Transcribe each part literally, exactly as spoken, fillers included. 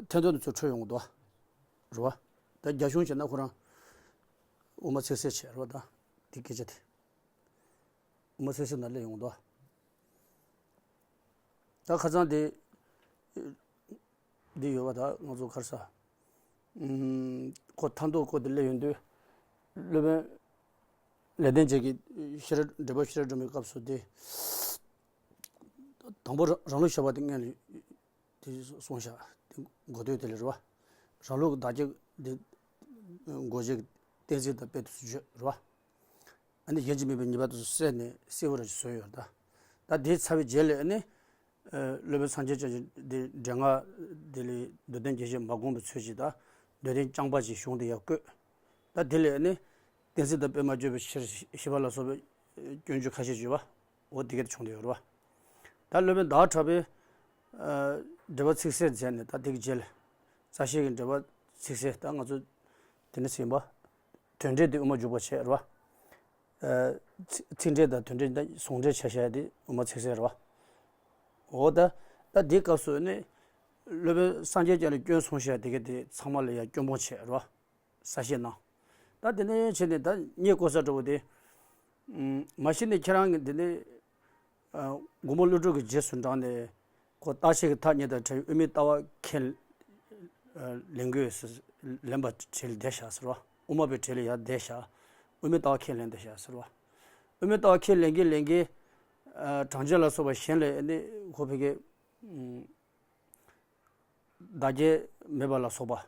ཐད་གཏོང་དེ་ཚོ་འཕྲོད་ཡོང་གི་འདུག་བ། རེད་བ། ད་རྒྱ་གཞུང་བྱས་ན་ཁོ་རང་དབུ་མ་ཚིག་གསལ་བྱས་རེད་བ། ད་དེ་སྐད་ཆ་དེ་དབུ་མ་ཚིག་གསལ་ནང་སླེབས་ཡོང་གི་འདུག་བ། ད་ཁ་སང་དེ་འདི་ཡོད་པ། ད་ང་ཚོ་ག་རེ་ཟ། ཨུམ། ཁོ་ཐད་གཏོང་སྐོར་དེ་སླེབས་ཡོང་དུས། སློབ་དཔོན་ལེགས་ལྡན་འབྱེད་ཀྱི་ཤེས་རབ་འགྲེལ་པ་ཤེས་རབ་སྒྲོན་མའི་སྐབས་སུ་དེ། དང་པོ་རང་རང་ལུགས་བཤད་པ་དེ་སྔོན་ལ་དེ་གསུངས་བཞག་དེ་འགོ་སྟོད་དེ་ལ་རེད་བ། རང་ལུགས་ཀྱི་བདག་རྐྱེན་དེ་འགོག་བྱེད་ཀྱི་གཏན་ཚིགས་དང་དཔེ་དེ་ཚོ་བརྗོད་རེད་བ། ཨ་ནི་གཞན་གྱིས་མིན་པའི་ཉེས་པ་དེ་ཚོ་བསལ་ནས་སེལ་བ་ར་ཅིག་བཟོས་ཡོད་རེད་ད། ད་དེའི་ཚར་བའི་རྗེས་ལ་ཨ་ནི། ཨ། སློབ་དཔོན་སངས་རྒྱས་བསྐྱངས་ཀྱིས་འདི་འགྲེལ་ངག་དེ་ལས་མདོར་བསྟན་རྒྱས་བཤད་མ་དགོངས་པའི་ཚུལ་གྱིས་ད་མདོར་བསྟན་རྐྱང་པ་ཅིག་གཞུང་དེ་ཡར་བཀོད། ད་དེ་ལས་ཨ་ནི་གཏན་ཚིགས་དང་དཔེ་མ་བརྗོད་པའི་ཕྱིར་ཞེས་པ་ལ་སོགས་པའི་སྐྱོན་བརྗོད་ཁ་ཤས་བརྗོད་པ། འོ་དེ་ག་དེ་བྱུང་བསྡད་ཡོད་རེད་བ། ད་སློབ་དཔོན་ཟླ་བ་གྲགས་པས། ཨ། འགྲེལ་པ་ཚིག་གསལ་མཛད་ནས་ད་དེ་གི་རྗེས་ལ་རྩ་ཤེས་ཀྱི་འགྲེལ་པ་ཚིག་གསལ། ད་ང་ཚོ་དེ་ནས་ཟིན་པ། དོན་འགྲེལ་དེ་དབུ་མ་འཇུག་པ་བྱས་རེད་བ། ཨ། ཚིག་ཚིག་འགྲེལ་དང་དོན་འགྲེལ་དང་ཟུང་འབྲེལ་བྱས་བཞག་དེ་དབུ་མ་ཚིག་གསལ་རེད་བ། འོ་ད། ད་དེའི་སྐབས་སུ་ནི་སློབ་དཔོན་སངས་རྒྱས་བསྐྱངས་ལ་སྐྱོན་གསུངས་བཞག་དེ་ག་དེ་ཚང་མ་ལ་ཡང་སྐྱོན་སྤོང་བྱས་རེད་བ། གསལ་བཤད་གནང་། ད་དེ་ནས་བྱས་ནས་ད་རྙེད་དཀོན་ས་འདྲ་བོ་དེ། ཨུམ། མ་གཞི་ནས་ཁྱེད་རང་གི་འདི་ནས། ཨ། མགོན་པོ་ཀླུ་སྒྲུབ་ཀྱི་རྗེས་སུ་འབྲངས་ནས་ཁོ་རྟག་ཆད་ཀྱི་ཐ་སྙད་དང་བྲལ་བའི་དབུ་མའི་ལྟ་བ་ཁས། ཨ། ལེན་དགོས་ཟེར། ལེན་པ་གྲལ་བསྡད་བཞག་ཟེར་བ། དབུ་མ་པའི་གྲལ་ལ་ཡར་བསྡད་བཞག་དབུ་མའི་ལྟ་བ་ཁས་ལེན་བསྡད་བཞག་ཟེར་བ། དབུ་མའི་ལྟ་བ་ཁས་ལེན་གྱིན་ལེན་གྱིན། ཨ། གྲངས་ཅན་ལ་སོགས་པ་གཞན་ལ་ནི་ཁོ་ཕ་གི། ཨུམ། བདག་རྐྱེན་མེད་པ་ལ་སོགས་པ།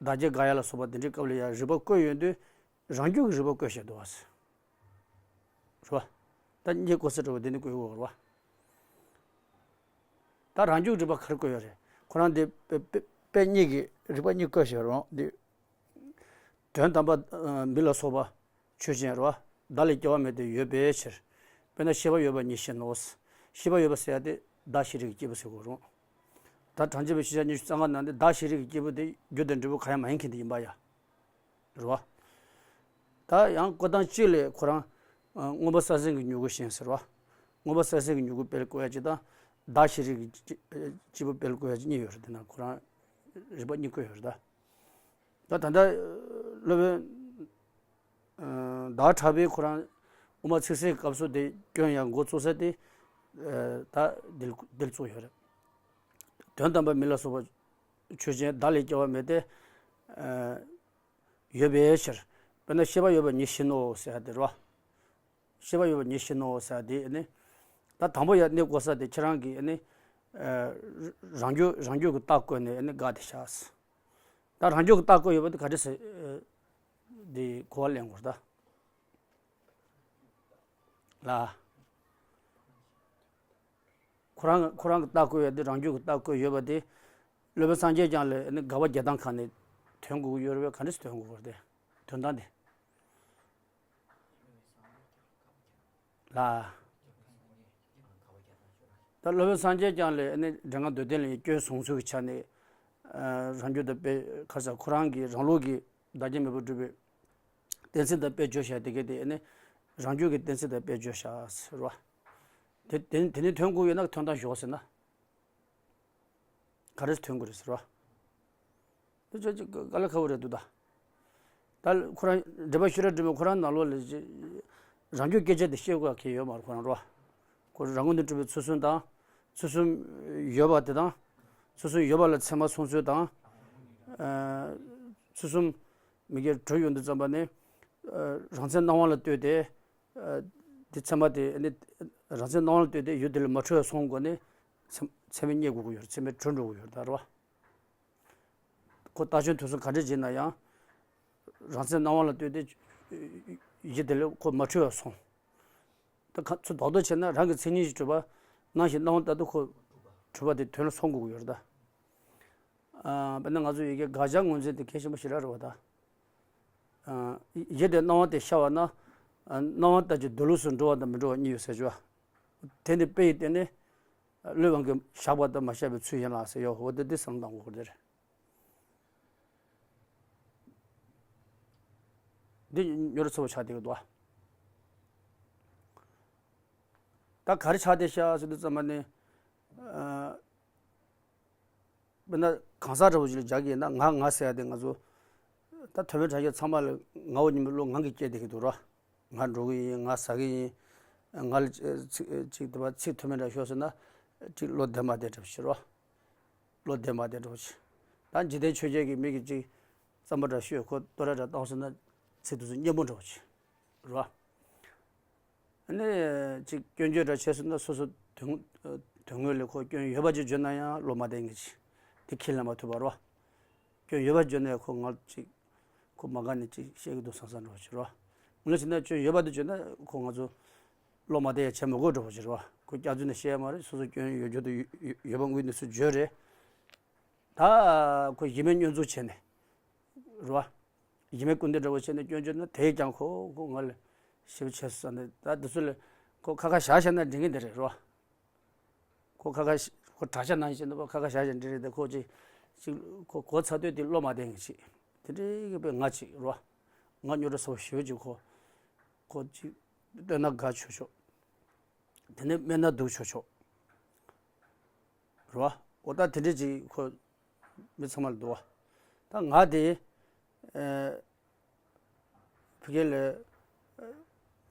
བདག་རྐྱེན་དགག་ཡ་ལ་སོགས་པ་དེ་འདྲའི་སྐབས་ལ་ཡང་རིགས་པ་བཀོད་ཡོང་དུས། རང་རྒྱུད་ཀྱི་རིགས་པ་བཀོད་བཞག་འདུག་བ། རེད་བ། ད་རྙེད་དཀོན་ས་འདྲ་བོ་དེ་ནི་བཀོད་ཡོད་རེད་བ། ད་རང་རྒྱུད་རིགས་པ་ག་རེ་བཀོད་ཡོད་རེད། ཁོ་རང་དེ་དཔེ་དཔེ་དཔེ་གཉིས་ཀྱི་རིགས་པ་གཉིས་བཀོད་བཞག་རེད་བ་འདི། དོན་དམ་པ། ཨ། མི་ལ་སོགས་པ་ཆོས་ཅན་རེད་བ། བདག་ལས་སྐྱེ་བ་མེད་དེ་ཡོད་པའི་ཕྱིར། དཔེར་ན་ཤེས་པ་ཡོད་པ་ཉིད་བཞིན་ནོ། ཤེས་པ་ཡོད་པ་ཟེར་ཡ་དེ་བདག་ཤེས་རིག་གི་སྐྱེས་བུ་ཟེར་དགོས་རུང་། ད་གྲངས་ཅན་པའི་ཤེས་བྱ་ཉི་ཤུ་རྩ་ལྔ་ནང་དེ་བདག་ཤེས་རིག་གི་སྐྱེས་བུ་དེ་རྒྱུ་དང་འབྲས་བུ་གང་ཡང་མ་ཡིན་མཁན་དེ་ཡིན་པ་ཡ། རེད་བ། ད་ཡང་བཀོད་སྟངས་གཅིག་ལས་ཁོ་རང་། ཨ། མངོན་པ་གསལ་ཟིན་གྱི་མྱུ་གུ་བཞིན་ཟེར་བ། མངོན་པ་གསལ་ཟིན་གྱི་མྱུ་གུ་དཔེ་ལ་བཀོད་ཡ་གཅིག་དང་། བདག་ཤེས་རིག་གི་སྐྱེས་བུ་དཔེ་ལ་བཀོད་ཡ་གཅིག་གཉིས་ཡོད་རེད། དེ་ན་ཁོ་རང་རིགས་པ་གཉིས་བཀོད་ཡོད་རེད་ད། ད་ད་ལྟ་སློབ་དཔོན། ཨ། ཟླ་བ་གྲགས་པས་ཁོ་རང་དབུ་མ་ཚིག་གསལ་གྱི་སྐབས་སུ་དེ་སྐྱོན་ཡང་འགོ་བཙུགས་ས་དེ། ཨ། ད་འདིར་འདིར་བཙུགས་ཡོད་རེད། དོན་དམ་པ་མི་ལ་སོགས་པ་ཆོས་ཅན། བདག་ལས་སྐྱེ་བ་མེད་དེ། ཨ། ཡོད་པའི་ཕྱིར། དཔེར་ན་ཤེས་པ་ཡོད་པ་ཉིད་བཞིན་ནོ་ཟེར་ཡ་དེ་རེད་བ། ཤེས་པ་ཡོད་པ་ཉིད་བཞིན་ནོ་ཟེར་ཡ་དེ་ནི། ད་དང་པོ་ཡར་གནས་དགོས་ས་དེ་ཁྱེད་རང་གིས་ནི། ཨ། རང་རྒྱུད་རང་རྒྱུད་ཀྱི་རྟགས་བཀོད་ནས་ནི་དགག་དེ་བཞག་ད་རང་རྒྱུད་ཀྱི་རྟགས་བཀོད་ཡོད་པ་དེ་ག་འདྲ་ཟེར། ཨ། དེ་གོ་བ་ལེན་དགོས་ད། ལ། ཁོ་རང་ཁོ་རང་གི་རྟགས་བཀོད་ཡོད་དེ། རང་རྒྱུད་ཀྱི་རྟགས་བཀོད་ཡོད་པ་དེ། སློབ་དཔོན་སངས་རྒྱས་བསྐྱངས་ལ་ནི་དགག་པ་རྒྱག་སྟངས་ཁག་ནས་ཐོན་དགོས་ཀྱི་ཡོད་རེད་པས། ག་འདྲ་ཞིག་ཐོན་དགོས་པ་རེད། དོན་དག་འདི་ལ། ད་སློབ་དཔོན་སངས་རྒྱས་བསྐྱངས་ལ་ནི་འགྲེལ་ངག་མདོར་བསྟན་ལ་སྐྱོན་བཟུང་ཚུལ་གྱི་ཆ་ནས། ཨ། རང་རྒྱུད་དང་དཔེ་ཁ་ས་ཁོ་རང་གི་རང་ལུགས་ཀྱི་བདག་རྐྱེན་མེད་པར་སྒྲུབ་པའི་གཏན་ཚིགས་དང་དཔེ་བརྗོད་བཞག་དེ་ག་དེ་ནི་རང་རྒྱུད་ཀྱི་གཏན་ཚིགས་དང་དཔེ་བརྗོད་བཞག་ཟེར་བ། དེ་དེ་དེ་ནི་ཐོན་དགོས་ཡོད་ན་ཐོན་སྟངས་ཞོག་ཟེར་ན། ག་རེ་ཐོན་དགོས་རེད་ཟེར་བ། དེ་ཅོ་ཅིག་དཀའ་ལས་ཁག་པོ་རེད་འདུག་ད། ད་ཁོ་རང་འགྲེལ་པ་ཤེས་རབ་སྒྲོན་མས་ཁོ་རང་ནང་ལོགས་ལ་རང་རྒྱུད་སྐད་ཆ་དེ་བཤད་དགོས་ཡ་གང་ཡང་ཡོད་མ་རེད། ཁོ་རང་རོ། ཁོ་རང་ངོས་ནས་གྲུབ་པའི་ཚུལ་གསུམ་དང་། ཚུལ་གསུམ་ཡོད་པ་དེ་དང་། ཚུལ་གསུམ་ཡོད་པ་ལ་ཚད་མ་མཚུངས་ཚུལ་དང་། ཨ། ཚུལ་གསུམ་མི་དགེ་གྲུབ་ཡོང་དུས་ཙམ་པ་ནི། ཨ། རང་མཚན་སྣང་བ་ལ་ལྟོས་ཏེ། ཨ། དེ་ཚད་མ་དེ་ནི་རང་མཚན་སྣང་བ་ལ་ལྟོས་ཏེ་ཡུལ་དེ་ལས་མ་འཕྲོད་པ་སོང་དགོས་ནས། ཚད་ཚད་མས་རྙེད་དགོས་ཀྱི་ཡོད་རེད། ཚད་མས་གྲུབ་འགྲོ་གི་ཡོད་རེད་ད་རེད་བ། ཁོ་རྟགས་ཆོས་མཐུན་གསུམ་ག་འདྲས་བྱས་ན་ཡང་། རང་མཚན་སྣང་བ་ལ་ལྟོས་ཏེ་ཡུལ་དེ་ལས་ཁོ་མ་འཕྲོད་པ་སོང་། ད་ཁ་ཚུར་རྡོག་རྡོག་བྱས་ན་རང་གི་མཚན་ཉིད་ཀྱིས་གྲུབ་པ། སྣང་ཞིང་སྣང་བ་ལྟར་དུ་ཁོ་གྲུབ་པ་དེ་དོན་ལ་སོང་དགོས་ཀྱི་ཡོད་རེད་ད། ཨ། དཔེར་ན་ང་ཚོ་ཡི་གེ་དགག་བྱ་ངོས་འཛིན་དེ་གལ་ཆེན་པོ་ཞེ་དྲག་རེད་བ་ད། ཨ། ཡིད་དེ་སྣང་བ་དེ་ཤར་བ་ན། ཨ། སྣང་བ་ལྟར་གྱི་སྡོད་ལུགས་སུ་འགྲོ་བ་དང་མི་འགྲོ་བ་གཉིས་ཡོད་ཟེར་གྱི་བ། དེ་ནི་དཔེ་ཡི་སྟེང་ནས། བློའི་དབང་གིས་བཞག་པ་དང་མ་བཞག་པའི་ཚུལ་ཡིན་ལ་ཟེར་ཡོད། འོ་དེ་འདི་བསམ་བློ་བཏང་དགོས་ཀྱི་རེད། འདི་ཉོ་རུ་ཚུར་ཆགས་བསྡད་ཀྱི་འདུག་བ། ད་ག་རེ་ཆགས་བསྡད་ཤག་ཟེར་དུས་ཙམ་པ་ནི། ཨ། དཔེར་ན་ གང་ཟག་འདྲ་བོ་ཅིག་ལ་སྦྱར་གྱི་ཡིན་ན། ང་ང་ཟེར་ཡ་དེ་ང་ཚོ་ད་ཐོན་མི་དྲག་ཤོས་ཚང་མ་ལ་ང་བོ་ཉིད་མི་བློ་ངང་གིས་སྐྱེས་བསྡད་ཀྱི་འདུག་ར། ང་འགྲོ་གི་ཡིན། ང་ཟ་གི་ཡིན། ང་ལ་ཅིག་ཅིག་དེ་བ་ཚིག་ཐོན་མི་དྲག་ཤོས་ཟེར་ན་ཅིག་བློ་བདེ་མ་བདེ་འདྲ་བོ་ཞིག་ར། བློ་བདེ་མ་བདེ་འདྲ་བོ་ཞིག་ད་འཇིག་རྟེན་ཆོས་བརྒྱད་ཀྱི་མི་གིས་ཅིག་རྩོམ་པ་འདྲ་ཤོས་ཁོ་བསྟོད་ར་འདྲ་བཏང་སོང་ན་ཚིག་དེ་ཚོ་སྙན་པོ་འདྲ་བོ་ཞིག་ར། ཨ་ནི་ཅིག་སྐྱོན་བརྗོད་འདྲ་བྱས་སོང་ན་སོ་སོ་དོན་དོན་དངོས་ལ་ཁོ་སྐྱོན་ཡོད་པ་ཅིག་བརྗོད་ན་ཡང་བློ་མ་བདེ་ངེས་ཅིག་དེ་ཁས་ལེན་མ་ཐུབ་པ་ར། སྐྱོན་ཡོད་པ་བརྗོད་ན་ཡང་ཁོ་ང་ཅིག་ཁོ་མ་དགའ་ནས་ཅིག་བཤད་ཀྱི་འདུག་བསམ་བསམ་འདྲ་བོ་ཞིག་ར། དངོས་གནས་བྱས་ན་སྐྱོན་ཡོད་པ་དེ་བརྗོད་ན་ཁོ་ང་ཚོ་བློ་མ་བདེ་ཡ་བྱེད་མི་དགོས་འདྲ་བོ་ཞིག་ར། ཁོ་སྐྱག་རྫུན་ནས་བཤད་ཡ་མ་རེད། སོ་སོ་སྐྱོན་ཡོད་རྒྱུ་དང་ཡོད་ཡོད་པ་དངོས་གནས་སུ་བརྗོད་རེད། ད་ཁོ་གཞི་མེད་བསྙོན་འཛུགས་བྱས་ནས་རེད་བ། གཞི་མེད་སྐུར་འདེབས་འདྲ་བོ་བྱས་ནས་སྐྱོན་བརྗོད་ན་དེས་ཀྱང་ཁོ་ཁོ་ང་ལ་ཞེ་པོ་བྱས་སོང་ནས། ད་དེ་ཚོ་ལ་ཁོ་ཁ་ཁ་བཞག་བཞག་ན་འགྲིག་གི་འདི་རེད་རེད་བ། ཁོ་ཁ་ཁ་ཁོ་དྲག་ཆ་ནང་བཞིན་དུ་ཁ་ཁ་བཞག་བཞག་འདི་རེད། དེ་ཁོ་ཅིག་ཅིག་ཁོ་གོ་ཚ་དུས་དེ་བློ་མ་བདེ་ངེས་ཅིག་དེ་འདྲའི་གི་དཔེ་ང་ཅིག་རེད་བ། ང་རྙོག་དྲ་ཚ་པོ་ཞེ་པོ་ཅིག་ཁོ་ཁོ་ཅིག་བསྟོད་ན་དགའ་ཆོག་ཆོག་དེ་ནས་སྨད་ན་སྡུག་ཆོག་ཆོག་རེད་བ། འོ་ད་དེ་འདྲ་ཅིག་ཁོ་མི་ཚང་མ་ལ་འདུག་བ། ད་ང་དེ་ཨ་ཕ་གི་ལ་ཨ་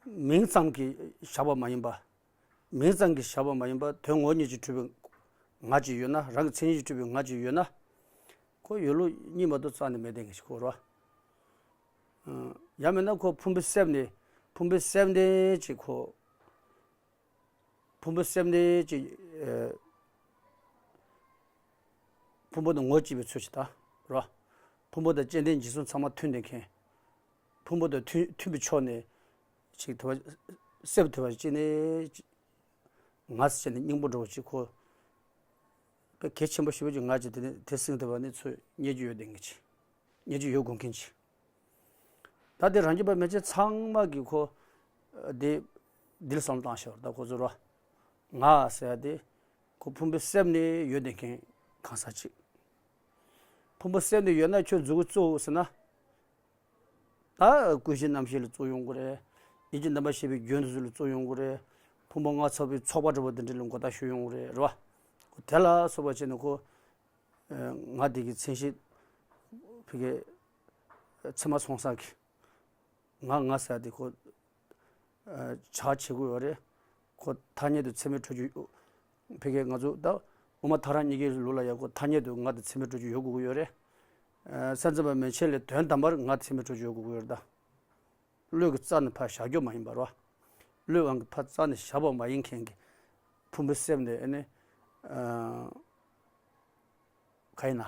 མིང་ཙམ་གྱིས་བཞག་པ་མ་ཡིན་པ། མིང་ཙམ་གྱིས་བཞག་པ་མ་ཡིན་པ་དོན་ངོ་མ་ཅིག་གྲུབ་པའི་ང་ཅིག་ཡོད་ན། རང་གི་མཚན་ཉིད་ཅིག་གྲུབ་པའི་ང་ཅིག་ཡོད་ན། ཁོ་ཡོད་ལུགས་གཉིས་མ་གཏོགས་རྩ་ནས་མེད་བསྡད་མཁན་ཞིག་ཁོ་རེད་བ། ཡང་མིན་ན་ཁོ་ཕུང་པོའི་གསེབ་ནས་ཕུང་པོའི་གསེབ་ནས་ཅིག་ཁོ། ཕུང་པོའི་གསེབ་ནས་ཅིག་ཨ་ཕུང་པོ་དང་ངོ་གཅིག་པའི་ཚུལ་ཞིག་ད་རེད་བ། ཕུང་པོ་དང་སྐྱེ་ལྡན་འཇིག་གསུམ་ཚང་མ་མཐུན་བསྡད་མཁན། ཕུང་པོ་དང་མཐུན་མཐུན་པའི་ཕྱོགས་ནས་ཅིག་དེ་བ་གསེབ་དེ་བ་ཅིག་ནས་ཅིག་ང་ཟེར་བྱས་ནས་སྙིང་པོ་འདྲ་བོ་ཅིག་ཁོ་དཔེ་གལ་ཆེན་པོ་ཞེ་པོ་ཅིག་ང་ཅིག་དེ་ནས་དེ་སྲིང་དེ་བ་ནས་ཚུར་རྙེད་རྒྱུ་ཡོད་བསྡད་མཁན་ཅིག་རྙེད་རྒྱུ་ཡོད་དགོས་མཁན་ཅིག་ད་དེ་རང་རྒྱུད་པ་མན་ཆད་ཚང་མ་གིས་ཁོ་དེ་འདི་ལ་བསམ་བློ་བཏང་ཤོག་ད་ཁོ་ཚོ་རོ། ང་ཟེར་ཡ་དེ་ཁོ་ཕུང་པོའི་གསེབ་ནས་ཡོད་བསྡད་མཁན་གང་ཟག་ཅིག་ཕུང་པོའི་གསེབ་ནས་ཡོད་ན་ཁྱོད་མཛུབ་གུ་བཙུགས་ཟེར་ན། ད་ཀུན་གཞི་རྣམ་ཤེས་ལ་བཙུགས་ཡོང་གི་རེད། ཡིད་ཀྱི་རྣམ་པར་ཤེས་པའི་རྒྱུན་དུ་ཚུལ་ལ་བཙུགས་ཡོང་གི་རེད། ཕུང་པོ་ལྔ་ཚོགས་པའི་ཚོགས་པ་འདྲ་བོ་དེ་འདྲ་ལ་མགོ་བཏགས་ཞུ་ཡོང་གི་རེད། རེད་བ། དེ་ལ་སོགས་པ་བྱས་ནས་ཁོ་ང་དེ་གི་མཚན་གཞི་ཕ་གི་ཚད་མ་སོང་ས་གི་ང་ང་ཟེར་དེ་ཁོ་ཆགས་བྱེད་དགོས་ཡོད་རེད། ཁོ་ཐ་སྙད་དུ་ཚད་མས་གྲུབ་རྒྱུ་ཕ་གི་ང་ཚོ་ད་དབུ་མ་ཐལ་རང་གཉིས་ཀའི་ལུགས་ལ་ཡང་ཁོ་ཐ་སྙད་དུ་ང་དེ་ཚད་མས་གྲུབ་རྒྱུ་ཡོད་དགོས་ཀྱི་ཡོད་རེད། སེམས་ཙམ་པ་མན་ཆད་ལས་དོན་དམ་པར་ང་ཚད་མས་གྲུབ་རྒྱུ་ཡོད་དགོས་ཀྱི་ཡོད་རེད་ད། བློས་ཀྱི་རྩ་ནས་ཕར་བཞག་རྒྱུ་མ་ཡིན་པ་རོ། བློས་འང་གི་ཕར་རྩ་ནས་བཞག་པ་མ་ཡིན་མཁན་གྱི་ཕུང་པོའི་གསེབ་ནས་ཨ་ནི་ཨ་ག་ཡིན་ན། ཨ་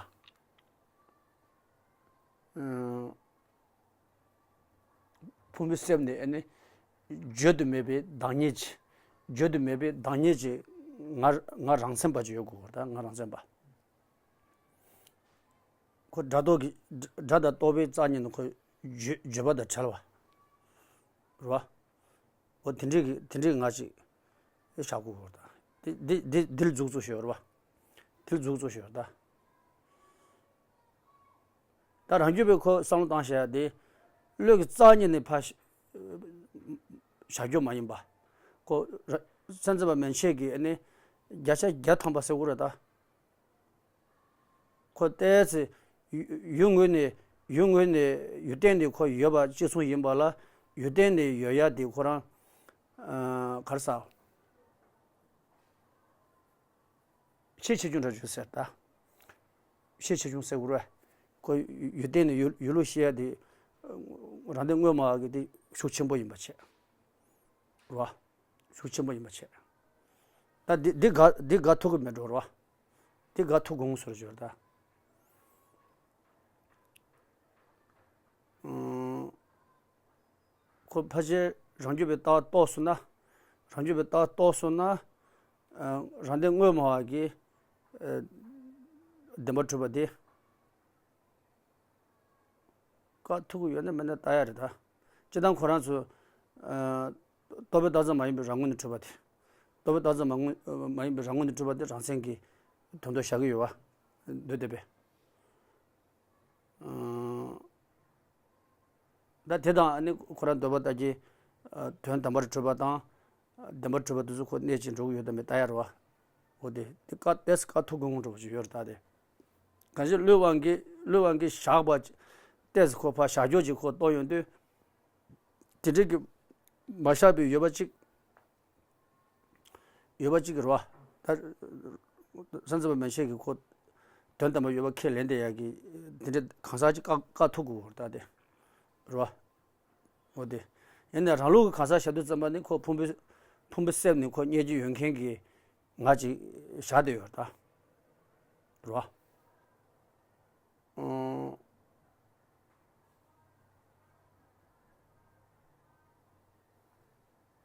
ཕུང་པོའི་གསེབ་ནས་ཨ་ནི་བརྗོད་དུ་མེད་པའི་བདག་ཉིད་ཀྱི། བརྗོད་དུ་མེད་པའི་བདག་ཉིད་ཀྱི་ང་ང་རང་མཚན་པ་ཅིག་ཡོད་དགོས་པ་ད། ང་རང་མཚན་པ། ཁོ་སྒྲ་རྟོག་གི་སྒྲ་དང་རྟོག་པའི་རྩ་ཉིད་ནི་ཁོ་བརྗོད་བརྗོད་པ་དང་བྲལ་བ་རེད་བ། འོ་དེ་འདྲའི་གི་དེ་འདྲའི་ང་ཅིག་བཞག་དགོས་པ་ད། དེ་དེ་དེ་དེ་ལ་མཛུབ་གུ་བཙུགས་ཤོག་རེད་བ། དེ་ལ་མཛུབ་གུ་བཙུགས་ཤོག་ད། ད་རང་རྒྱུད་པའི་ཁོ་བསམ་བློ་བཏང་བྱས་ཡ་དེ། བློ་གི་རྩ་ཉིད་ནས་ཕར་བཞག་རྒྱུ་མ་ཡིན་པ། ཁོ་ར་སེམས་ཙམ་པ་མན་ཆད་ཀྱིས་ཨ་ནི་བརྒྱ་ཆ་བརྒྱ་ཐམ་པ་ཟེར་དགོས་རེད་ད། ཁོ་ཏོག་ཙམ་ཡུལ་ཡུལ་དངོས་ནས་ཡུལ་དངོས་ནས་ཡུལ་སྟེང་ནས་ཁོ་ཡོད་པ་གཅིག་མཚུངས་ཡིན་པ་ལ། ཡུལ་སྟེང་ནས་ཡོད་ཡ་དེ་ཁོ་རང་ཨ་ག་རེ་ཟ། ཤེས་ཆེ་ཆུང་འདྲ་བརྗོད་ཟེར་ད། ཤེས་ཆེ་ཆུང་ཟེར་དགོས་རེད། ཁོ་ཡུལ་སྟེང་ནས་ཡུལ་ཡུལ་ལུགས་ཤེས་ཡ་དེ་རང་སྟེང་དངོས་སྨྲ་བ་གི་དེ་ཤུགས་ཆེན་པོ་ཡིན་པ་བྱས། རེད་བ། ཤུགས་ཆེན་པོ་ཡིན་པ་བྱས། ད་འདི་འདི་དགའ་འདི་དགའ་ཐུབ་ཀྱི་མེད་འགྲོ་རེད་བ། འདི་དགའ་ཐུབ་དགོས་ངོ་ཟེར་བརྗོད་ད། ཨང་། ཁོ་ཕལ་ཆེར་རང་རྒྱུད་པའི་ལྟ་བ་རྟོགས་སོང་ན། རང་རྒྱུད་པའི་ལྟ་བ་རྟོགས་སོང་ན། ཨ་རང་སྟེང་དངོས་སྨྲ་བ་གི་ཨ་བདེན་པ་གྲུབ་པ་དེ། དགའ་ཐུབ་ཀྱི་ཡོད་ན་མེད་ན་ལྟ་ཡ་རེད་ད། སྤྱིར་བཏང་ཁོ་རང་ཚོ་ཨ་རྟོག་པས་བཏགས་ཙམ་མ་ཡིན་པའི་རང་ངོས་ནས་གྲུབ་པ་དེ། རྟོག་པས་བཏགས་ཙམ་མ་ངོས་མ་ཡིན་པའི་རང་ངོས་ནས་གྲུབ་པ་དེ་རང་མཚན་གྱི་དོན་དུ་བཞག་གི་ཡོད་བ། འདོད་བསྡད་པས། ཨ་ད་དེ་དང་ཨ་ནི་ཁོ་རང་འདོད་པ་ལྟར་གྱི་ཨ་དོན་དམ་པར་གྲུབ་པ་དང་། བདེན་པར་གྲུབ་པ་དེ་ཚོ་ཁོ་གནས་ཀྱིས་འགྲོ་གི་ཡོད་དམ་མེད་ལྟ་ཡ་རེད་བ། འོ་དེ་དེ་དཀའ་ཏོག་ཙམ་དཀའ་ཐུབ་དགོས་ངོ་འདྲ་བོ་ཞིག་ཡོད་རེད་ད་དེ། གང་ཞིག་བློའི་དབང་གིས་བློའི་དབང་གིས་བཞག་པ་ཏོག་ཙམ་ཁོ་ཕར་བཞག་ཕྱོགས་ཅིག་ཁོ་གཏོང་ཡོང་དུས། དེ་འདྲའི་གི་མ་བཞག་པའི་ཡོད་པ་ཅིག་ཡོད་པ་ཅིག་རེད་བ། ད་སེམས་ཙམ་པ་མན་ཆད་ཀྱི་ཁོ་དོན་དམ་པར་ཡོད་པ་ཁས་ལེན་བསྡད་ཡག་གི་དེ་འདྲའི་གང་ཟག་ཅིག་བཀག་བཀག་ཐུབ་དགོས་རེད་ད་དེ་རེད་བ། འོ་དེ་ཡིན་ནའི་རང་ལུགས་ཀྱི་གང་ཟག་བཞག་དུས་ཙམ་པ་ནི་ཁོ་ཕུང་པོའི་ཕུང་པོའི་གསེབ་ནས་ཁོ་རྙེད་རྒྱུ་ཡོད་མཁན་གྱི་ང་ཅིག་བཞག་བསྡད་ཡོད་རེད་ད་རེད་བ། ཨང་།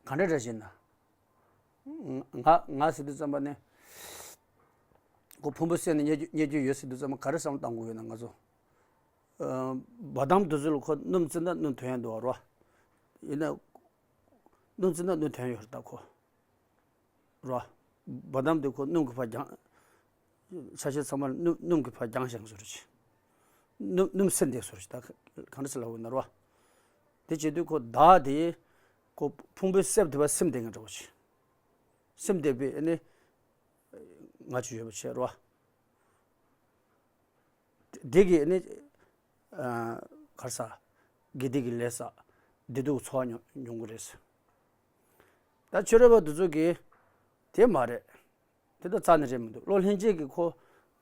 གང་འདྲ་འདྲ་ཞིག་ན། ང་ང་ཟེར་དུས་ཙམ་པ་ནི། ཁོ་ཕུང་པོའི་གསེབ་ནས་རྙེད་རྒྱུ་རྙེད་རྒྱུ་ཡོད་ཟེར་དུས་ཙམ་པ་ག་རེ་བསམ་བློ་གཏང་དགོས་ཡོད་ན་ང་ཚོ། ཨ། བ་དམ་དེ་ཚོ་ལ་ཁོ་སྣུམ་བཙིར་ན་སྣུམ་ཐོན་ཡག་འདུག་བ་རོ། ཡིན་ན། སྣུམ་བཙིར་ན་སྣུམ་ཐོན་ཡོད་རེད་ད་ཁོ། རོ། བ་དམ་དེ་ཁོ་སྣུམ་གྱིས་ཕར་སྦྱངས། ཆ་ཤས་ཚང་མ་ལ་སྣུམ་སྣུམ་གྱིས་ཕར་སྦྱངས་བཞག་བཟོ་འདྲ་ཅིག་སྣུམ་སྣུམ་སིམ་བསྡད་བཟོ་འདྲ་ཅིག་ད་ག་ག་འདྲ་ཟེར་ལབ་དགོས་ན་རོ། དེ་བྱེད་དུས་ཁོ་བདག་དེ་ཁོ་ཕུང་པོའི་གསེབ་དེ་བ་སིམ་བསྡད་མཁན་འདྲ་བོ་ཅིག་སིམ་བསྡད་པའི་ཨ་ནི་ང་ཅིག་ཡོད་པ་བྱས་རོ། དེ་གིས་ནི། ཨ། ག་རེ་ཟ། དགེ་སྡིག་གི་ལས་བསགས། བདེ་སྡུག་གི་ཚོར་བ་མྱོང་མྱོང་གི་རེད། ད་ཆོས་ར་བ་དེ་ཚོ་གིས། དེ་མ་རེད། དེ་ད་རྩ་ནས་རེད་མི་འདུག་བློ་ལྷན་སྐྱེས་ཀྱིས་ཁོ།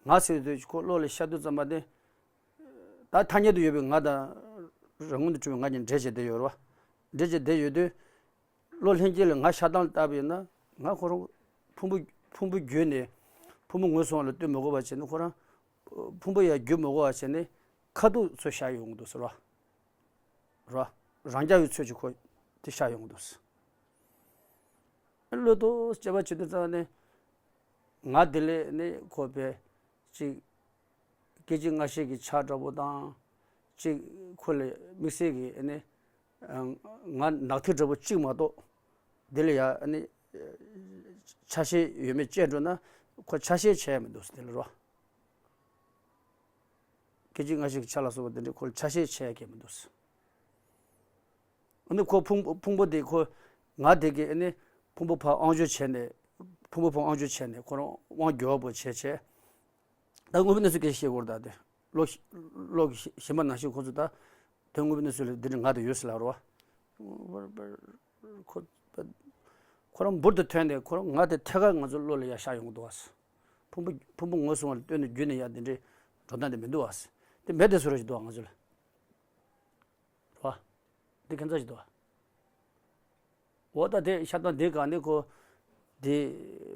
ང་ཟེར་དུས་ཁོ་བློ་ལ་ཤར་དུས་ཙམ་པ་དེ། ད་ཐ་སྙད་དུ་ཡོད་པའི་ང་དང་། རང་ངོས་ནས་གྲུབ་པའི་ང་གཉིས་འདྲེས་བྱས་བསྡད་ཡོད་རེད་བ། འདྲེས་བྱས་བསྡད་ཡོད་དུས། བློ་ལྷན་སྐྱེས་ལ་ང་ཤར་སྟངས་ལྟ་བ་ཡིན་ན་ང་ཁོ་རང་ཕུང་པོ་ཕུང་པོ་བརྒྱུད་ནས་ཕུང་པོ་ངོས་བཟུང་བ་ལ་ལྟོས་མི་དགོས་པ་བྱས་ནས་ཁོ་རང་ཕུང་པོ་ཡང་བརྒྱུད་མི་དགོས་པ་བྱས་ནས་ཁ་ཐུག་ཚོ་ཤར་ཡོང་གི་འདུག་ཟེར་བ། ར། རང་རྐྱ་བའི་ཚོད་ཀྱིས་ཁོ་དེ་ཤར་ཡོང་གི་འདུག་ཟེར། བློ་ལྡོག་སྐྱེ་བ་བྱེད་དུས་ཙམ་ནས་ང་དེ་ལས་ནི་ཁོ་པའི་ཅིག་སྐད་ཅིག་སྔ་ཕྱི་གི་ཆ་འདྲ་པོ་དང་། གཅིག་ཁོ་ལ་དམིགས་བསལ་གྱི་ཨ་ནི། ང་ནག་ཐིག་འདྲ་པོ་གཅིག་མ་གཏོགས། དེ་ལ་ཡ་ཨ་ནི། ཆ་ཤས་ཡོད་མེད་དཔྱད་འགྲོ་ན་ཁོ་ཆ་ཤས་ཆེ་ཡ་མི་འདུག་ཟེར་དེ་ལ་རོ། སྐད་ཅིག་སྔ་ཕྱི་གི་ཆ་ལ་སོགས་པ་དེ་འདྲ་ཁོ་ལ་ཆ་ཤས་ཆེ་ཡ་གང་མི་འདུག་ཟེར། ཨ་ནི་ཁོ་ཕུང་ཕུང་པོ་དེ་ཁོ་ང་དེ་གི་ཨ་ནི་ཕུང་པོ་ཕར་དབང་སྒྱུར་བྱས་ནས། ཕུང་པོ་ཕར་དབང་སྒྱུར་བྱས་ནས་ཁོ་རང་དབང་སྒྱུར་བ་པོ་བྱས་བྱས། ད་དངོས་པོའི་གནས་ཚུལ་སྐད་ཆ་བཤད་དགོས་རེད་ད་དེ། བློ་བློ་ཞེན་པ་ནང་བཞིན་ཁོ་ཚོ་ད། དོན་དངོས་པོའི་གནས་ཚུལ་ལ་འདི་འདྲ་ང་དང་ཡོད་ཟེར་ལབ་རོ། ཁོ་ཁོ་རང་འབུར་དུ་ཐོན་ནས་ཁོ་རང་ང་དེ་ཐད་ཀར་ང་ཚོ་བློ་ལ་ཡ་ཤར་ཡོང་གི་འདུག་བ། ཕུང་པོ་ཕུང་པོ་ངོས་བཟུང་བ་ལ་ལྟོས་ནས་བརྒྱུད་ནས་ཡ་འདི་འདྲའི་འགྲོ་སྟངས་དེ་མི་འདུག་བ། དེ་མེད་དེ་བཟོ་རོགས་ཞིག་འདུག་བ་ང་ཚོ་ལ། རོ། འདི་ཁྱད་མཚར་ཞིག་འདུག་བ། འོ་ད་དེ་ཤ་སྟག་འདི་ག་ནས་ཁོ། དེ་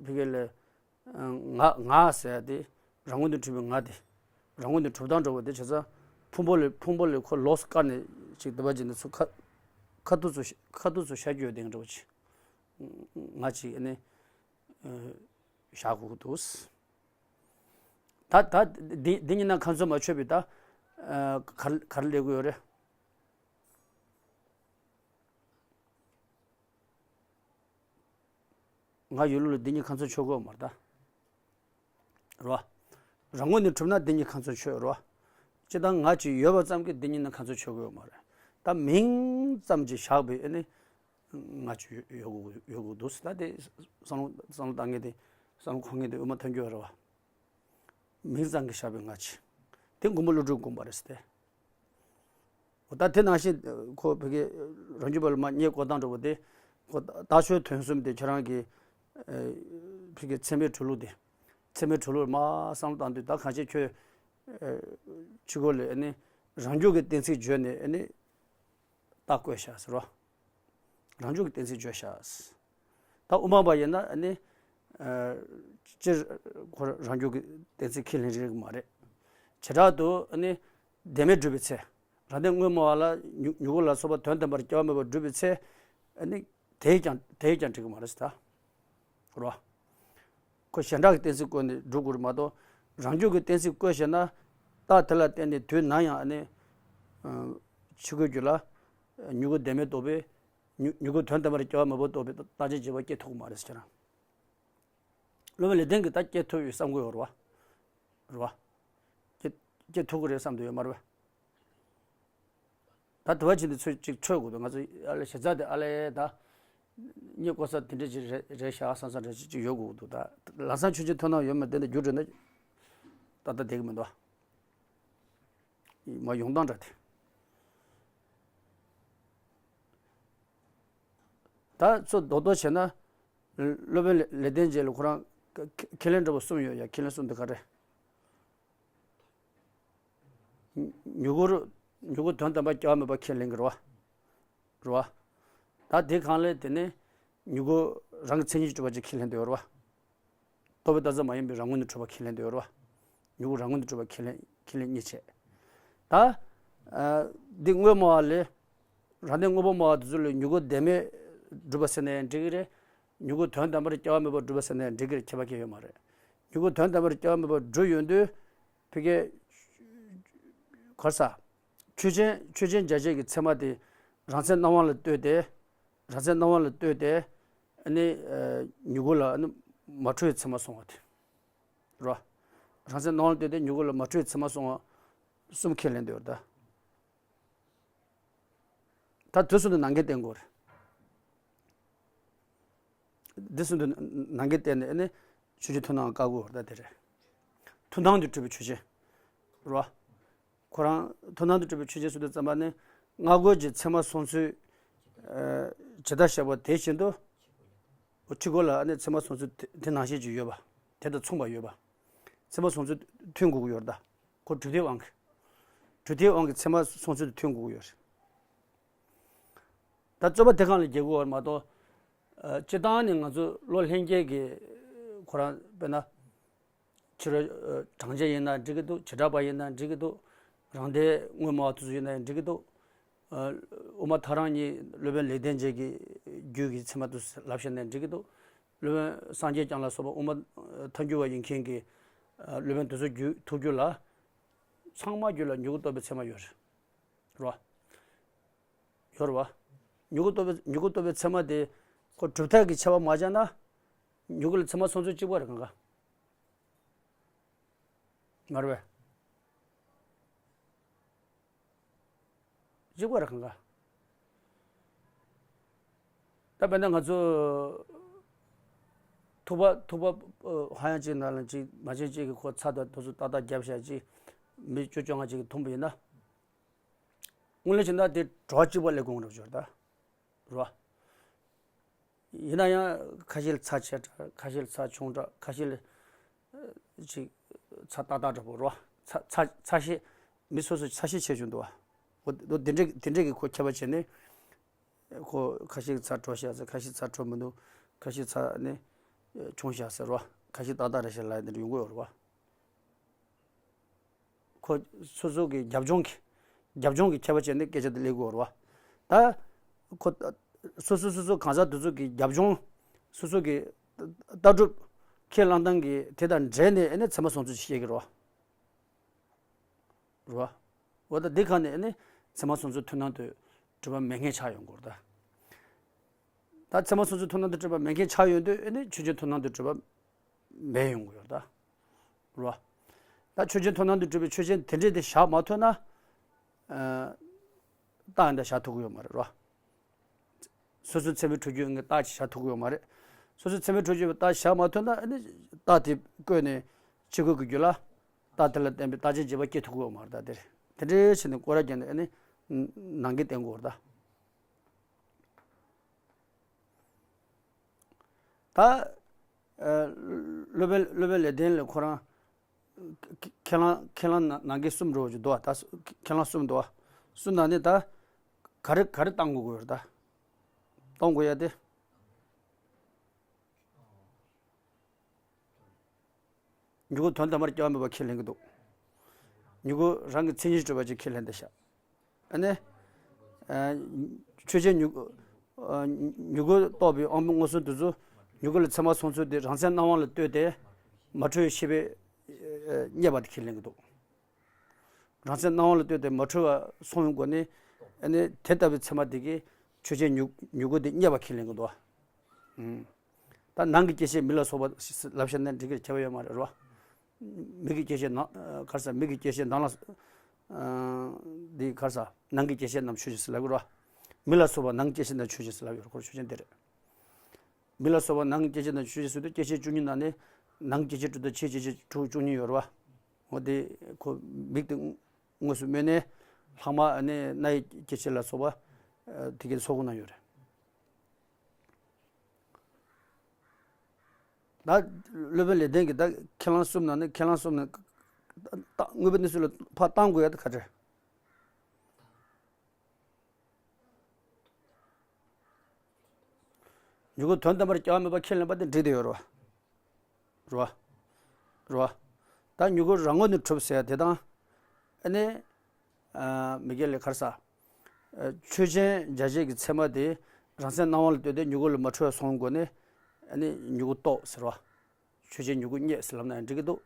ཕི་གེ་ལ། ང་ང་ཟེར་དེ། རང་ངོས་ནས་གྲུབ་པའི་ང་དེ། རང་ངོས་ནས་གྲུབ་སྟངས་འདྲ་བོ་དེ་བྱས་ཙང་། ཕུང་པོ་ལས་ཕུང་པོ་ལས་ཁོ་ལོགས་སུ་བཀར་ནས་ཅིག་འདི་པ་ཅིག་ནས་ཚུར་ཁ། ཁ་ཐུག་ཚུར་ཤ་ཁ་ཐུག་ཚུར་ཤར་རྒྱུ་ཡོད་དེ་འདྲ་བོ་ཅིག་ང་ཅིག་ཨ་ནི། བཞག་དགོས་ཀྱི་འདུག་ད་ད་འདི་འདི་གཉིས་ནང་ཁ་ཚོན་མ་ཆོད་པའི་ད། ག་རེ་ག་རེ་ལས་དགོས་ཡོད་རེད། ང་ཡོད་ལུགས་ལ་འདི་གཉིས་ཁ་ཚོན་ཆོད་ཀྱི་ཡོད་མ་རེད་ད། རེད་བ། རང་ངོས་ནས་གྲུབ་ན་འདི་གཉིས་ཁ་ཚོན་ཆོད་རེད་བ། སྤྱིར་བཏང་ང་ཅིག་ཡོད་པ་ཙམ་གྱིས་འདི་གཉིས་ནི་ཁ་ཚོན་ཆོད་ཀྱི་ཡོད་མ་རེད། ད་མིང་ཙམ་ཅིག་བཞག་པའི་ཨ་ནི། ང་ཅིག་ཡོད་ཡོད་དགོས་ཡོད་དགོས་འདུག་ད་དེ་བསམ་བློ་བསམ་བློ་བཏང་མཁན་དེ་བསམ་བློ་འཁོར་མཁན་དེ་དབུ་མ་ཐོན་རྒྱུ་རེད་བ། མིང་ཙམ་གྱིས་བཞག་པའི་ང་ཅིག་དེ་མགོན་པོ་ཀླུ་སྒྲུབ་དགོངས་པ་རེད་ཟེར་ཏེ། འོ་ད་དེ་ནང་བཞིན་ཁོ་ཕ་གི་རང་རྒྱུད་པ་ལ་མར་རྙེད་བཀོད་སྟངས་འདྲ་པོ་དེ། ཁོ་རྟགས་ཆོས་དོན་གསུམ་དེ་ཁྱེད་རང་གི་ཕ་གི་ཚད་མའི་གྲུབ་ལུགས་དེ། ཚད་མའི་གྲུབ་ལུགས་མར་བསམ་བློ་བཏང་དུས་ད་གང་ཅི་ཁྱོད་ཕྱི་སྒོ་ལས་ཨ་ནི་རང་རྒྱུད་ཀྱི་གཏན་ཚིགས་བརྗོད་ནས་ཨ་ནི། རྟགས་བཀོད་བཞག་ཟེར་རོ། རང་རྒྱུད་ཀྱི་གཏན་ཚིགས་བརྗོད་བཞག་ད་དབུ་མ་པ་ཡིན་ན་ཨ་ནི། སྤྱིར་ཁོ་རང་རྒྱུད་ཀྱི་གཏན་ཚིགས་ཁས་ལེན་རིགས་མ་རེད། བྱེ་བྲག་ཏུ་ཨ་ནི། བདེན་མེད་སྒྲུབ་པའི་ཚེ། རང་སྡེ་དངོས་སྨྲ་བ་ལ་མྱུ་མྱུ་གུ་ལ་སོགས་པ་དོན་དམ་པར་སྐྱེ་བ་མེད་པར་སྒྲུབ་པའི་ཚེ། ཨ་ནི། དེས་ཀྱང་དེས་ཀྱང་འགྲིག་གི་མ་རེད་ཟེར་ད། རོ། ཁོ་གཞན་དག་གི་གཏན་ཚིགས་བཀོད་ནས་སྒྲུབ་དགོས་རེད་མ་གཏོགས། རང་རྒྱུད་ཀྱི་གཏན་ཚིགས་བཀོད་ཞེ་ན། རྟགས་དེ་ལ་བརྟེན་ནས་དུས་ནམ་ཡང་ཨ་ནི། ཕྱི་རྒོལ་རྒྱུད་ལ། མྱུ་གུ་བདེན་མེད་རྟོགས་པའི། མྱུ་མྱུ་གུ་དོན་དམ་པར་སྐྱེ་བ་མེད་པར་རྟོགས་པའི་རྟགས་ཅན་འབྱེད་པ་སྐྱེ་ཐུབ་ཀྱི་མ་རེད་ཟེར་ཁྱེད་རང་། སློབ་མ་ལེགས་ལྡན་གྱིས་ད་སྐྱེ་ཐུབ་ཡོད་བསམ་གྱི་ཡོད་རེད་བ། རེད་བ། སྐྱེ་སྐྱེ་ཐུབ་ཀྱི་རེད་བསམ་དུ་ཡོད་མ་རེད་བ། ད་དུ་བ་ཅན་དུ་ཚོད་ཅིག་འཚོལ་དགོས་འདུག་ང་ཚོ་ཨ་ལེ་ཞེ་ས་དེ་ཨ་ལེ་ད། རྙེད་བཀོད་ས་དེ་འདྲ་ཅིག་རེད་རེད་ཤག་བསམ་བསམ་འདྲ་ཅིག་ཅིག་ཡོད་དགོས་འདུག་ད་ལམ་སང་ཆོས་ཅན་ཐོན་ན་ཡོད་མ་རེད་དེ་འདྲ་རྒྱུ་འདྲ་ན། ད་ལྟ་བསྡད་ཀྱི་མི་འདུག་མ་ཡོང་སྟངས་འདྲ་དེ། ད་ཚོ་རྡོག་རྡོག་བྱས་ན། སློབ་དཔོན་ལེགས་ལྡན་འབྱེད་ལ་ཁོ་རང་ཁས་ཁས་ལེན་འདྲ་པོ་གསུམ་ཡོད་ཡ། ཁས་ལེན་གསུམ་དེ་ག་རེ། མྱུ་གུ་རུ། མྱུ་གུ་དོན་དམ་པར་སྐྱེ་བ་མེད་པ་ཁས་ལེན་གྱི་རེད་བ། རེད་བ། ད་དེ་གང་ལས་དེ་ནས་མྱུ་གུ་རང་གི་མཚན་ཉིད་ཀྱིས་གྲུབ་པ་ཅིག་ཁས་ལེན་དུ་ཡོད་རེད་བ། རྟོག་པའི་བཏགས་ཚད་མ་ཡིན་པའི་རང་ངོས་ནས་གྲུབ་པ་ཁས་ལེན་དུ་ཡོད་རེད་བ། མྱུ་གུ་རང་ངོས་ནས་གྲུབ་པ་ཁས་ལེན་ཁས་ལེན་གཉིས་བྱས། ད། ཨ། འདི་དངོས་སྨྲ་བ་ལས། རང་སྡེ་དངོས་པོ་སྨྲ་བ་དེ་ཚོ་ལས་མྱུ་གུ་བདེན་མེད་སྒྲུབ་པ་ཟེར་ན་ཡང་འགྲིག་གི་རེད། མྱུ་གུ་དོན་དམ་པར་སྐྱེ་བ་མེད་པར་སྒྲུབ་པ་ཟེར་ན་ཡང་འགྲིག་གི་རེད། ཁྱད་པར་གང་ཡོད་མ་རེད། མྱུ་གུ་དོན་དམ་པར་སྐྱེ་བ་མེད་པར་སྒྲུབ་ཡོང་དུས། ཕ་གི། ག་རེ་ཟ། ཆོས་ཅན་ཆོས་ཅན་རྒྱ་ཆེ་གི་ཚད་མ་དེ། རང་མཚན་སྣང་བ་ལ་ལྟོས་ཏེ། རང་མཚན་སྣང་བ་ལ་ལྟོས་ཏེ། ཨ་ནི། ཨ། མྱུ་གུ་ལ་ཨ་ནི་མ་འཁྲུལ་བའི་ཚད་མ་སོང་བ་དེ། རོ། རང་མཚན་སྣང་བ་ལ་ལྟོས་ཏེ་མྱུ་གུ་ལ་མ་འཁྲུལ་བའི་ཚད་མ་སོང་བ་གསུམ་ཁས་ལེན་འདོད་ད། ད་དུས་གསུམ་དུ་ནང་འགལ་བསྟན་དགོས་རེད། དུས་གསུམ་དུ་ནང་འགལ་བསྟན་ནས་ཨ་ནི་ཆོས་ཅན་མཐོང་སྣང་བཀག་དགོས་རེད། ད་དེ་རེད། མཐོང་སྣང་དུ་གྲུབ་པའི་ཆོས་ཅན། རོ། ཁོ་རང་མཐོང་སྣང་དུ་གྲུབ་པའི་ཆོས་ཅན་ཟེར་དུས་ཙམ་པ་ནི། སྔ་རྒོལ་གྱི་ཚད་མ་སོང་ཚུལ། ཨ། ཇི་ལྟར་བཞག་པ་དེ་བཞིན་དུ། འཁྲུལ་འཁོར་ལ་ཨ་ནི་ཚད་མ་སོང་ཚུལ་དེ་དེ་ནང་བཞིན་གྱི་ཡོད་པ། དེ་དང་མཚུངས་པ་ཡོད་པ། ཚད་མ་སོང་ཚུལ་མཐུན་དགོས་ཀྱི་ཡོད་རེད་ད། ཁོ་གྲུབ་མཐའི་དབང་གིས། གྲུབ་མཐའི་དབང་གིས་ཚད་མ་སོང་ཚུལ་དེ་མཐུན་དགོས་ཀྱི་ཡོད་རེད། ད་རྩོད་པ་དེ་གང་ལ་རྒྱག་དགོས་པ་རེད་མ་གཏོགས། ཨ། སྤྱིར་བཏང་ནས་ང་ཚོ་བློ་ལྷན་སྐྱེས་ཀྱི་ཁོ་རང་དཔེར་ན། ཕྱི་རོལ་གྲངས་ཅན་ཡིན་ན་འགྲིག་གི་འདུག་བྱེ་བྲག་པ་ཡིན་ན་འགྲིག་གི་འདུག་རང་སྡེ་དངོས་སྨྲ་བ་དེ་ཚོ་ཡིན་ན་ཡང་འགྲིག་གི་འདུག་ཨ། དབུ་མ་ཐལ་རང་གཉིས་སློབ་དཔོན་ལེགས་ལྡན་འབྱེད་ཀྱི་རྒྱུད་ཀྱི་ཚད་མ་དེ་ཚོ་ལབ་བཞག་ན་ཡང་འགྲིག་གི་འདུག་སློབ་དཔོན་སངས་རྒྱས་བསྐྱངས་ལ་སོགས་པ་དབུ་མ་ཐལ་འགྱུར་བ་ཡིན་མཁན་གྱི། ཨ། སློབ་དཔོན་དེ་ཚོ་རྒྱུད་ཐུགས་རྒྱུད་ལ། ཚང་མ་རྒྱུད་ལ་མྱུ་གུ་རྟོགས་པའི་ཚད་མ་ཡོད་རེད། རོ། ཡོད་རེད་བ། མྱུ་གུ་རྟོགས་པའི་མྱུ་གུ་རྟོགས་པའི་ཚད་མ་དེ། ཁོ་གྲུབ་མཐའ་གི་ཁྱད་པར་མ་སྦྱར་ན། མྱུ་གུ་ལ་ཚད་མ་སོང་ཚུལ་གཅིག་པ་རེད་གང་ག་མ་རེད་བས། གཅིག་པ་རེད་གང་ག་ད་དཔེར་ན་ང་ཚོ། ཐུག་པ་ཐུག་པ། ཧ་ཡང་གཅིག་ནང་ལ་གཅིག་མ་བྱན་གཅིག་གིས་ཁོ་ཚྭ་དང་དེ་ཚོ་ཏག་ཏག་བརྒྱབ་བཞག་ཅིག་མི་བཅུ་བཅོ་ལྔ་ཅིག་གིས་འཐུང་པ་ཡིན་ན། དངོས་གནས་བྱས་ན་དེ་གྲོགས་གཅིག་པ་ལས་དགོངས་རབ་འབྱོར་ད། རོ། ཡིན་ན་ཡང་ཁ་ཤས་ལ་ཚྭ་ཆེ་དྲགས། ཁ་ཤས་ལ་ཚྭ་ཆུང་དྲགས། ཁ་ཤས་ལ་ཅིག་ཚྭ་ཏག་ཏག་འདྲ་པོ་རོ། ཚྭ་ཚྭ་ཚྭ་ཤས། མི་སོ་སོ་ཚྭ་ཤས་ཆེ་ཆུང་འདུག་བ། འོ་འོ་དེ་འདྲས་དེ་འདྲས་ཀྱི་ཁོ་ཁྱད་པར་བྱས་ནས། ཁོ་ཁ་ཤས་ཚྭ་དྲོ་བཞག་ཟེར། ཁ་ཤས་ཚྭ་དྲོ་མི་འདུག་ཁ་ཤས་ཚྭ་ནི་ཆུང་བཞག་ཟེར་རོ། ཁ་ཤས་ཏག་ཏག་རེད་ཟེར་ལབ་ཡ་དེ་འདྲ་ཡོང་གི་ཡོད་རེད་བ། ཁོ་སོ་སོ་གི་རྒྱབ་ལྗོངས་ཀྱི་རྒྱབ་ལྗོངས་ཀྱི་ཁྱད་པར་བྱས་ནས་སྐད་ཆ་དེ་སླེབས་ཀྱི་ཡོད་རེད་བ། ད་ཁོ་སོ་སོ་སོ་སོ་གང་ཟག་དེ་ཚོ་གི་རྒྱབ་ལྗོངས། སོ་སོ་གི་ལྟ་གྲུབ་ཁས་བླངས་སྟངས་ཀྱི་དེ་དང་འབྲེལ་ནས་ཨ་ནི་ཚད་མ་སོང་ཚུལ་བཤད་ཀྱི་རེད་བ། རེད་བ། འོ་ད་འདི་ག་ནས་ཨ་ནི་ཚད་མ་སོང་ཚུལ་མཐུན་སྣང་དུ་གྲུབ་པ་མེད་མཁན་ཆགས་ཡོང་གི་ཡོད་རེད་ད། ད་ཚད་མ་སོང་ཚུལ་མཐུན་སྣང་དུ་གྲུབ་པ་མེད་མཁན་ཆགས་ཡོང་དུས་ཨ་ནི་ཆོས་ཅན་མཐུན་སྣང་དུ་གྲུབ་པ་མེད་ཡོང་གི་ཡོད་ད། རེད་བ། ད་ཆོས་ཅན་མཐུན་སྣང་དུ་གྲུབ་པའི་ཆོས་ཅན་དེ་འདྲས་དེ་བཞག་མ་ཐུབ་ན། ཨ། རྟགས་འདི་བཞག་ཐུབ་ཀྱི་ཡོད་མ་རེད་རོ། སོ་སོའི་ཚད་མས་གྲུབ་རྒྱུ་ཡིན་གྱི་རྟགས་ཅིག་བཞག་ཐུབ་ཀྱི་ཡོད་མ་རེད། སོ་སོའི་ཚད་མས་གྲུབ་རྒྱུ་ཡིན་པའི་རྟགས་བཞག་མ་ཐུབ་ན་ཨ་ནི་རྟགས་དེ་བཀོད་ནས་ཕྱི་རྒོལ་གྱི་རྒྱུད་ལ་རྟགས་དེ་ལ་བརྟེན་པའི་རྟགས་ཅན་རྗེས་དཔག་སྐྱེ་ཐུབ་ཀྱི་ཡོད་མ་རེད་ད་དེ་རེད། དེ་འདྲའི་ཕྱིར་ནས་སྐོར་ར་བརྒྱབ་ནས་ཨ་ནི་ནང་འགལ་བསྟན་དགོས་རེད་ད། ད། ཨ། སློབ་དཔོན་སློབ་དཔོན་ལེགས་ལྡན་ལ་ཁོ་རང་ཁས་བླངས་ཁས་བླངས་ནང་གི་གསུམ་འགྲོ་བ་ཅིག་འདུག་བ། ད་ཁས་བླངས་གསུམ་འདུག་བ། གསུམ་ནང་ནས་ད་ག་རེ་ག་རེ་བཏང་དགོས་ཀྱི་ཡོད་རེད་ད། གཏོང་དགོས་ཡ་དེ། མྱུ་གུ་དོན་དམ་པར་སྐྱེ་བ་མེད་པ་ཁས་ལེན་གྱི་འདུག་མྱུ་གུ་རང་གི་མཚན་ཉིད་གྲུབ་པ་ཅིག་ཁས་ལེན་བསྡད་ཤག་ཨ་ནི། ཨ། ཆོས་ཅན་མྱུ་གུ། ཨ། མྱུ་གུ་རྟོགས་པའི་དབང་པོ་མངོན་སུམ་དེ་ཚོ་མྱུ་གུ་ལ་ཚད་མ་སོང་ཚུལ་དེ་རང་མཚན་སྣང་བ་ལ་ལྟོས་ཏེ་མ་འཁྲུལ་བའི་ཤེས་པས། ཨ། རྙེད་པ་དེ་ཁས་ལེན་གྱི་འདུག་རང་མཚན་སྣང་བ་ལ་ལྟོས་ཏེ་མ་འཁྲུལ་བ་སོང་བའི་སྒོ་ནས་ཨ་ནི་དེ་ལྟ་བུའི་ཚད་མ་དེ་གིས་ཆོས་ཅན་མྱུ་མྱུ་གུ་དེ་རྙེད་པ་ཁས་ལེན་གྱི་འདུག་ཨ། ད་ནང་གི་སྐྱེ་མཆེད་མིག་ལ་སོགས་པ་ལབ་བཞག་ན་འགྲིག་གི་ཁྱད་པར་ཡོད་མ་རེད་རོ། མིག་གི་སྐྱེ་མཆེད་ནང་ག་རེ་ཟ། མིག་གི་སྐྱེ་མཆེད་ནང་ལ། ཨ། འདི་ག་རེ་ཟ། ནང་གི་སྐྱེ་མཆེད་རྣམས་ཆོས་ཅན་ཟེར་ལབ་ཀྱི་རོ། མིག་ལ་སོགས་པ་ནང་གི་སྐྱེ་མཆེད་རྣམས་ཆོས་ཅན་ཟེར་ལབ་ཡོད་རེད། ཁོ་ཆོས་ཅན་དེ་རེད། མིག་ལ་སོགས་པ་ནང་གི་སྐྱེ་མཆེད་རྣམས་ཆོས་ཅན་ཟེར་དུས་སྐྱེ་མཆེད་བཅུ་གཉིས་ནང་ནས་ནང་གི་སྐྱེ་མཆེད་དྲུག་དང་ཕྱིའི་སྐྱེ་མཆེད་དྲུག་བཅུ་གཉིས་ཡོད་རེད་བ། འོ་དེ་ཁོ་མིག་དེ་ དངོས་སུ་སྨོས་ནས་ལྷག་མ་ནི་སྣ་ཡི་སྐྱེ་མཆེད་ལ་སོགས་པ་དེ་གའི་ཚོགས་གོ་ན་ཡོད་རེད། ད་སློབ་དཔོན་ལེགས་ལྡན་གྱིས་ད་ཁས་བླངས་གསུམ་ནང་ནས་ཁས་བླངས་གསུམ་ནས་དངོས་པོའི་གནས་ཚུལ་ལ་ཕར་བཏང་དགོས་ཡ་དེ་ག་རེ་རེད། མྱུ་གུ་དོན་དམ་པར་སྐྱེ་བ་མེད་པ་ཁས་ལེན་པ་དེ་འགྲིག་བསྡད་ཡོད་རེད་བ། རེད་བ། རེད་བ། ད་མྱུ་གུ་རང་ངོས་ནས་གྲུབ་ཟེར་ཡ་དེ་དང་། ཨ་ནི། ཨ། མི་དགེ་ལས་ཁར་ས། ཨ། ཆོས་ཅན་འཇལ་བྱེད་ཀྱི་ཚད་མ་དེ་རང་མཚན་སྣང་བ་ལ་ལྟོས་ཏེ་མྱུ་གུ་ལ་མ་འཁྲུལ་བར་སོང་སྒོ་ནས། ཨ་ནི་མྱུ་གུ་རྟོགས་ཟེར་བ། ཆོས་ཅན་མྱུ་གུ་རྙེད་ཟེར་ལབ་ན་ཡང་འགྲིག་གི་འདུག་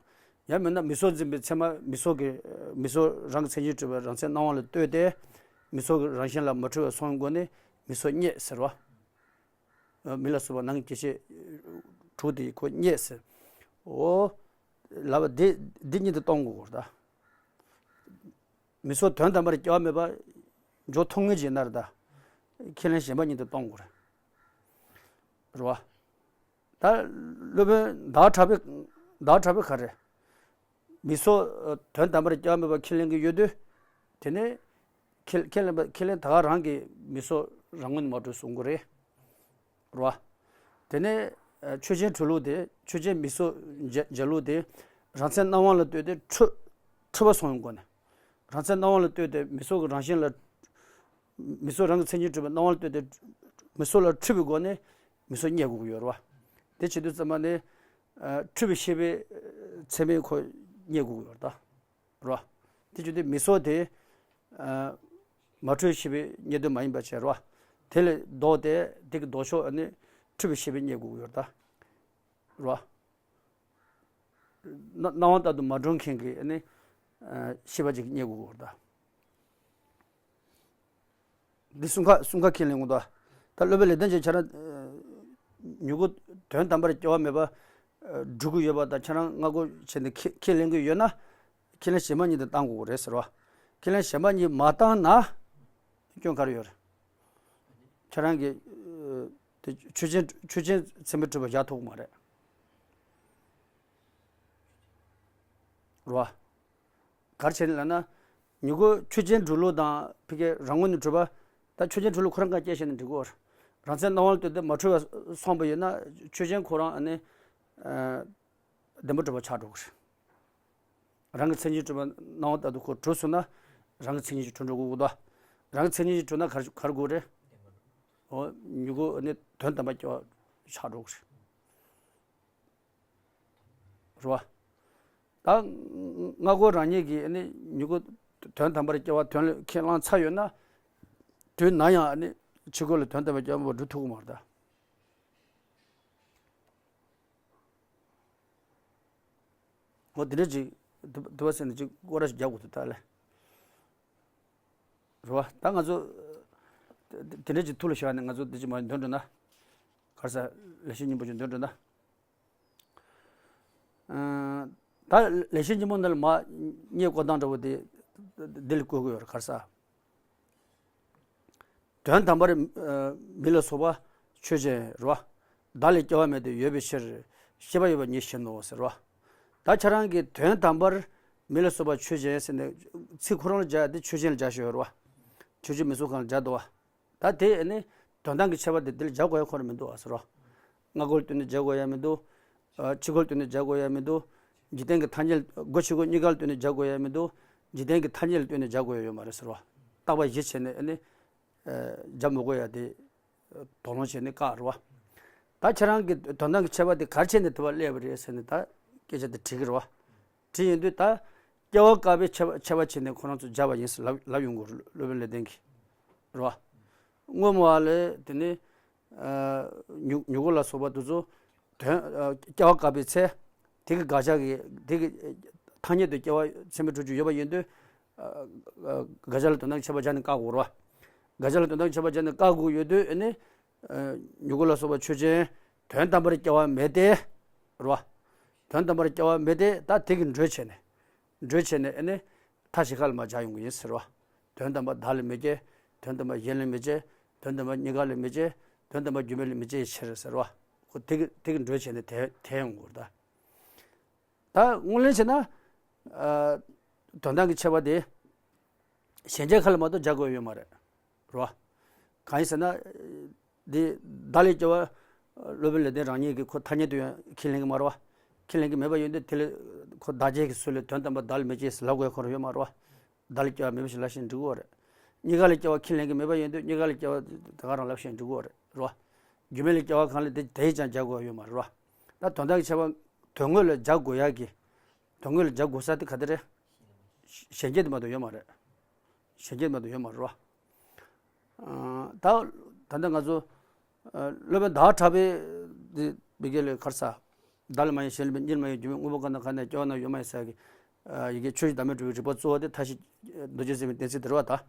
ཡང་མིན་ན་མིང་ཚོར་འཛིན་པའི་ཚད་མ་མིང་ཚོར་གྱི། མིང་ཚོར་རང་གི་མཚན་ཉིད་གྲུབ་པའི་རང་མཚན་སྣང་བ་ལ་ལྟོས་ཏེ། མིང་ཚོར་གྱི་རང་བཞིན་ལ་མ་འཁྲུལ་བར་སོང་སྒོ་ནས་མིང་ཚོར་རྙེད་ཟེར་བ། མིང་ལ་སོགས་པ་ནང་གི་སྐྱེ་མཆེད་དྲུག་དེ་ཁོ་རྙེད་ཟེར། འོ། ལབ་པ་འདི་འདི་གཉིས་དེ་གཏོང་དགོས་གོ་ད། མིང་ཚོར་དོན་དམ་པར་སྐྱེ་བ་མེད་པ་འཇོག་ཐུབ་ངེས་ཅིག་ཡིན་ན་རེད་ད། ཁས་ལེན་གཞན་པ་གཉིས་དེ་གཏོང་དགོས་རེད། རེད་བ། ད་སློབ་དཔོན་ཟླ་བ་གྲགས་པའི། ཟླ་བ་གྲགས་པའི་ག་རེ། མིང་ཚོར་དོན་དམ་པར་སྐྱེ་བ་མེད་པ་ཁས་ལེན་གྱི་ཡོད་དུས། དེ་ནས་ཁས་ཁས་ལེན་པ། ཁས་ལེན་ད་ག་རང་གིས་མིང་ཚོར་རང་ངོས་ནས་མ་གྲུབ་གསུང་གི་རེད། རེད་བ། དེ་ནས་ཆོས་ཅན་གྲུབ་ལུགས་དེ། ཆོས་ཅན་མིང་ཚོར་འཇལ་འཇལ་ལུགས་དེ་རང་མཚན་སྣང་བ་ལ་ལྟོས་ཏེ་འཁྲུལ་འཁྲུལ་བ་སོང་བའི་སྒོ་ནས། རང་མཚན་སྣང་བ་ལ་ལྟོས་ཏེ་མིང་ཚོར་གྱི་རང་བཞིན་ལ། མིང་ཚོར་རང་གི་མཚན་ཉིད་གྲུབ་པའི་སྣང་བ་ལ་ལྟོས་ཏེ་མིང་ཚོར་ལ་འཁྲུལ་པའི་སྒོ་ནས་མིང་ཚོར་རྙེད་དགོས་ཀྱི་ཡོད་རེད་བ། དེ་བྱེད་དུས་ཙམ་པ་ནི། ཨ། འཁྲུལ་པའི་ཤེས་པའི་ཚད་མས་ཁོ་རྙེད་དགོས་ཀྱི་ཡོད་རེད་ད། རེད་བ། དེ་བྱེད་དུས་མིང་ཚོར་དེ། ཨ། མ་འཁྲུལ་ཤེས་པའི་རྙེད་དོན་མ་ཡིན་པ་བྱས་རེད་བ། དེ་ལས་ལྡོག་སྟེ་དེ་གི་ལྡོག་ཕྱོགས་ནི་འཁྲུལ་པའི་ཤེས་པས་རྙེད་དགོས་ཀྱི་ཡོད་རེད་ད། རེད་བ། སྣ་སྣང་བ་ལྟར་དུ་མ་གྲུབ་མཁན་གྱི་ནི། ཨ། ཤེས་པ་ཅིག་རྙེད་དགོས་ཀྱི་ཡོད་རེད་ད། འདི་གསུམ་ཀ་གསུམ་ཀ་ཁས་ལེན་དགོས་འདུག་ད་སློབ་དཔོན་ལེགས་ལྡན་གྱིས་ཁྱེད་རང་། ཨ། མྱུ་གུ་དོན་དམ་པར་སྐྱེ་བ་མེད་པ། ཨ། སྒྲུབ་ཀྱི་ཡོད་པ་དང་ཁྱེད་རང་སྔ་རྒོལ་བྱས་ནས་ཁས་ཁས་ལེན་གྱི་ཡོད་ན། ཁས་ལེན་གཞན་པ་གཉིས་དེ་བཏང་དགོས་རེད་ཟེར་བ། ཁས་ལེན་གཞན་པ་གཉིས་མ་བཏང་ན། སྐྱོན་ག་རེ་ཡོད་རེད། ཁྱེད་རང་གིས། ཨ། དེ་ཆོས་ཅན་ཆོས་ཅན་ཚད་མས་གྲུབ་པ་བཞག་ཐུབ་ཀྱི་མ་རེད། རེད་བ། ག་རེ་བྱས་ནས་ལབ་ན། མྱུ་གུ་ཆོས་ཅན་གྲུབ་ལུགས་དང་ཕ་གི་རང་ངོས་ནས་གྲུབ་པ། ད་ཆོས་ཅན་གྲུབ་ལུགས་ཁོ་རང་ག་སྐྱེ་བྱས་ནས་འགྲིག་གོ། རང་མཚན་སྣང་བ་ལ་ལྟོས་ཏེ་མ་འཁྲུལ་བ་སོང་པ་ཡིན་ན་ཆོས་ཅན་ཁོ་རང་ཨ་ནི། ཨ། བདེན་པར་གྲུབ་པ་ཆགས་འགྲོ་གི་རེད། རང་གི་མཚན་ཉིད་གྲུབ་པ་སྣང་བ་ལྟར་དུ་ཁོ་གྲུབ་སོང་ན། རང་གི་མཚན་ཉིད་ཀྱིས་གྲུབ་འགྲོ་དགོས་ཀྱི་འདུག་རང་གི་མཚན་ཉིད་ཀྱིས་གྲུབ་ན་ག་རེ་ག་རེ་དགོས་རེད། འོ། མྱུ་གུ་ནི་དོན་དམ་པར་སྐྱེ་བ་ཆགས་འགྲོ་གི་རེད། རེད་བ། ད་སྔ་རྒོལ་རང་ཉིད་ཀྱིས་ནི་མྱུ་གུ་དོན་དམ་པར་སྐྱེ་བ་དོན་ལ་ཁས་བླངས་ཚར་ཡོད་ན། དུས་ན་ཡང་ནི་ཕྱི་རྒོལ་ལ་དོན་དམ་པར་སྐྱེ་བ་སྒྲུབ་ཐུབ་ཀྱི་མ་རེད་ད། འོ། དེ་འདྲ་ཅིག་དུ་དུ་བ་ཟེར་ནས་ཅིག་སྐོར་ར་ཞིག་རྒྱག་དགོས་འདུག་ད་ལས། རེད་བ། ད་ང་ཚོ་དེ་དེ་འདྲ་ཅིག་ཐུགས་ལ་བཞག་ནས་ང་ཚོ་འདི་ཅིག་མ་འདོན་འགྲོ་ན། ག་རེ་ཟ། ལེགས་བཤད་སྙིང་པོ་ཅིག་འདོན་འགྲོ་ན། ཨ། ད་ལེགས་བཤད་སྙིང་པོ་འདི་ལ་མ་རྙེད་བཀོད་སྟངས་འདྲ་བོ་དེ་འདི་ལ་བཀོད་དགོས་ཡོད་རེད། ག་རེ་ཟ། དོན་དམ་པར། ཨ། མིང་ལ་སོགས་པ་ཆོས་ཅན་རེད་བ། བདག་ལས་སྐྱེ་བ་མེད་དེ་ཡོད་པའི་ཕྱིར། ཤེས་པ་ཡོད་པར་ངས་བཞེད་ནོ་ཟེར་བ། ད་ཁྱེད་རང་གིས་དོན་དམ་པར་མིང་ལ་སོགས་པ་ཆོས་ཅན་ཟེར་ནས་ཚིག་ཁོ་རང་ལ་སྦྱར་ཏེ་ཆོས་ཅན་ལ་སྦྱར་བཞག་ཡོད་རེད་བ། ཆོས་ཅན་མིང་གཟུགས་གང་ལ་སྦྱར་འདུག་བ། ད་དེ་ནི་དོན་དམ་གྱི་ཁྱད་པར་དེ་དེ་ལ་སྦྱར་དགོས་ཡ་ཁོ་རང་མི་འདུག་བ་ཟེར་བ། སྔ་རྒོལ་ལ་ལྟོས་ནས་སྦྱར་དགོས་ཡ་མི་འདུག་ཨ། ཕྱི་རྒོལ་ལ་ལྟོས་ནས་སྦྱར་དགོས་ཡ་མི་འདུག་འཇིག་རྟེན་གྱི་ཐ་སྙད། སྒོ་ཕྱི་སྒོ་གཉིས་ཀ་ལ་ལྟོས་ནས་སྦྱར་དགོས་ཡ་མི་འདུག་འཇིག་རྟེན་གྱི་ཐ་སྙད་ལ་ལྟོས་ནས་སྦྱར་དགོས་ཡ་ཡོད་མ་རེད་ཟེར་བ། བརྟག་པ་གཞི་བྱས་ནས་ནི། ཨ། སྦྱར་མི་དགོས་ཡ་དེ་དོགས་སློང་བྱས་ནས་བཀག་རེད་བ། ད་ཁྱེད་རང་གིས་དོན་དམ་གྱི་ཁྱད་པར་དེ་ག་རེ་བྱས་ནས་དེ་བ་སླེབས་པ་རེད་ཟེར་ནས་ད་སྐད་ཆ་དེ་དྲིས་ཀྱི་རེད་བ། དེ་ཡིན་དུས་ད་སྐྱེ་བ་དཀའ་བའི་ཁྱད་པར་ཁྱད་པར་བྱས་ནས་ཁོ་རང་ཚོ་སྦྱར་བ་ཡིན་ཟེར་ལབ་ལབ་ཡོང་གི་རེད། སློབ་དཔོན་ལེགས་ལྡན་གྱིས། རེད་བ། སྔོན་མ་ལས་དེ་ནི། ཨ། མྱུ་མྱུ་གུ་ལ་སོགས་པ་དེ་ཚོ་དོན། ཨ། སྐྱེ་བ་དཀའ་བའི་ཚེ། དེ་གི་དགག་བྱ་གི་དེ་གི་ཐ་སྙད་དུ་སྐྱེ་བ་ཚད་མས་གྲུབ་རྒྱུ་ཡོད་པ་ཡིན་དུས། ཨ། ཨ། དགག་བྱ་ལ་དོན་དམ་ཁྱད་པར་སྦྱར་ནས་བཀག་དགོས་རེད་བ། དགག་བྱ་ལ་དོན་དམ་ཁྱད་པར་སྦྱར་ནས་བཀག་དགོས་ཡོད་དུས་ཨ་ནི། ཨ། མྱུ་གུ་ལ་སོགས་པ་ཆོས་ཅན་དོན་དམ་པར་སྐྱེ་བ་མེད་དེ། རེད་བ། དོན་དམ་པར་སྐྱེ་བ་མེད་དེ། ད་དེ་གི་འགྲོས་བྱས་ནས། འགྲོས་བྱས་ནས་ཨ་ནི། མཐའ་བཞི་ཁ་ལ་མར་སྦྱར་ཡོང་གི་ཡིན་ཟེར་བ། དོན་དམ་པར་བདག་ལས་མི་སྐྱེ། དོན་དམ་པར་གཞན་ལས་མི་སྐྱེ། དོན་དམ་པར་གཉིས་ཀ་ལས་མི་སྐྱེ། དོན་དམ་པར་སྒྱུ་མ་ལས་མི་སྐྱེ་ཕྱིར་ཟེར་བ། ཁོ་དེ་གི་དེ་གི་འགྲོས་བྱས་ནས་དེ་དེ་ཡོང་དགོས་རེད་ད། ད་དངོས་ལན་བྱས་ན། ཨ། དོན་དམ་གྱི་ཁྱད་པར་དེ། གཞན་སྐྱེ་ཁ་ལ་མ་གཏོགས་སྦྱར་དགོས་ཡོད་མ་རེད། རེད་བ། གང་ཡིན་ཟེར་ན། འདི་བརྡ་ལ་སྐྱེ་བ། སློབ་དཔོན་ལེགས་ལྡན་རང་ཉིད་ཀྱིས་ཁོ་ཐ་སྙད་དུ་ཡང་ཁས་ལེན་གྱི་མ་རེད་བ། ཁས་ལེན་གྱི་མེད་པ་ཡིན་དུས་དེ་ལ་ཁོ་བདག་བྱེད་ཀྱི་ཚུལ་ལས་དོན་དམ་པར་བརྡ་ལ་མི་སྐྱེ་ཟེར་ལབ་དགོས་ཁོ་རང་ཡོད་མ་རེད་བ། བརྡ་ལ་སྐྱེ་བ་མེད་པ་ཞིག་ལབ་ཤེས་འགྲིག་གི་རེད། གཉིས་ཀ་ལ་སྐྱེ་བ་ཁས་ལེན་གྱི་མེད་པ་ཡིན་དུས་གཉིས་ཀ་ལ་སྐྱེ་བ་དེ་ག་རང་ལབ་ཤེས་འགྲིག་གི་རེད། རེད་བ། རྒྱུ་མེད་ལ་སྐྱེ་བ་གང་ལ་དེ་དེས་ཀྱང་སྦྱར་དགོས་ཡོད་མ་རེད་བ། ད་དོན་དག་གི་ཁྱད་པར་དོན་དངོས་ལ་སྦྱར་དགོས་ཡག་གི། དོན་དངོས་ལ་སྦྱར་དགོས་ས་དེ་ག་དེ་རེད། གཞན་སྐྱེ་དེ་མ་གཏོགས་ཡོད་མ་རེད། གཞན་སྐྱེ་དེ་མ་གཏོགས་ཡོད་མ་རེད་བ། ཨ། ད་ད་ལྟ་ང་ཚོ་ཨ་སློབ་དཔོན་ཟླ་བ་གྲགས་པས་འདི་མི་དགེ་ལས་གར་ས། བརྡ་ལ་མ་ཡིན་གཞན་ལ་མིན་གཉིས་ལ་མ་ཡིན་རྒྱུ་མེད་དངོས་པོ་ཀ་ན་ག་ནས་སྐྱེ་བ་ན་ཡོད་མ་ཡིན་ཟེར་གི། ཨ་ཡི་གེ་ཆོས་ཀྱི་བདག་མེད་སྒྲུབ་པའི་རིགས་པ་གཙོ་བོ་དེ་མཐའ་བཞི་མདོ་རྒྱུད་ཟེར་བའི་གཏན་ཚིགས་དེ་རེད་བ་ད།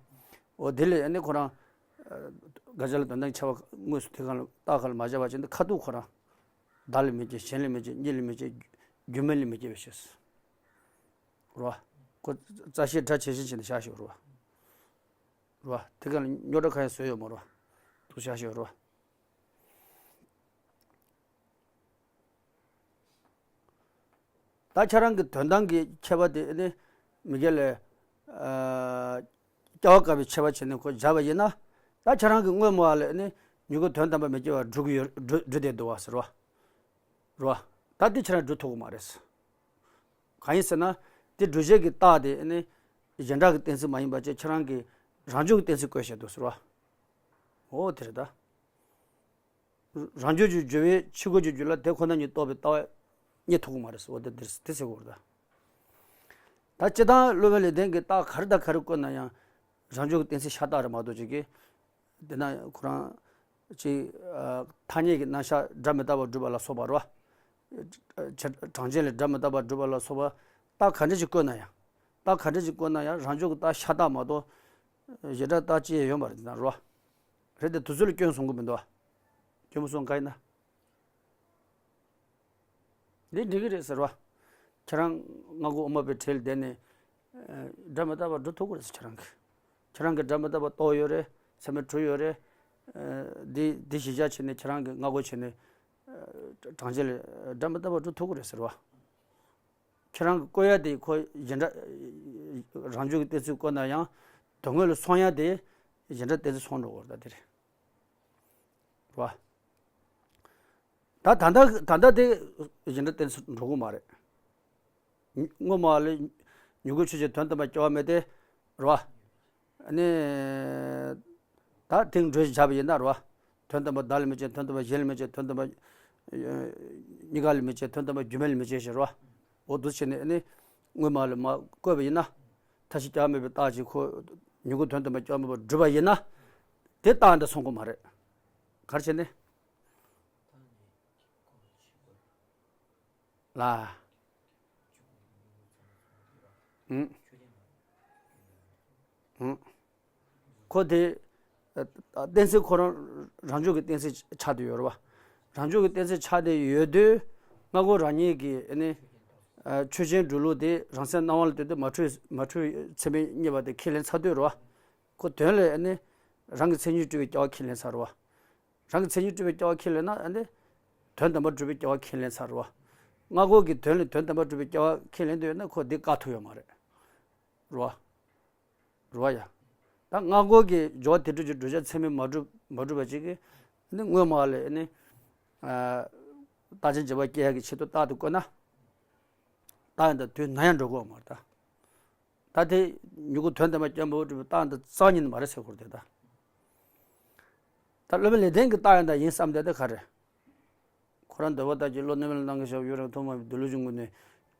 འོ་དེ་ལས་ཨ་ནི་ཁོ་རང་ཨ་དགག་བྱ་ལ་དོན་དམ་ཁྱད་པར་དངོས་སུ་དེ་གང་ལ་རྟགས་གང་ལ་མ་སྦྱར་བ་ཅན་དེ་ཁ་ཐུག་ཁོ་རང་། བརྡ་ལ་མི་སྐྱེ་གཞན་ལ་མི་སྐྱེ་གཉིས་ལ་མི་སྐྱེ་རྒྱུ་མེད་ལ་མི་སྐྱེ་བའི་ཕྱིར། རོ། ཁོ་རྩ་ཤེས་སྒྲ་ཇི་བཞིན་བྱས་ནས་བཞག་ཤོག་རོ། རོ། དེ་ག་ལ་རྙོག་དྲ་གང་ཡང་བཟོས་ཡོད་མ་རོ། འདུག་བཞག་ཤོག་རོ། ད་ཁྱེད་རང་གི་དོན་དམ་གྱི་ཁྱད་པར་དེ་ནི་མི་དགེ་ལས། ཨ། སྐྱེ་བ་དཀར་པོའི་ཁྱད་པར་བྱས་ནས་ཁོ་སྦྱར་བ་ཡིན་ན། ད་ཁྱེད་རང་གི་དངོས་སྨྲ་བ་ལ་ནི་མྱུ་གུ་དོན་དམ་པར་མི་སྐྱེ་བ་སྒྲུབ་ཀྱི་ཡོད་སྒྲུབ་སྒྲུབ་བསྡད་འདུག་བ་ཟེར་བ། རོ། ད་འདི་ཁྱེད་རང་སྒྲུབ་ཐུབ་ཀྱི་མ་རེད། གང་ཡིན་ཟེར་ན། འདི་སྒྲུབ་བྱེད་ཀྱི་རྟགས་དེ་ནི་གཞན་དག་གི་གཏན་ཚིགས་མ་ཡིན་པ་བྱས་ཁྱེད་རང་གི་རང་འཇུག་གི་གཏན་ཚིགས་བཀོད་བཞག་འདུག་ཟེར་བ། འོ་དེ་རེད་ད། རང་འཇུག་གི་རྒྱུ་བས་ཕྱི་རྒོལ་གྱི་རྒྱུ་ལ་དེ་ཁོ་ན་ཉིད་རྟོགས་པའི་ལྟ་བ་རྙེད་ཐུབ་ཀྱི་མ་རེད་ཟེར་བ་དེ་འདིར་དེ་ཟེར་དགོས་རེད་ད། ད་སྤྱིར་བཏང་སློབ་དཔོན་ལེགས་ལྡན་གྱི་རྟགས་ག་རེ་དང་ག་རེ་བཀོད་ན་ཡང་། རང་འཇུག་གི་གཏན་ཚིགས་ཤ་སྟག་རེད་མ་གཏོགས་ཅིག་གིས། དེ་ན་ཁོ་རང་ཅིག་ཨ་ཐ་སྙད་ཀྱི་རྣམ་གཞག་སྒྲ་མི་རྟག་པར་སྒྲུབ་པ་ལ་སོགས་པ་རེད་བ། གྲངས་ཅན་ལས་སྒྲ་མི་རྟག་པར་སྒྲུབ་པ་ལ་སོགས་པ་རྟགས་ག་འདྲ་ཞིག་བཀོད་ན་ཡང་། རྟགས་ག་འདྲ་ཞིག་བཀོད་ན་ཡང་རང་འཇུག་གི་རྟགས་ཤ་སྟག་མ་གཏོགས། གཞན་སྒྲ་རྟགས་ཅི་ཡང་ཡོད་མ་རེད་ཟེར་ན་རེད་བ། རེད་དེ་དུས་ཚོད་ལ་སྐྱོན་གསུང་གི་མི་འདུག་བ། སྐྱོན་མི་གསུང་ག་ཡིན་ན། འདི་འགྲིག་གི་རེད་ཟེར་བ། ཁྱེད་རང་སྔ་རྒོལ་དབུ་མ་པའི་གྲལ་བསྡད་ནས། ཨ་སྒྲ་མི་རྟག་པ་སྒྲུབ་ཐུབ་ཀྱི་རེད་ཟེར་ཁྱེད་རང་གིས། ཁྱེད་རང་གིས་སྒྲ་མི་རྟག་པ་རྟོགས་ཡོད་རེད། ཚད་མས་གྲུབ་ཡོད་རེད། ཨ་འདི་འདི་གཞི་བཞག་བྱས་ནས་ཁྱེད་རང་གིས་སྔ་རྒོལ་བྱས་ནས། ཨ་གྲངས་ཅན་ལས་སྒྲ་མི་རྟག་པ་སྒྲུབ་ཐུབ་ཀྱི་རེད་ཟེར་བ། ཁྱེད་རང་གིས་བཀོད་ཡ་དེ་ཁོ་གཞན་སྒྲ། རང་འཇུག་གི་གཏན་ཚིགས་བཀོད་ན་ཡང་། དོན་དངོས་ལ་སོང་ཡ་དེ་གཞན་སྒྲ་གཏན་ཚིགས་སོང་འགྲོ་གི་རེད་ད་དེ་རེད། རེད་བ། ད་ད་ལྟ་ད་ལྟ་དེ་གཞན་སྒྲ་གཏན་ཚིགས་འགྲོ་གི་མ་རེད། དངོས་སྨྲ་བ་ལ་མྱུ་གུའི་ཆོས་ཅན་དོན་དམ་པར་སྐྱེ་བ་མེད་དེ། རེད་བ། ཨ་ནི། ད་དེང་འགྲོས་བྱས་བཞག་པ་ཡིན་ན་རེད་བ། དོན་དམ་པར་བདག་ལ་མི་སྐྱེ་དོན་དམ་པར་གཞན་ལ་མི་སྐྱེ་དོན་དམ་པར། གཉིས་ཀ་ལ་མི་སྐྱེ་དོན་དམ་པར་རྒྱུ་མེད་ལ་མི་སྐྱེ་ཞེས་རེད་བ། འོ་འདུག་བྱས་ནས་ཨ་ནི། དངོས་སྨྲ་བ་ལ་མ་བཀོད་པ་ཡིན་ན། མཐའ་བཞི་སྐྱེ་བ་མེད་པའི་རྟགས་ཀྱིས་ཁོ། མྱུ་གུ་དོན་དམ་པར་སྐྱེ་བ་མེད་པར་སྒྲུབ་པ་ཡིན་ན། དེ་རྟགས་འདི་སོང་གི་མ་རེད། ག་རེ་བྱས་ནས། ལ། ཨུ། ཨུ། ཁོ་དེ། ཨ་གཏན་ཚིགས་ཁོ་རང་རང་འཇུག་གི་གཏན་ཚིགས་ཆགས་བསྡད་ཡོད་རེད་བ། རང་འཇུག་གི་གཏན་ཚིགས་ཆགས་བསྡད་ཡོད་དུས་སྔ་རྒོལ་རང་ཉིད་ཀྱིས་ཨ་ནི། ཨ་ཆོས་ཅན་སྒྲུབ་ལུགས་དེ་རང་སེམས་སྣང་བ་ལ་ལྟོས་ཏེ་མ་འཁྲུལ་མ་འཁྲུལ་ཚད་མས་རྙེད་པ་དེ་ཁས་ལེན་ཚར་དུས་རེད་བ། ཁོ་དོན་ལ་ཨ་ནི། རང་གི་མཚན་ཉིད་གྲུབ་པའི་སྐྱེ་བ་ཁས་ལེན་ཚར་རེད་བ། རང་གི་མཚན་ཉིད་གྲུབ་པའི་སྐྱེ་བ་ཁས་ལེན་ན་ཨ་ནི། དོན་དམ་པར་གྲུབ་པའི་སྐྱེ་བ་ཁས་ལེན་ཚར་རེད་བ། སྔ་རྒོལ་གྱི་དོན་ལ་དོན་དམ་པར་གྲུབ་པའི་སྐྱེ་བ་ཁས་ལེན་འདོད་ཡོད་ན་ཁོ་འདི་བཀག་ཐུབ་ཡོད་མ་རེད། རེད་བ། རེད་བ་ཡ། ད་སྔ་རྒོལ་གྱི་སྦྱོར་བ་དེ་སྒྲུབ་ཀྱི་བསྒྲུབ་བྱ་ཚད་མས་མ་གྲུབ་མ་གྲུབ་པ་ཅིག་གིས་ནི་དངོས་སྨྲ་བ་ལ་ནི། ཨ་རྟགས་ཅན་འབྱེད་པ་སྐྱེ་ཡག་གི་ཆེད་དུ་རྟགས་དེ་བཀོད་ན། རྟགས་ཡང་དག་དུས་ནམ་ཡང་འགྲོ་གི་ཡོད་མ་རེད་ད། ད་དེ་མྱུ་གུ་དོན་དམ་པར་སྐྱེ་བ་མེད་པར་གྲུབ་པའི་རྟགས་འདི་རྩ་བ་ཉིད་ནས་མ་རེད་ཟེར་དགོས་རེད་དེ་ད། ད་སློབ་དཔོན་ལེགས་ལྡན་གྱི་རྟགས་ཡང་དག་ཡིན་བསམ་བསྡད་དེ་ག་རེད། ཁོ་རང་འདོད་པ་ལྟར་གྱི་བློ་རྣམ་སྨིན་ལ་སྣང་གི་ཞབས་ཡུལ་རང་ཐོག་མ་བའི་འདོད་ལུགས་ཀྱི་ངོས་ནས་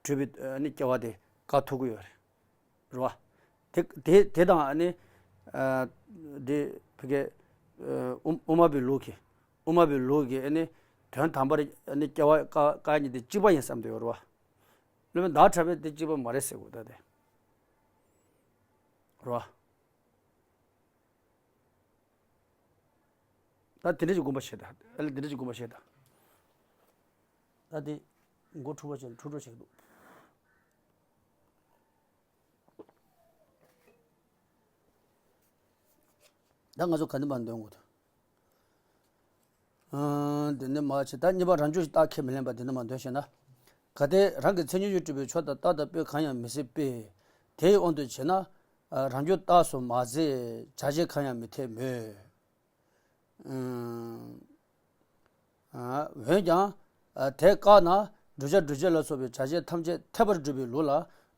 གྲུབ་པའི་ཨ་ནི་སྐྱེ་བ་དེ་བཀག་ཐུབ་ཀྱི་ཡོད་རེད། རེད་བ། དེ་དེ་དེ་དང་ཨ་ནི། ཨ་དེ་ཕ་གི། ཨ་དབུ་དབུ་མ་པའི་ལུགས་ཀྱི། དབུ་མ་པའི་ལུགས་ཀྱི་ཨ་ནི། དོན་དམ་པར་ཨ་ནི་སྐྱེ་བ་བཀག་བཀག་ཡ་གཉིས་དེ་གཅིག་པ་ཡིན་བསམ་བསྡད་ཡོད་རེད་བ། སློབ་དཔོན་ཟླ་བ་གྲགས་པས་དེ་གཅིག་པ་མ་རེད་ཟེར་དགོས་ད་དེ། རེད་བ། ད་དེ་འདྲ་ཞིག་དགོངས་པ་བཞེས་དང་། ཨ་ལས་དེ་འདྲ་ཞིག་དགོངས་པ་བཞེས་དང་། ད་དེ་མགོ་འཁྲུག་པ་ཅན་འཁྲུག་འགྲོ་བྱེད་ཀྱི་འདུག་ད་ང་ཚོ་ག་འདི་མ་འདོན་དགོས་དང་། ཨང་། དེ་ནི་མ་བྱེད་ད་གཉིས་པ་རང་འཇུག་རྟགས་ཁས་མི་ལེན་པ་དེ་ནི་མ་འདོན་ཞེ་ན། གལ་ཏེ་རང་གི་མཚན་ཉིད་ཀྱིས་གྲུབ་པའི་ཆོས་དང་རྟགས་དང་དཔེ་གང་ཡང་མི་སྲིད་པས། དེའི་དབང་དུ་བྱས་ན། རང་རྒྱུད་རྟགས་སུ་མ་ཟད་བྱ་བྱེད་གང་ཡང་མི་འཐད་མོད། འོན་ཀྱང་དེ་བཀག་ན་བསྒྲུབ་བྱ་སྒྲུབ་བྱེད་ལ་སོགས་པའི་བྱ་བྱེད་ཐམས་ཅད་འཐད་པར་སྒྲུབ་པའི་ལུགས་ལ་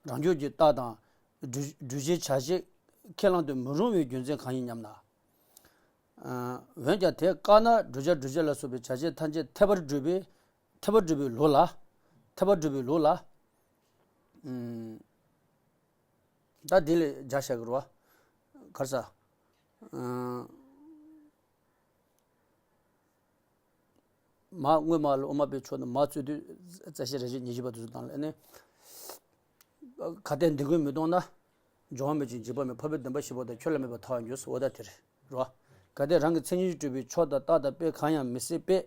རང་རྒྱུད་ཀྱི་རྟགས་དང་སྒྲུབ་བྱེད་བྱ་བྱེད་ཁས་བླངས་དུ་མི་རུང་བའི་རྒྱུ་མཚན་གང་ཡིན་སྙམ་ན། འོན་ཀྱང་དེ་བཀག་ན་བསྒྲུབ་བྱ་སྒྲུབ་བྱེད་ལ་སོགས་པའི་བྱ་བྱེད་ཐམས་ཅད་འཐད་པར་སྒྲུབ་པའི་འཐད་པར་སྒྲུབ་པའི་ལུགས་ལ་འཐད་པར་སྒྲུབ་པའི་ལུགས་ལ། ད་འདི་ལས་རྒྱ་བཤད་ཀྱི་རེད་བ། ག་རེ་ཟ། མ་སྔོན་མ་ལ་དབུ་མ་པའི་ཕྱོགས་ནས་མ་རྩོད་དུས་རྩ་ཤེ་རེ་ཞིག་ཉེར་བཞི་པ་དུ་སུ་དང་ལ་ནི། གལ་ཏེ་འདི་ཀུན་མི་གཏོང་ན། སྦྱོར་བ་མེད་ཅིང་འཇིག་པ་མེད། འཕགས་པའི་བདེན་པ་བཞི་པོ་དང་ཁྱོད་ལ་མེད་པར་ཐལ་བར་འགྱུར་ཟེར་བ་ད་དེ་རེད་རོ། གལ་ཏེ་རང་གི་མཚན་ཉིད་ཀྱིས་གྲུབ་པའི་ཕྱོགས་དང་རྟགས་དང་དཔེ་གང་ཡང་མི་སྲིད་པས།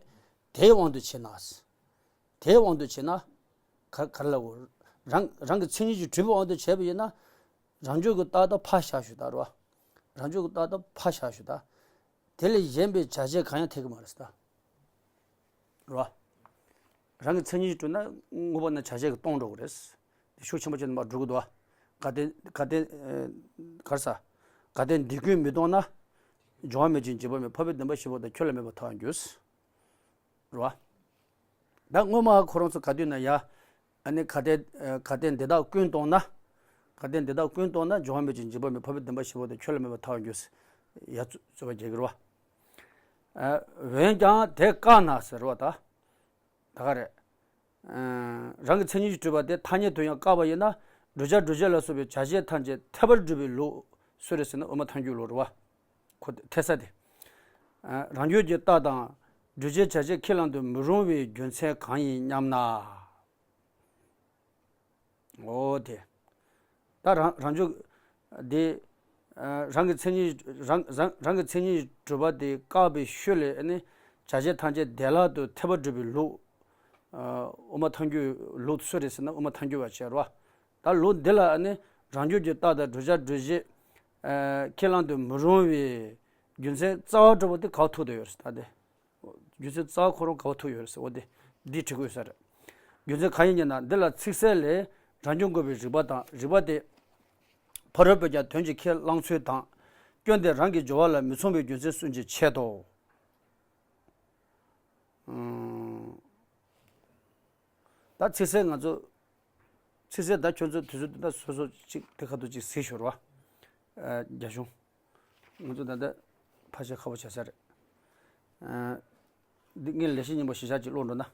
དེའི་དབང་དུ་བྱས་ན། དེའི་དབང་དུ་བྱས་ན། ག་ག་རེ་ལབ་དགོས། རང་རང་གི་མཚན་ཉིད་ཀྱིས་གྲུབ་པའི་དབང་དུ་བྱས་པ་ཡིན་ན། རང་རྒྱུད་ཀྱི་རྟགས་དང་ཕར་བཞག་ཞུ་ད་རོ། རང་རྒྱུད་ཀྱི་རྟགས་དང་ཕར་བཞག་ཞུ་ད། དེ་ལས་གཞན་པའི་བྱ་བྱེད་གང་ཡང་འཐད་ཀྱི་མ་རེད་ཟེར་ད། རོ། རང་གི་མཚན་ཉིད་ཀྱིས་གྲུབ་ན་དངོས་པོ་རྣམས་བྱ་བྱེད་ཀྱིས་སྟོང་འགྲོ་གི་རེད། དེ་ཤུགས་ཆེན་པོ་བྱས་ནས་མར་འགྲོ་གི་འདུག་བ། གལ་ཏེ་གལ་ཏེ་ག་རེ་ཟ། གལ་ཏེ་འདི་ཀུན་མི་གཏོང་ན། སྦྱོར་བ་མེད་ཅིང་འཇིག་པ་མེད། འཕགས་པའི་བདེན་པ་བཞི་པོ་དང་ཁྱོད་ལ་མེད་པར་ཐལ་བར་འགྱུར། རེད་བ། ད་སྔོན་མ་ཁོ་རང་ཚོ་ག་དུས་ན་ཡ། ཨ་ནི་གལ་ཏེ་གལ་ཏེ་འདི་དག་ཀུན་གཏོང་ན། གལ་ཏེ་འདི་དག་ཀུན་གཏོང་ན་སྦྱོར་བ་མེད་ཅིང་འཇིག་པ་མེད། འཕགས་པའི་བདེན་པ་བཞི་པོ་དང་ཁྱོད་ལ་མེད་པར་ཐལ་བར་འགྱུར། ཡ་རྩོད་པ་རྒྱག་གི་རེད་བ། འོན་ཀྱང་དེ་བཀག་ན་ཟེར་བ་ད། ད་ག་རེད། རང་གི་མཚན་ཉིད་ཀྱིས་གྲུབ་པ་དེ་ཐ་སྙད་དུ་ཡང་བཀག་པ་ཡིན་ན། བསྒྲུབ་བྱ་སྒྲུབ་བྱེད་ལ་སོགས་པའི་བྱ་བྱེད་ཐམས་ཅད་འཐད་པར་སྒྲུབ་པའི་ལུགས་སུ་རེད་ཟེར་ན་དབུ་མ་ཐལ་འགྱུར་ལུགས་རེད་བ། ཁོ་འཐད་ས་དེ། རང་རྒྱུད་ཀྱི་རྟགས་དང་སྒྲུབ་བྱེད་བྱ་བྱེད་ཁས་བླངས་དུ་མི་རུང་བའི་རྒྱུ་མཚན་གང་ཡིན་སྙམ་ན། འོ་དེ། ད་རང་རང་རྒྱུད་དེ། རང་གི་མཚན་ཉིད་རང་རང་རང་གི་མཚན་ཉིད་གྲུབ་པ་དེ་བཀག་པའི་ཤུལ་ལས་ནི་བྱ་བྱེད་ཐམས་ཅད་བདེ་བླག་ཏུ་འཐད་པར་སྒྲུབ་པའི་ལུགས། དབུ་མ་ཐལ་འགྱུར་ལུགས་སུ་རེད་ཟེར་ན་དབུ་མ་ཐལ་འགྱུར་བ་བྱས་རོ། ད་ལུགས་འདི་ལ་ནི་རང་རྒྱུད་ཀྱི་རྟགས་དང་བསྒྲུབ་བྱ་སྒྲུབ་བྱེད་ཁས་བླངས་དུ་མི་རུང་བའི་རྒྱུ་མཚན་རྩ་བ་གྲུབ་པ་དེ་ག་པར་ཐུག་བསྡད་ཡོད་རེད་ད་དེ། རྒྱུ་མཚན་རྩ་བ་ཁོ་རང་ག་པར་ཐུག་ཡོད་རེད་ཟེར་བ་དེ་འདི་དྲི་དགོས་ས་རེད། རྒྱུ་མཚན་གང་ཡིན་ཟེར་ན་འདི་ལ་ཚིག་གསལ་ལས་རང་རྒྱུད་འགོག་པའི་རིགས་པ་དང་རིགས་པ་དེ། ཕ་རོལ་པོས་ཀྱང་དོན་གྱི་ཁས་བླངས་ཚུལ་དང་། སྐྱོན་དེ་རང་གི་སྦྱོར་བ་ལ་མི་མཚུངས་པའི་རྒྱུ་མཚན་གསུམ་གྱི་ཆེད་དོ། ད་ཚིག་གསལ་ང་ཚོ། ཚིག་གསལ་ད་ཁྱོད་ཚོ་དུས་ཚོད་འདི་འདྲ་སོ་སོ་གཅིག་དེ་ཁ་ཐུག་གཅིག་གཟིགས་ཤོར་བ། རྒྱ་གཞུང་། ང་ཚོ་ད་ལྟ་ཕལ་ཆེར་ཁག་པོ་བྱ་ས་རེད། འདི་ངས་ལས་བྱེད་སྙིང་པོ་གཞི་བཞག་ཅིག་ཀློག་འགྲོ་ན།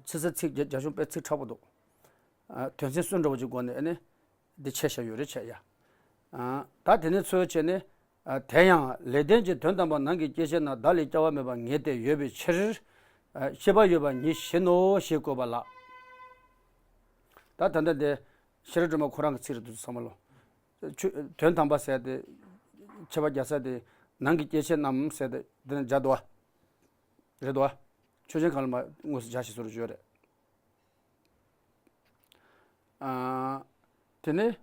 ཚིག་གསལ་ཚིག་རྒྱ་རྒྱ་གཞུང་དཔེ་ཚིག་ཕྲ་པོ་འདུག་དོན་ཚན་གསུམ་འདྲ་བོ་ཅིག་སྒོ་ནས་ཨ་ནི། འདི་ཆེ་ཤ་ཡོད་རེད་བྱས་ཡ། ད་དེ་ནས་འཚོལ་བྱས་ནས། དེ་ཡང་ལེགས་ལྡན་གྱི་དོན་དམ་པར་ནང་གི་སྐྱེ་མཆེད་རྣམས་བདག་ལས་སྐྱེ་བ་མེད་པར་ངེས་ཏེ་ཡོད་པའི་ཕྱིར། ཤེས་པ་ཡོད་པ་ཉིད་བཞིན་ནོ་ཞེས་བཀོད་པ་ལགས། ད་ད་ལྟ་འདི་ཤེས་རབ་སྒྲོན་མ་ཁོ་རང་གི་ཚིག་རེད་འདུག་བསམ་བློ། ཆོས་དོན་དམ་པ་ཟེར་ཏེ། ཁྱད་པར་རྒྱག་ས་དེ་ནང་གི་སྐྱེ་མཆེད་རྣམས་ཟེར་ཏེ་འདི་ནས་སྦྱར་འདུག་བ། རེད་འདུག་བ། ཆོས་ཅན་གང་ལ་མ་དངོས་སུ་སྦྱར་ཞེས་སོར་བརྗོད་རེད། དེ་ནས་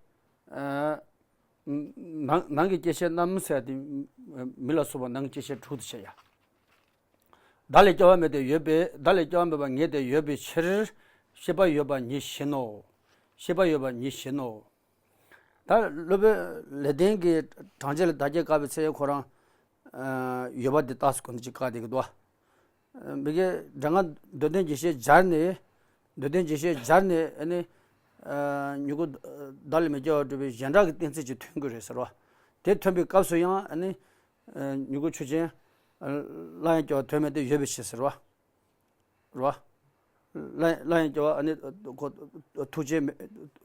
ནང་ནང་གི་སྐྱེ་མཆེད་རྣམས་ཟེར་ཏེ་མི་ལ་སོགས་པ་ནང་གི་སྐྱེ་མཆེད་དྲུག་ཏུ་བྱས་ཡ། བདག་ལས་སྐྱེ་བ་མེད་དེ་ཡོད་པའི་བདག་ལས་སྐྱེ་བ་མེད་པར་ངེས་ཏེ་ཡོད་པའི་ཕྱིར། ཤེས་པ་ཡོད་པ་ཉིད་བཞིན་ནོ། ཤེས་པ་ཡོད་པ་ཉིད་བཞིན་ནོ། ད་སློབ་དཔོན་ལེགས་ལྡན་གྱིས་གྲངས་ཅན་ལ་བདག་རྐྱེན་བཀག་པའི་ཚེ་ཁོ་རང་ཡོད་པ་འདི་རྟགས་སུ་གོ་ནས་ཅིག་བཀག་བསྡད་ཀྱི་འདུག་བ། མི་དགེ་འདྲ་ང་མདོ་དོན་རྒྱས་བཤད་སྦྱར་ནས། མདོ་དོན་རྒྱས་བཤད་སྦྱར་ནས་ཨ་ནི། མྱུ་གུ་བདག་ལས་མི་སྐྱེ་བར་སྒྲུབ་པའི་གཞན་དག་གི་གཏན་ཚིགས་ཀྱིས་ཐོན་དགོས་རེད་ཟེར་བ། དེ་ཐོན་པའི་སྐབས་སུ་ཡང་ཨ་ནི། མྱུ་གུ་ཆོས་ཅན། སླར་ཡང་སྐྱེ་བ་དོན་མེད་དེ་ཡོད་པའི་ཕྱིར་ཟེར་བ། རེད་བ། སླར་སླར་ཡང་སྐྱེ་བ་ཨ་ནི་ཁོ་ཐུག་བྱེད་མེད།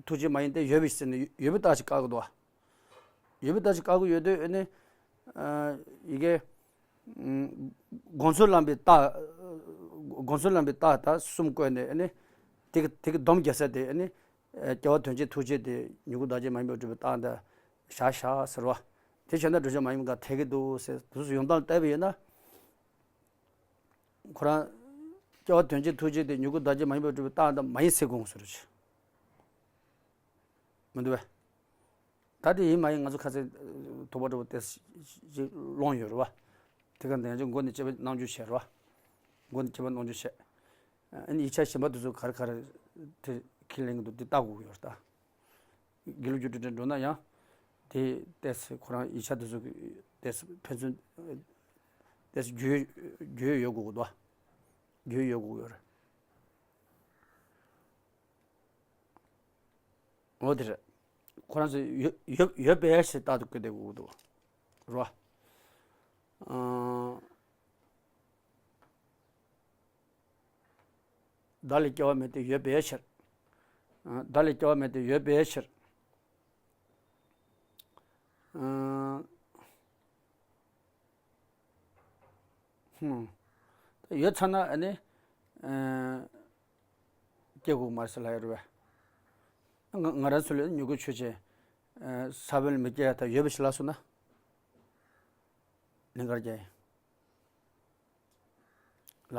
ཐུག་བྱེད་མ་ཡིན་ཏེ་ཡོད་པའི་ཕྱིར་ནི་ཡོད་པའི་རྟགས་ཅིག་བཀག་གི་འདུག་བ། ཡོད་པའི་རྟགས་ཅིག་བཀག་གི་ཡོད་དུས་ཨ་ནི། ཡི་གེ་དགོངས་ཚུལ་ལམ་པའི་རྟགས། དགོངས་ཚུལ་ལམ་པའི་རྟགས་ད་གསུམ་བཀོད་ནས་ཨ་ནི། དེ་གི་དེ་གི་སྡོམ་རྒྱག་ས་དེ་ཨ་ནི། སྐྱེ་བ་དོན་བྱེད་ཐུག་བྱེད་དེ་མྱུ་གུ་བདག་རྐྱེན་མ་ཡིན་པར་སྒྲུབ་པའི་རྟགས་འདི་བཞག་བཞག་ཟེར་བ། དེ་བྱས་ན་བསྒྲུབ་བྱ་མ་ཡིན་པ་འཐད་ཀྱི་འདུག་ཟེར་དུས་སུ་ཡོང་སྟངས་བལྟས་པ་ཡིན་ན། ཁོ་རང་། སྐྱེ་བ་དོན་བྱེད་ཐུག་བྱེད་དེ་མྱུ་གུ་བདག་རྐྱེན་མ་ཡིན་པར་སྒྲུབ་པའི་རྟགས་འདི་མ་ཡིན་ཟེར་དགོངས་ཟེར་རོ། མི་འདུག་བས། ད་དེ་ཡིན་མ་ཡིན་ང་ཚོ་ཁ་སང་དོགས་པ་འདྲ་པོ་དེ་ཞིག་སློང་ཡོད་རེད་བ། དེ་ག་འདི་ང་ཚོ་མགོ་ནས་དཔྱད་པ་གནང་རྒྱུ་བྱས་རེད་བ། མགོ་ནས་དཔྱད་པ་གནང་རྒྱུ་བྱས། ཨ་ནི་ཡིག་ཆ་གཞན་པ་དེ་ཚོ་ག་རེ་ག་རེ་དེ་ཁས་ལེན་གྱི་འདུག་དེ་ལྟ་དགོས་ཀྱི་ཡོད་རེད་ད། དགེ་ལུགས་རྒྱུད་སྤྲོད་འགྲན་འགྲོ་ན་ཡང་དེ་ཏོག་ཙམ་ཁོ་རང་ཡིག་ཆ་དེ་ཚོ་གི་ཏོག་ཙམ་ཕན་ཚུན་ཏོག་ཙམ་རྒྱུས་རྒྱུས་ཡོད་དགོས་ཀྱི་འདུག་རྒྱུས་ཡོད་དགོས་ཀྱི་ཡོད་རེད། འོ་དེ་རེད། ཁོ་རང་ཚོ་ཡོད་ཡོད་ཡོད་པའི་ཞེས་རྟག་ཏུ་བཀོད་བསྡད་དགོས་ཀྱི་འདུག་རོ། ཨང་། བདག་ལས་སྐྱེ་བ་མེད་དེ་ཡོད་པའི་ཕྱིར། ཨ། བདག་ལས་སྐྱེ་བ་མེད་དེ་ཡོད་པའི་ཕྱིར། ཨ། ཧུམ། ད་ཡོད་ཚར་ན་ཨ་ནི། ཨ། སྐྱེ་དགོས་མ་རེད་ཟེར་ལབ་ཡོད་རེད་པས། ང་ང་རང་ཚོ་ལ་མྱུ་གུ་ཆོས་ཅན། ཨ། ས་བོན་ལ་མི་སྐྱེ་ཡ་ད་ཡོད་པའི་ཕྱིར་ལབ་སོང་ན། ལིང་གར་རྒྱག་ཡིན། ལ།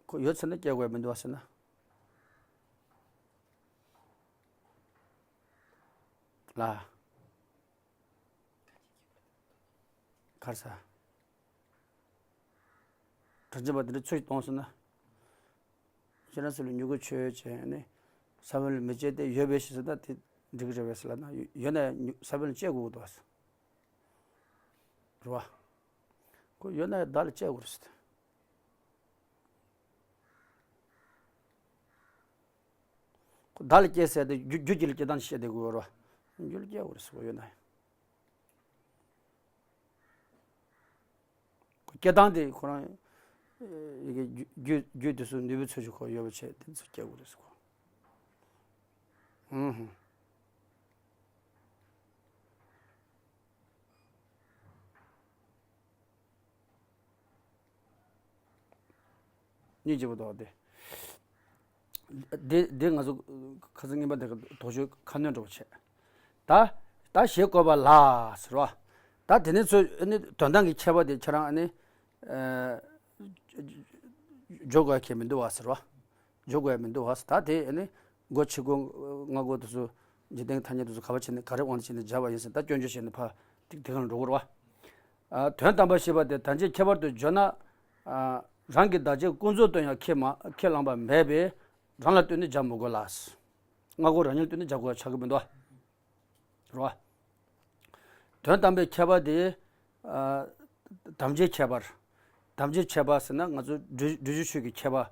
ཁོ་ཡོད་ཚེ་ན་སྐྱེ་དགོས་མི་འདུག་བ་ཟེར་ན། ལ། གར་ས། གྲངས་ཅན་པ་དེ་འདྲ་ཚུར་གཏོང་སོང་ན། ཁྱེད་རང་ཚོ་ལ་མྱུ་གུ་ཆོས་ཅན་ནི་ས་བོན་ལ་མི་སྐྱེ་སྟེ་ཡོད་པའི་ཕྱིར་ཟེར་ན་དེ་འགྲིག་གི་རེད་པས་ཟེར་ལབ་ན། ཡོད་ན་ཡང་ས་བོན་ལ་སྐྱེ་དགོས་འདུག་བ་ཟེར། རེད་བ། ཁོ་ཡོད་ན་ཡང་བདག་ལ་སྐྱེ་དགོས་རེད་ཟེར། ཁོ་བདག་ལ་སྐྱེ་ཟེར་ཏེ་རྒྱུ་རྒྱུ་གཅིག་ལ་སྐྱེ་སྟངས་བཤད་བསྡད་དགོས་རེད་བ། རྒྱུ་ལ་སྐྱེ་དགོས་རེད་ཟེར་བ་ཡོད་ན་ཡང་། ཁོ་སྐྱེ་སྟངས་དེ་ཁོ་རང་ཡི་གེ་རྒྱུ་རྒྱུ་རྒྱུ་དེ་ཚོ་ནུས་པའི་ཚུལ་གྱིས་ཁོ་ཡོད་པ་བྱས་དེ་ཚོ་སྐྱེ་དགོས་རེད་ཟེར་ཁོ། ཧུམ་ཧུམ། སྙིང་རྗེ་པོ་འདུག་སྟེ། འདི་འདི་ང་ཚོ་ཁ་སང་ངན་པ་འདི་ག་དོགས་གཅོད་ཁ་སྣོན་འགྲོ་བ་བྱས། ད་ད་ཞེས་བཀོད་པ་ལ་ཟེར་བ། ད་དེ་ནས་ཚོ་ཨ་ནི་དོན་དག་གི་ཁྱད་པར་དེ་ཁྱེད་རང་ཨ་ནི་ཨ། འཇོག་དགོས་ཡ་ཁྱད་མི་འདུག་བ་ཟེར་བ། འཇོག་དགོས་ཡ་མི་འདུག་བ་ཟེར། ད་དེ་ཨ་ནི་སྒོ་ཕྱི་སྒོ་སྔ་སྒོ་དེ་ཚོ་འཇིག་རྟེན་གྱི་ཐ་སྙད་དེ་ཚོ་ག་པར་བྱས་ནས་ག་རེ་དབང་དུ་བྱས་ནས་སྦྱར་བ་ཡིན་ཟེར། ད་སྐྱོན་བརྗོད་བྱས་ནས་ཕར་དེ་དེ་ག་ལ་འགྲོ་དགོས་རེད་བ། ཨ། དོན་དམ་པར་ཤེས་པ་དེ་དམ་བཅའི་ཁྱད་པར་དུ་བརྗོད་ན། ཨ། རང་གི་བདག་བྱས་ཀུན་རྫོབ་ཏུ་ཡང་ཁས་མ་ཁས་བླངས་པ་མེད་པས་རང་ལ་ལྟོས་ནས་སྦྱར་མི་དགོས་ལ། སྔ་རྒོལ་རང་ཉིད་ལ་ལྟོས་ནས་སྦྱར་དགོས་ཆགས་ཀྱི་མི་འདུག་རེད་བ། དོན་དམ་པའི་ཁྱད་པར་དེ། ཨ། དམ་བཅའི་ཁྱད་པར། དམ་བཅའི་ཁྱད་པར་ཟེར་ན་ང་ཚོ་སྒྲུབ་སྒྲུབ་བྱེད་ཆོས་ཀྱི་ཁྱད་པར།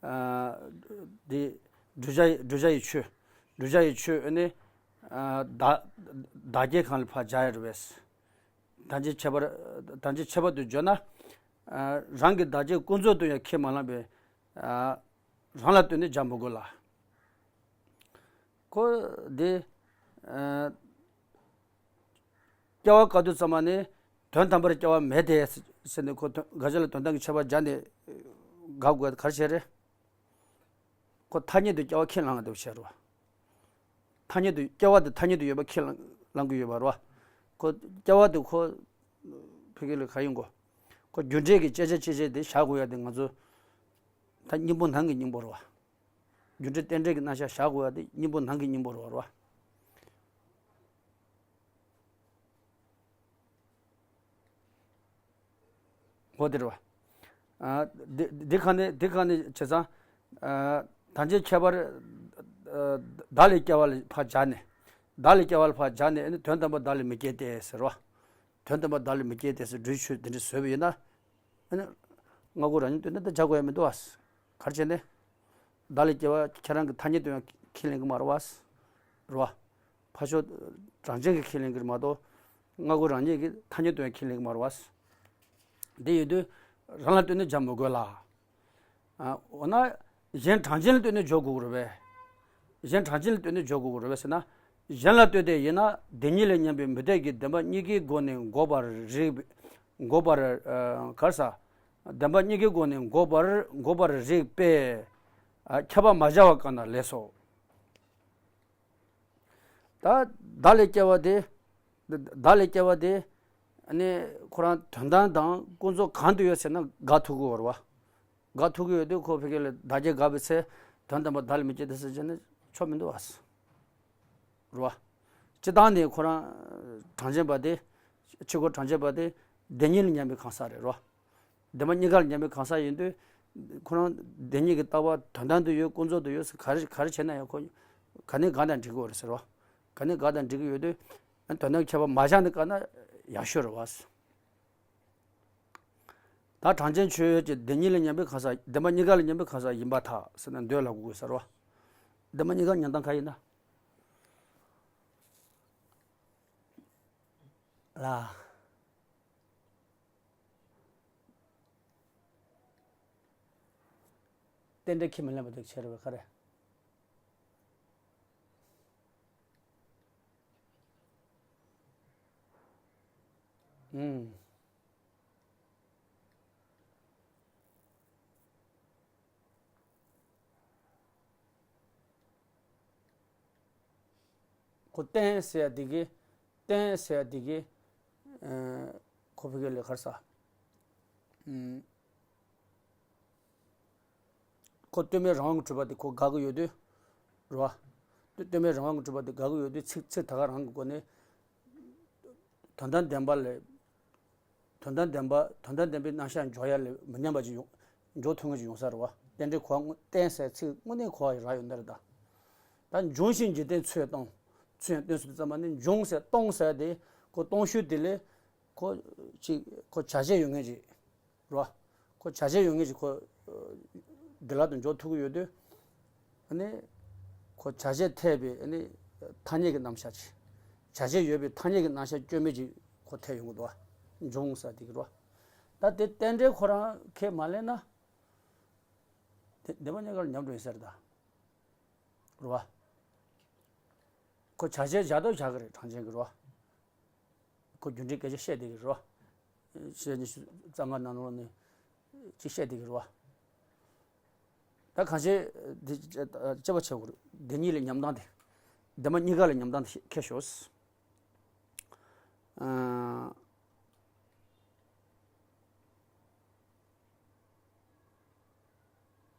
ཨ། དེ་བསྒྲུབ་བྱ་ཡི་བསྒྲུབ་བྱ་ཡི་ཆོས། བསྒྲུབ་བྱ་ཡི་ཆོས་ཨ་ནི། ཨ། བདག་བདག་སྐྱེ་གང་ལ་ཕར་སྦྱར་ཡ་རེད་པས། དམ་བཅའི་ཁྱད་པར། དམ་བཅའི་ཁྱད་པར་དུ་བརྗོད་ན། ཨ། རང་གི་བདག་བྱས་ཀུན་རྫོབ་ཏུ་ཡང་ཁས་མ་བླངས་པས། ཨ། རང་ལ་ལྟོས་ནས་སྦྱར་མི་དགོས་ལ། ཁོ་འདི། ཨ། སྐྱེ་བ་བཀག་དུས་ཙམ་པ་ནི་དོན་དམ་པར་སྐྱེ་བ་མེད་དེ་ཟེར་ནས་ཁོ་དོན་དགག་བྱ་ལ་དོན་དམ་གྱི་ཁྱད་པར་སྦྱར་ནས་དགག་དགོས། ག་རེ་བྱས་རེད། ཁོ་ཐ་སྙད་དུ་སྐྱེ་བ་ཁས་བླངས་འདུག་བྱས་རེད་བ། ཐ་སྙད་དུ་སྐྱེ་བ་དེ་ཐ་སྙད་དུ་ཡོད་པ་ཁས་བླངས་བླངས་ཀྱི་ཡོད་པ་རེད་བ། ཁོ་སྐྱེ་བ་དེ་ཁོ་ཕ་གི་ལ་ག་ཡིན་གོ། ཁོ་རྒྱུ་འབྲས་ཀྱི་བཅད་བྱ་ཕྱེད་བྱེད་དེ་བཞག་དགོས་ཡ་དེ་ང་ཚོ་ད་སྙིང་པོ་ནང་གི་སྙིང་པོ་རེད་བ། རྒྱུ་འབྲས་རྟེན་འབྲེལ་གྱི་རྣམ་གཞག་བཞག་དགོས་ཡ་དེ་སྙིང་པོ་ནང་གི་སྙིང་པོ་རེད་བ། འོ་དེ་རེད་བ། ཨ། འདི་འདི་ག་ནས་འདི་ག་ནས་བྱས་ཙང་། ཨ། དམ་བཅའི་ཁྱད་པར། ཨ། བདག་ལས་སྐྱེ་བ་ལ་ཕར་སྦྱར་ནས། བདག་ལས་སྐྱེ་བ་ལ་ཕར་སྦྱར་ནས་ཨ་ནི་དོན་དམ་པར་བདག་ལས་མི་སྐྱེ་སྟེ་ཟེར་བ། དོན་དམ་པར་བདག་ལས་མི་སྐྱེ་སྟེ་ཟེར་སྒྲུབ་ཆོས་དེ་འདྲ་བཟོས་པ་ཡིན་ན། ཨ་ནི། སྔ་རྒོལ་རང་ཉིད་དུ་ནི་ད་བྱ་དགོས་ཡ་མི་འདུག་ཨ། ག་རེ་བྱས་ནས། བདག་ལས་སྐྱེ་བ་ཁྱེད་རང་གི་ཐ་སྙད་དུ་ཡང་ཁས་ལེན་གྱི་མ་རེད་བ། རེད་བ། ཕར་ཕྱོགས་རང་བཞིན་གྱིས་ཁས་ལེན་གྱི་རེད་མ་གཏོགས། སྔ་རྒོལ་རང་ཉིད་ཀྱི་ཐ་སྙད་དུ་ཡང་ཁས་ལེན་གྱི་མ་རེད་བ། དེ་ཡིན་དུས་རང་ལ་ལྟོས་ནས་སྦྱར་མི་དགོས་ལ། ཨ། འོ་ན་གཞན་གྲངས་ཅན་ལ་ལྟོས་ནས་འཇོག་དགོས་ཀྱི་རེད་པས། གཞན་གྲངས་ཅན་ལ་ལྟོས་ནས་འཇོག་དགོས་ཀྱི་རེད་པས་ཟེར་ན། གཞན་ལ་ལྟོས་ཏེ་ཡིན་ན་བདེན་གཉིས་ལས་ཉམས་པའི་མུ་སྟེགས་ཀྱི་བདེན་པ་གཉིས་ཀའི་སྒོ་ནས་འགོག་པར་རིགས། འགོག་པར། ཨ། ག་རེ་ཟ། བདེན་པ་གཉིས་ཀའི་སྒོ་ནས་འགོག་པར་འགོག་པར་རིགས་པས། ཨ། ཁྱབ་པ་མ་སྦྱར་བ་གང་དང་ལས་སོ། ད་བདག་ལས་སྐྱེ་བ་དེ། བདག་ལས་སྐྱེ་བ་དེ། ཨ་ནི་ཁོ་རང་དོན་དམ་དང་ཀུན་རྫོབ་གང་དུ་ཡོད་ཟེར་ན་དགག་ཐུབ་ཀྱི་ཡོད་རེད་བ། དགག་ཐུབ་ཀྱི་ཡོད་དུས་ཁོ་ཕ་གི་ལ་བདག་སྐྱེ་དགག་པའི་ཚེ་དོན་དམ་པར་བདག་ལས་མི་སྐྱེ་སྟེ་ཟེར་བྱས་ནས་ཆོ་མི་འདུག་བ། རེད་བ། སྤྱིར་བཏང་ནས་ཁོ་རང་གྲངས་ཅན་པ་དེ། ཕྱི་རྒོལ་གྲངས་ཅན་པ་དེ་བདེན་གཉིས་ལ་ཉམས་པའི་གང་ཟག་རེད་རོ། བདེན་པ་གཉིས་ཀ་ལ་ཉམས་པའི་གང་ཟག་ཡིན་དུས། ཁོ་རང་བདེན་གཉིས་ཀྱི་ལྟ་བ་དོན་དམ་དུ་ཡོད་ཀུན་རྫོབ་ཏུ་ཡོད་ཟེར་ག་རེ་ག་རེ་བྱས་ན་ཡང་ཁོ། ག་ནས་ག་དང་འགྲིག་གི་ཡོད་རེད་ཟེར་བ། ག་ནས་ག་དང་འགྲིག་གི་ཡོད་དུས། དོན་དག་ཁྱད་པར་མ་བཞག་ནས་བཀག་ན་ཡག་ཤོས་རེད་བ། ད་གྲངས་ཅན་ཆོས་ཀྱི་བདེན་གཉིས་ལ་མཉམ་པའི་གང་ཟག་བདེན་པ་གཉིས་ཀ་ལ་མཉམ་པའི་གང་ཟག་ཡིན་པར་ཐལ་ཟེར་ན་འདོད་ལ་གོ་དགོས་ཟེར་བ། བདེན་པ་གཉིས་ཀ་ཉམས་སྟངས་ག་ཡིན་ན། ལ། རྟེན་འབྲེལ་ཁས་མི་ལེན་པ་དེ་ཆེ་རུ་བའི་ཁ་རེད། ཨུམ། ཁོ་རྟེན་ཟེར་ཡ་དེ་གི། རྟེན་ཟེར་ཡ་དེ་གི། ཨ། ཁོ་ཕ་གི་ལས་ཁར་ས། ཨུམ། ཁོ་ལྟོས་མེད་རང་དབང་གི་གྲུབ་པ་དེ་ཁོ་དགག་གི་ཡོད་དུས། རེད་བ། ལྟོས་མེད་རང་དབང་གི་གྲུབ་པ་དེ་དགག་གི་ཡོད་དུས་ཚིག་ཚིག་ད་ག་རང་གི་སྒོ་ནས། དོན་དམ་བདེན་པ་ལས། དོན་དམ་བདེན་པ་དོན་དམ་བདེན་པའི་རྣམ་གཞག་འཇོག་ཡ་ལས་མི་ཉམས་པ་ཅིག་ཡོང་། འཇོག་ཐུབ་མཁན་ཅིག་ཡོང་ས་རེད་བ། རྟེན་འབྲེལ་གོ་བ་དངོས་རྟེན་ཟེར་ཚིག་དངོས་གནས་གོ་བ་རག་ཡོད་འདི་རེད་ད། ད་འབྱུང་ཞིང་འཇིག་རྟེན་ཚུལ་སྟོང་། ཚུལ་ཡང་སྟོན་ཟེར་དུས་ཙམ་པ་ནི་འབྱུང་ཟེར་སྟོང་ཟེར་དེ་ཁོ་སྟོང་ཤུལ་དེ་ལས། ཁོ་ཅིག་ཁོ་བྱ་བྱེད་ཡོད་མཁན་ཅིག་རེད་བ། ཁོ་བྱ་བྱེད་ཡོད་མཁན་ཅིག་ཁོ་འདི་ལ་དུ་འཇོག་ཐུབ་ཀྱི་ཡོད་དུས། ཨ་ནི་ཁོ་བྱ་བྱེད་འཐད་པའི་ཨ་ནི་ཐ་སྙད་ཀྱི་རྣམ་གཞག་ཅིག་བྱ་བྱེད་ཡོད་པའི་ཐ་སྙད་ཀྱི་རྣམ་གཞག་སྐྱོན་མེད་ཅིག་ཁོ་འཐད་ཡོང་གི་འདུག་བ། འབྱུང་ས་དེ་གི་རེད་བ། ད་དེ་རྟེན་འབྲེལ་ཁོ་རང་ཁས་མ་ལེན་ན། དེ་བདེན་པ་གཉིས་ཀ་ལ་ཉམས་འགྲོ་ཡིན་ས་རེད་ད། རེད་བ། ཁོ་བྱ་བྱེད་བྱ་ལྟོས་བྱ་གི་རེད་གྲངས་ཅན་གི་རེད་བ། ཁོ་རྒྱུ་འབྲས་སྐད་ཆ་བཤད་བསྡད་ཀྱི་རེད་བ། བཤད་ནི་རྩ་འགག་ནང་ལོགས་ནས་ཅིག་བཤད་བསྡད་ཀྱི་རེད་བ། ད་གང་བྱེད་འདི་དཔྱད་པ་བྱེད་དགོས་རེད། འདི་གཉིས་ལ་ཉམས་སྟངས་དེ། བདེན་པ་གཉིས་ཀ་ལ་ཉམས་སྟངས་དེ་ཁྱེར་ཤོག་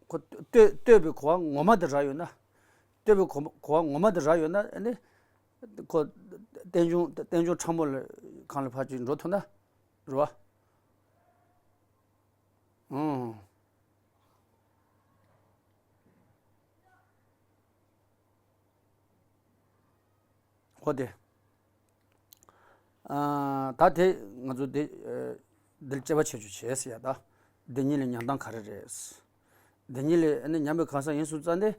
ཁོ་ལྟོས་ལྟོས་པའི་གོ་བ་ངོ་མ་དེ་རག་ཡོད་ན། ལྟོས་པའི་གོ་གོ་བ་ངོ་མ་དེ་རག་ཡོད་ན་ཨ་ནི། ཁོ་རྟེན་འབྱུང་རྟེན་འབྱུང་ཕྲ་མོ་ལ་གང་ལ་ཕར་ཅིག་འགྲོ་ཐུབ་ན། རེད་བ། ཨང་། ཧོ་དེ། ཨ། ད་དེ་ང་ཚོ་དེ། ཨ། འདིར་དཔྱད་པ་བྱེད་རྒྱུ་བྱས་ཟེར་ཡ་ད། འདི་གཉིས་ལ་ཉམས་སྟངས་ག་རེ་རེད། འདི་གཉིས་ལ་ཨ་ནི་ཉམས་པའི་གང་ཟག་ཡིན་སོང་ཙང་ནས།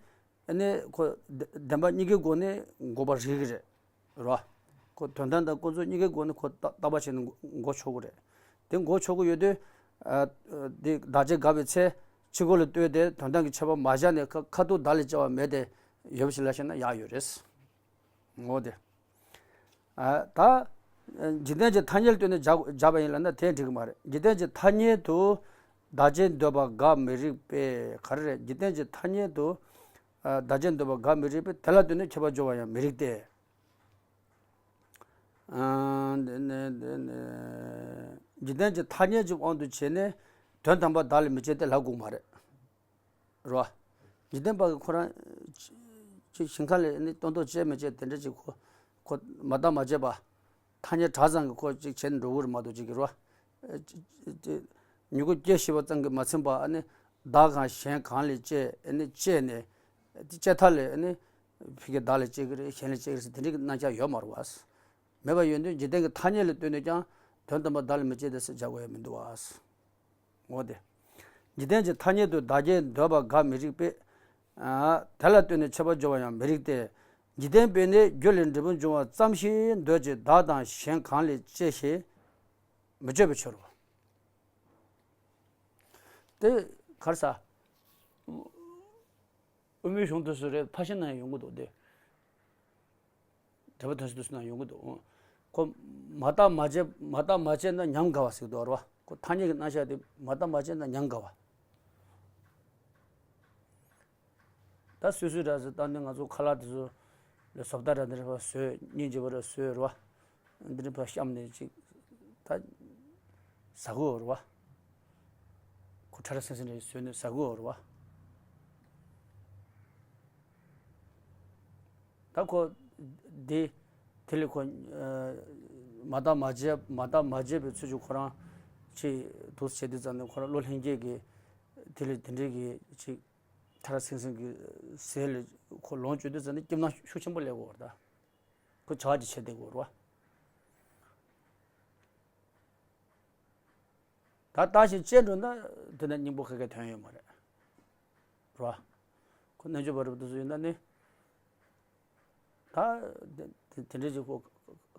ཨ་ནི་ཁོ་བདེ་བདེན་པ་གཉིས་ཀའི་སྒོ་ནས་འགོག་པ་རིག་གི་རེད། རེད་བ། ཁོ་དོན་དམ་དང་ཀུན་རྫོབ་གཉིས་ཀའི་སྒོ་ནས་ཁོ་བརྟག་བརྟག་པ་བྱས་ནས་འགོག་འགོག་ཆོག་གི་རེད། དེ་འགོག་ཆོག་གི་ཡོད་དུས། ཨ། དེ་བདག་གཅེས་དགག་པའི་ཚེ། ཕྱི་རྒོལ་ལ་ལྟོས་ཏེ་དོན་དམ་གྱི་ཁྱད་པར་མ་བཞག་ནས་ཁ་ཁ་ཐུག་བདག་ལ་སྐྱེ་བ་མེད་དེ་ཡོད་པ་ཞིག་ལ་བཤད་ན་ཡག་ཡོད་རེད། ངོ་དེ། ཨ། ད། འཇིག་རྟེན་གྱི་ཐ་སྙད་ལ་ལྟོས་ནས་སྦྱར་སྦྱར་བ་ཡིན་ལབ་ན་དེ་འགྲིག་གི་མ་རེད། འཇིག་རྟེན་གྱི་ཐ་སྙད་དུ་བདག་གཅེས་འདོད་པ་དགག་མི་རིགས་པས། ག་རེ་རེད། འཇིག་རྟེན་གྱི་ཐ་སྙད་དུ། ཨ། བདག་གཅེས་འདོད་པ་དགག་མི་རིགས་པས། དེ་ལ་ལྟོས་ནས་ཁྱབ་པ་སྦྱོར་བ་ཡང་མི་རིགས་ཏེ། ཨ། འདི་ནི་འདི་ནི། འཇིག་རྟེན་གྱི་ཐ་སྙད་ཀྱི་དབང་དུ་བྱས་ནས་དོན་དམ་པར་བདག་ལ་མི་སྐྱེ་སྟེ་ལབ་དགོས་མ་རེད། རེད་བ། འཇིག་རྟེན་པ་གི་ཁོ་རང་། ཅིག་ཞིང་ཁ་ལས་ནི་སྟོང་ཐོག་བྱས་མི་བྱས་དེ་འདྲ་ཅིག་ཁོ། ཁོ་མ་བརྟགས་མ་དཔྱད་པ། ཐ་སྙད་གྲགས་ཙམ་གྱིས་ཁོ་ཅིག་བྱས་ནས་འགྲོ་གི་རེད་མ་གཏོགས་ཅིག་གི་རེད་བ། ཅིག་ཅིག་མྱུ་གུ་སྐྱེ་ཤི་བ་ཙམ་གྱིས་མ་ཚིམ་པ་ཨ་ནི། བདག་གང་གཞན་གང་ལ་སྐྱེ་ཨ་ནི་སྐྱེས་ནས། སྐྱེ་མཐའ་ལས་ཨ་ནི། ཕ་གི་བདག་ལ་སྐྱེ་གི་རེད་གཞན་ལ་སྐྱེ་གི་རེད་ཟེར་དེ་འདྲའི་རྣམ་གཞག་ཡོད་མ་རེད་བ། མེད་པ་ཡོད་དུས་འཇིག་རྟེན་གྱི་ཐ་སྙད་ལ་ལྟོས་ནས་ཀྱང་དོན་དམ་པར་བདག་ལ་མི་སྐྱེ་སྟེ་ཟེར་བྱ་དགོས་ཡ་མི་འདུག་བ། ངོ་དེ། འཇིག་རྟེན་གྱི་ཐ་སྙད་དུ་བདག་གཅེས་འདོད་པ་དགག་མི་རིགས་པས། ཨ། དེ་ལ་ལྟོས་ནས་ཁྱབ་པ་སྦྱོར་བ་ཡང་མི་རིགས་ཏེ། འཇིག་རྟེན་པས་ནི་རྒྱུ་ལས་འབྲས་བུ་འབྱུང་བ་ཙམ་ཞིག་འདོད་ཅིང་བདག་དང་གཞན་གང་ལས་སྐྱེ་ཞེས་མི་བརྗོད་པའི་ཕྱིར་རོ། དེ་ག་རེ་ཟ། དབུ་མའི་གཞུང་དེ་ཚོ་རེད་ཕར་ཕྱིན་ན་ཡང་ཡོང་གི་འདུག་སྟེ། འགྲེལ་པ་དོན་གསལ་དུ་སོང་ན་ཡོང་གི་འདུག་ཁོ་མ་བརྟགས་མ་དཔྱད་མ་བརྟགས་མ་དཔྱད་ན་ཉམས་དགའ་བ་ཟེར་གི་འདུག་རེད་བ། ཁོ་ཐ་སྙད་ཀྱི་རྣམ་གཞག་དེ་མ་བརྟགས་མ་དཔྱད་ན་ཉམས་དགའ་བ། ད་སོ་སོའི་འདྲ་ཟེར་ད་ནི་ང་ཚོ་ཁ་ལག་དེ་ཚོ་ལ་བཟོ་ལྟ་འདྲ་འདི་འདྲ་ཕར་བཟོས་སྙིང་རྗེ་བོ་རེ་བཟོས་རེད་བ། འདི་འདྲ་ཕར་བཤམས་ནས་ཅིག་ད་ཟ་གི་ཡོད་རེད་བ། ཁོ་ཁྲ་ཁྲ་སིང་སིང་རེ་བཟོས་ནས་ཟ་གི་ཡོད་རེད་བ། ད་ཁོ་དེ་དེ་ལས་ཁོ་མ་བརྟགས་མ་དཔྱད་མ་བརྟགས་མ་དཔྱད་པའི་ཚུལ་གྱིས་ཁོ་རང་ཅིག་འདུག་བྱས་དུས་ཙམ་ནས་ཁོ་རང་བློ་ལྷན་སྐྱེས་ཀྱི་དེ་ལས་དེ་འདྲའི་གི་ཅིག་ཁྲ་ཁྲ་སིང་སིང་གི་ཟས་ལས་ཁོ་ལོངས་སྤྱོད་དུས་ཙམ་ནས་སྐྱིད་སྣང་ཤུགས་ཆེན་པོ་སླེབས་ཀྱི་ཡོད་རེད་ད། ཁོ་བྱ་བ་ཅིག་བྱེད་བསྡད་ཀྱི་ཡོད་རེད་བ། ད་ལྟ་ཞིག་བཅད་འགྲོ་ན་དེ་ན་སྙིང་པོ་ག་གེ་དོན་ཡོད་མ་རེད། རེད་བ། ཁོ་རྣལ་འབྱོར་པ་རབ་ཏུ་སུ་ཡིན་ན་ནི། ད་དེ་དེ་འདྲ་ཅིག་ཁོ་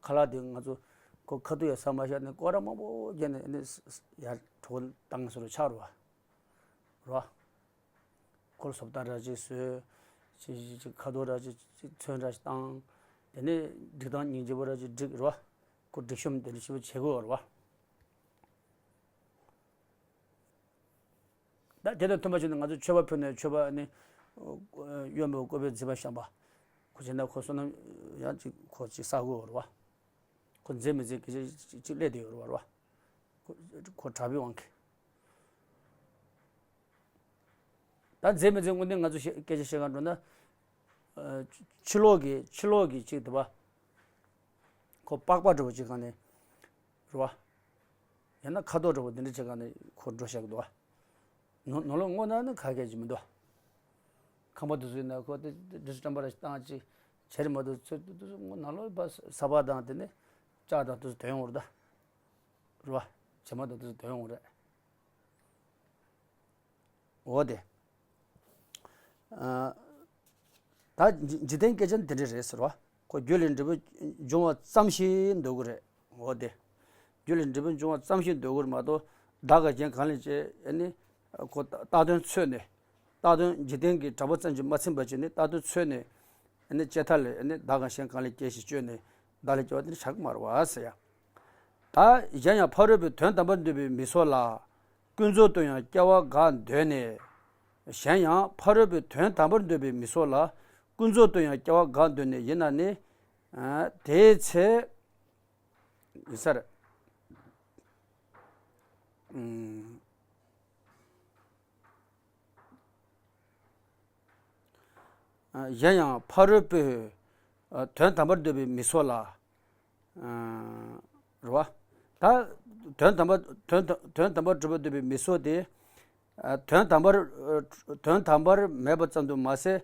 ཁ་ལག་དེ་ང་ཚོ་ཁོ་ཁ་ཐུག་ཡ་ཟ་མ་བཞག་ནས་སྐོར་ར་མང་པོ་བརྒྱབ་ནས་ནི་ཡར་གྲོད་ཁོག་བཏང་སོང་རུ་ཆགས་རེད་བ། རེད་བ། ཁོ་ལ་བཟོ་ལྟ་འདྲ་ཅིག་བཟོས། ཅིག་ཅིག་ཅིག་ཁ་དོག་འདྲ་ཅིག་ཅིག་ཚོན་འདྲ་ཅིག་བཏང་། དེ་ནས་སྒྲིག་སྟངས་སྙིང་རྗེ་པོ་འདྲ་ཅིག་སྒྲིག་རེད་བ། ཁོ་སྒྲིག་གཤོམ་དེ་འདྲ་ཞིག་བྱེད་དགོས་རེད་བ། ད་དེ་དང་མཐུན་པ་བྱས་ནས་ང་ཚོ་མཆོད་པ་ཕུལ་ནས་མཆོད་པ་ནི་གཡོན་པའི་སྐུ་པའི་མཛེས་པ་བཤམས་པ། ཁོ་བྱས་ན་ཁོ་བསོད་ནམས་ཡང་ཅིག་ཁོ་ཅིག་བསགས་དགོས་རེད་བ། ཁོ་མཛེས་མི་མཛེས་སྐད་ཆ་ཅིག་ཅིག་སླེབས་བསྡད་ཡོད་རེད་བ། ཁོ་ཁོ་དྲག་པོའི་དབང་གིས། ད་མཛེས་མི་མཛེས་དངོས་གནས་ང་ཚོ་བཤད་སྐད་ཆ་བཤད་ག་འགྲོ་ན། ཨ། ཕྱི་ལོགས་ཀྱི་ཕྱི་ལོགས་ཀྱི་ཅིག་དེ་བ། ཁོ་པགས་པ་འདྲ་པོ་ཅིག་གང་ནས། རེད་བ། ཡང་ན་ཁ་དོག་འདྲ་པོ་འདི་འདྲ་ཅིག་གང་ནས་ཁོ་འགྲོ་བཞག་གི་འདུག་བ། ནོ་ནོར་ལོག་བསྔོགས་ན་ནི་ག་གེ་ཅིག་མི་འདུག་བ། ཁང་པ་དེ་ཚོ་ཡིན་ན་ཁོ་དེ་དེ་དེ་ཚོ་སྐྲན་པ་ར་ཞིག་བཏང་ཅིག་བྱས་རེད་མ་གཏོགས་ཚོ་དེ་དེ་ཚོ་བསྔོགས་ནང་ལོགས་པ་ཟ་བ་དང་དེ་ནས་ལྕགས་དང་དེ་ཚོ་དོན་ཡོང་རེད་ད། རེད་བ། བྱེ་མ་དང་དེ་ཚོ་དོན་ཡོང་རེད། འོ་དེ། ཨ། ད་འཇིག་འཇིག་རྟེན་སྐད་ཆ་ནི་དེ་འདྲ་རེད་ཟེར་བ། ཁོ་རྒྱུ་ལས་འབྲས་བུ་འབྱུང་བ་ཙམ་ཞིག་འདོད་ཀྱི་རེད། འོ་དེ། རྒྱུ་ལས་འབྲས་བུ་འབྱུང་བ་ཙམ་ཞིག་འདོད་ཀྱི་རེད་མ་གཏོགས་བདག་གིས་གཞན་གང་ལས་སྐྱེ་ཨ་ནི། ཁོ་བཏགས་དོན་འཚོལ་ནས། བཏགས་དོན་འཇིག་རྟེན་གྱི་གྲགས་པ་ཙམ་གྱིས་མ་ཚིམ་པ་བྱས་ནས་བཏགས་དོན་འཚོལ་ནས། ཨ་ནི་སྐྱེ་མཐའ་ལས་ཨ་ནི་བདག་གིས་གཞན་གང་ལས་སྐྱེ་ཞེས་དཔྱོད་ནས་བདག་ལས་སྐྱེ་བ་དེ་ནི་བྱ་གི་མ་རེད་བ་ཟེར་ཡ། ད་གཞན་ཡང་ཕ་རོལ་པོའི་དོན་དམ་པར་འདོད་པའི་མི་སྲོག་ལ། ཀུན་རྫོབ་ཏུ་ཡང་སྐྱེ་བ་དགག་འདོད་ནས། གཞན་ཡང་ཕ་རོལ་པོའི་དོན་དམ་པར་འདོད་པའི་མི་སྲོག་ལ། ཀུན་རྫོབ་ཏུ་ཡང་སྐྱེ་བ་དགག་འདོད་ནས་ཡིན་ན་ནི། ཨ། དེའི་ཚེ། ཡིན་ས་རེད། ཨུམ། ཨ། གཞན་ཡང་ཕ་རོལ་པོའི། ཨ། དོན་དམ་པར་འདོད་པའི་མི་སྲོག་ལ། ཨ། རེད་བ། ད་དོན་དམ་པ་དོན་དམ་དོན་དམ་པར་གྲུབ་པར་འདོད་པའི་མི་སྲོག་དེ། ཨ། དོན་དམ་པར་ཨ། དོན་དམ་པར་མེད་པ་ཙམ་དུ་མ་ཟད།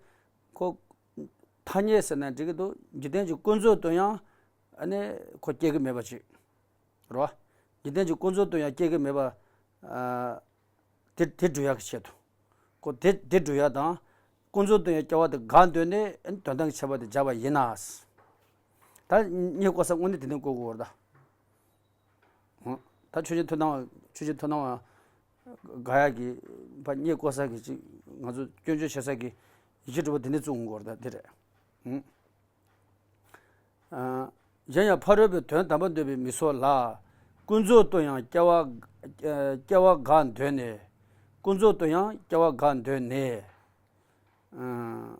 ཁོ་ཐ་སྙད་ཟེར་ན་འགྲིག་གི་འདུག་འཇིག་རྟེན་གྱི་ཀུན་རྫོབ་ཏུ་ཡང་ཨ་ནི་ཁོ་སྐྱེ་གི་མེད་པ་ཅིག་རེད་བ། འཇིག་རྟེན་གྱི་ཀུན་རྫོབ་ཏུ་ཡང་སྐྱེ་གི་མེད་པ། ཨ། དེ་དེ་སྒྲུབ་ཡག་གི་ཆེད་དུ། ཁོ་དེ་དེ་སྒྲུབ་ཡག་དང་། ཀུན་རྫོབ་ཏུ་ཡང་སྐྱེ་བ་དེ་དགག་འདོད་ནས་དོན་དམ་གྱི་ཁྱད་པར་དེ་སྦྱར་བ་ཡིན་ན། ད་རྙེད་བཀོལ་ས་དངོས་གནས་དེ་འདྲ་བཀོལ་དགོས་རེད་ད། ད་ཆོས་རྗེ་མཐུ་སྣང་བ་ཆོས་རྗེ་མཐུ་སྣང་བ་དགག་ཡག་གི་ཕར་རྙེད་བཀོལ་ས་གི་ཅིག་ང་ཚོ་སྐྱོན་བརྗོད་བྱེད་ས་གི་ཡིག་ཆ་གྲུབ་པ་དེ་འདྲ་བཙུགས་དགོས་རེད་ད་དེ་རེད། ཨ། གཞན་ཡང་ཕ་རོལ་པོའི་དོན་དམ་པར་འདོད་པའི་མི་སྲོག་ལ། ཀུན་རྫོབ་ཏུ་ཡང་སྐྱེ་བ་སྐྱེ་བ་དགག་འདོད་ནས། ཀུན་རྫོབ་ཏུ་ཡང་སྐྱེ་བ་དགག་འདོད་ནས། ཨ།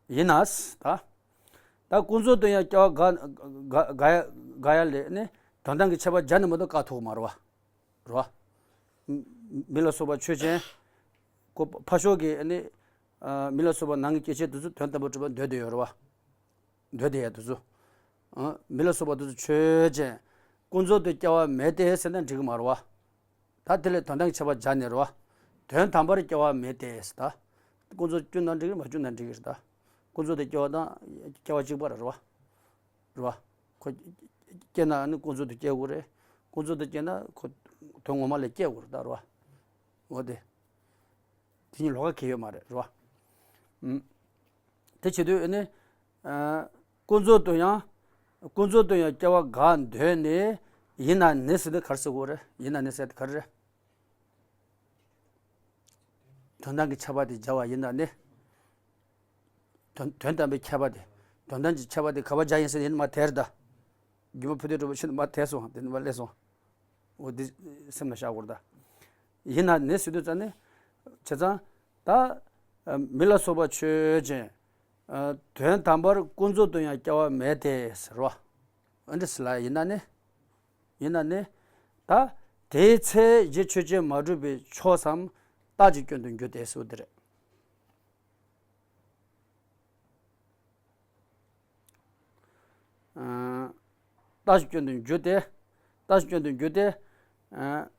ཡིན་ན་ད། ད་ཀུན་རྫོབ་ཏུ་ཡང་སྐྱེ་བ་དགག་དགག་དགག་ཡ་དགག་ཡ་ལས་ནི་དོན་དམ་གྱི་ཁྱད་པར་སྦྱར་ནས་མ་གཏོགས་བཀག་ཐུབ་ཀྱི་མ་རེད་བ། རེད་བ། མི་ལ་སོགས་པ་ཆོས་ཅན། ཁོ་ཕ་ཕྱོགས་ཀྱི་ནི། ཨ། མི་ལ་སོགས་པ་ནང་གི་སྐྱེ་མཆེད་དེ་ཚོ་དོན་དམ་པར་གྲུབ་པར་འདོད་དེ་ཡོད་རེད་བ། འདོད་དེ་ཡོད་དེ་ཚོ། ཨ། མི་ལ་སོགས་པ་དེ་ཚོ་ཆོས་ཅན། ཀུན་རྫོབ་ཏུ་སྐྱེ་བ་མེད་དེ་ཟེར་ན་འགྲིག་གི་མ་རེད་བ། ད་དེ་ལས་དོན་དམ་གྱི་ཁྱད་པར་སྦྱར་ནས་རེད་བ། དོན་དམ་པར་སྐྱེ་བ་མེད་དེ་ཟེར་ད། ཀུན་རྫོབ་བསྐྱུར་ན་འགྲིག་གི་རེད་མ་བསྐྱུར་ན་འགྲིག་གི་རེད་ད། ཀུན་རྫོབ་ཏུ་སྐྱེ་བ་དང་སྐྱེ་བ་གཅིག་པ་རེད་བ། རེད་བ། ཁོ་སྐྱེ་ན་ནི་ཀུན་རྫོབ་ཏུ་སྐྱེ་དགོས་རེད། ཀུན་རྫོབ་ཏུ་སྐྱེ་ན་ཁོ་དོན་ངོ་མ་ལ་སྐྱེ་དགོས་རེད་ད་རེད་བ། འོ་དེ། དེ་གཉིས་ལོགས་ཀ་གང་ཡོད་མ་རེད་རེད་བ། ཨུམ། དེ་བྱེད་དུས་ནི། ཨ། ཀུན་རྫོབ་ཏུ་ཡང་། ཀུན་རྫོབ་ཏུ་ཡང་སྐྱེ་བ་དགག་འདོད་ནས། ཡིན་ན་ནི་ཟེར་དུས་ག་རེ་ཟེར་དགོས་རེད། ཡིན་ན་ནི་ཟེར་དུས་ག་རེ་རེད། དོན་དམ་གྱི་ཁྱད་པར་དེ་སྦྱར་བ་ཡིན་ན་ནི། དོན་དོན་དམ་པའི་ཁྱད་པར་དེ། དོན་དམ་གྱི་ཁྱད་པར་དེ་ག་པར་སྦྱར་ཡིན་ཟེར་ཡིན་མ་དེར་ད། སྒྱུ་མ་ཕུ་ཐུག་གྲུབ་པ་ཕྱིན་མ་དེར་སོང་དེ་ནི་མ་སླེབས་སོང་། འོ་འདི་སེམས་ལ་བཞག་དགོས་རེད་ད། ཡིན་ན་ནི་ཟེར་དུས་ཙམ་ནས། བྱས་ཙང་། ད། མི་ལ་སོགས་པ་ཆོས་ཅན། དོན་དམ་པར་ཀུན་རྫོབ་ཏུ་ཡང་སྐྱེ་བ་མེད་དེ་ཟེར་བ། འདི་ཟེར་ལ་ཡིན་ན་ནི། ཡིན་ན་ནི། ད། དེའི་ཚེ་གཞི་ཆོས་ཅན་མ་གྲུབ་པའི་ཕྱོགས་སམ། རྟགས་ཀྱི་སྐྱོན་དུ་འགྱུར་ཏེ་ཟེར་བ་འདི་རེད། ཨ། རྟགས་ཀྱི་སྐྱོན་དུ་འགྱུར་ཏེ། རྟགས་ཀྱི་སྐྱོན་དུ་འགྱུར་ཏེ། ཨ།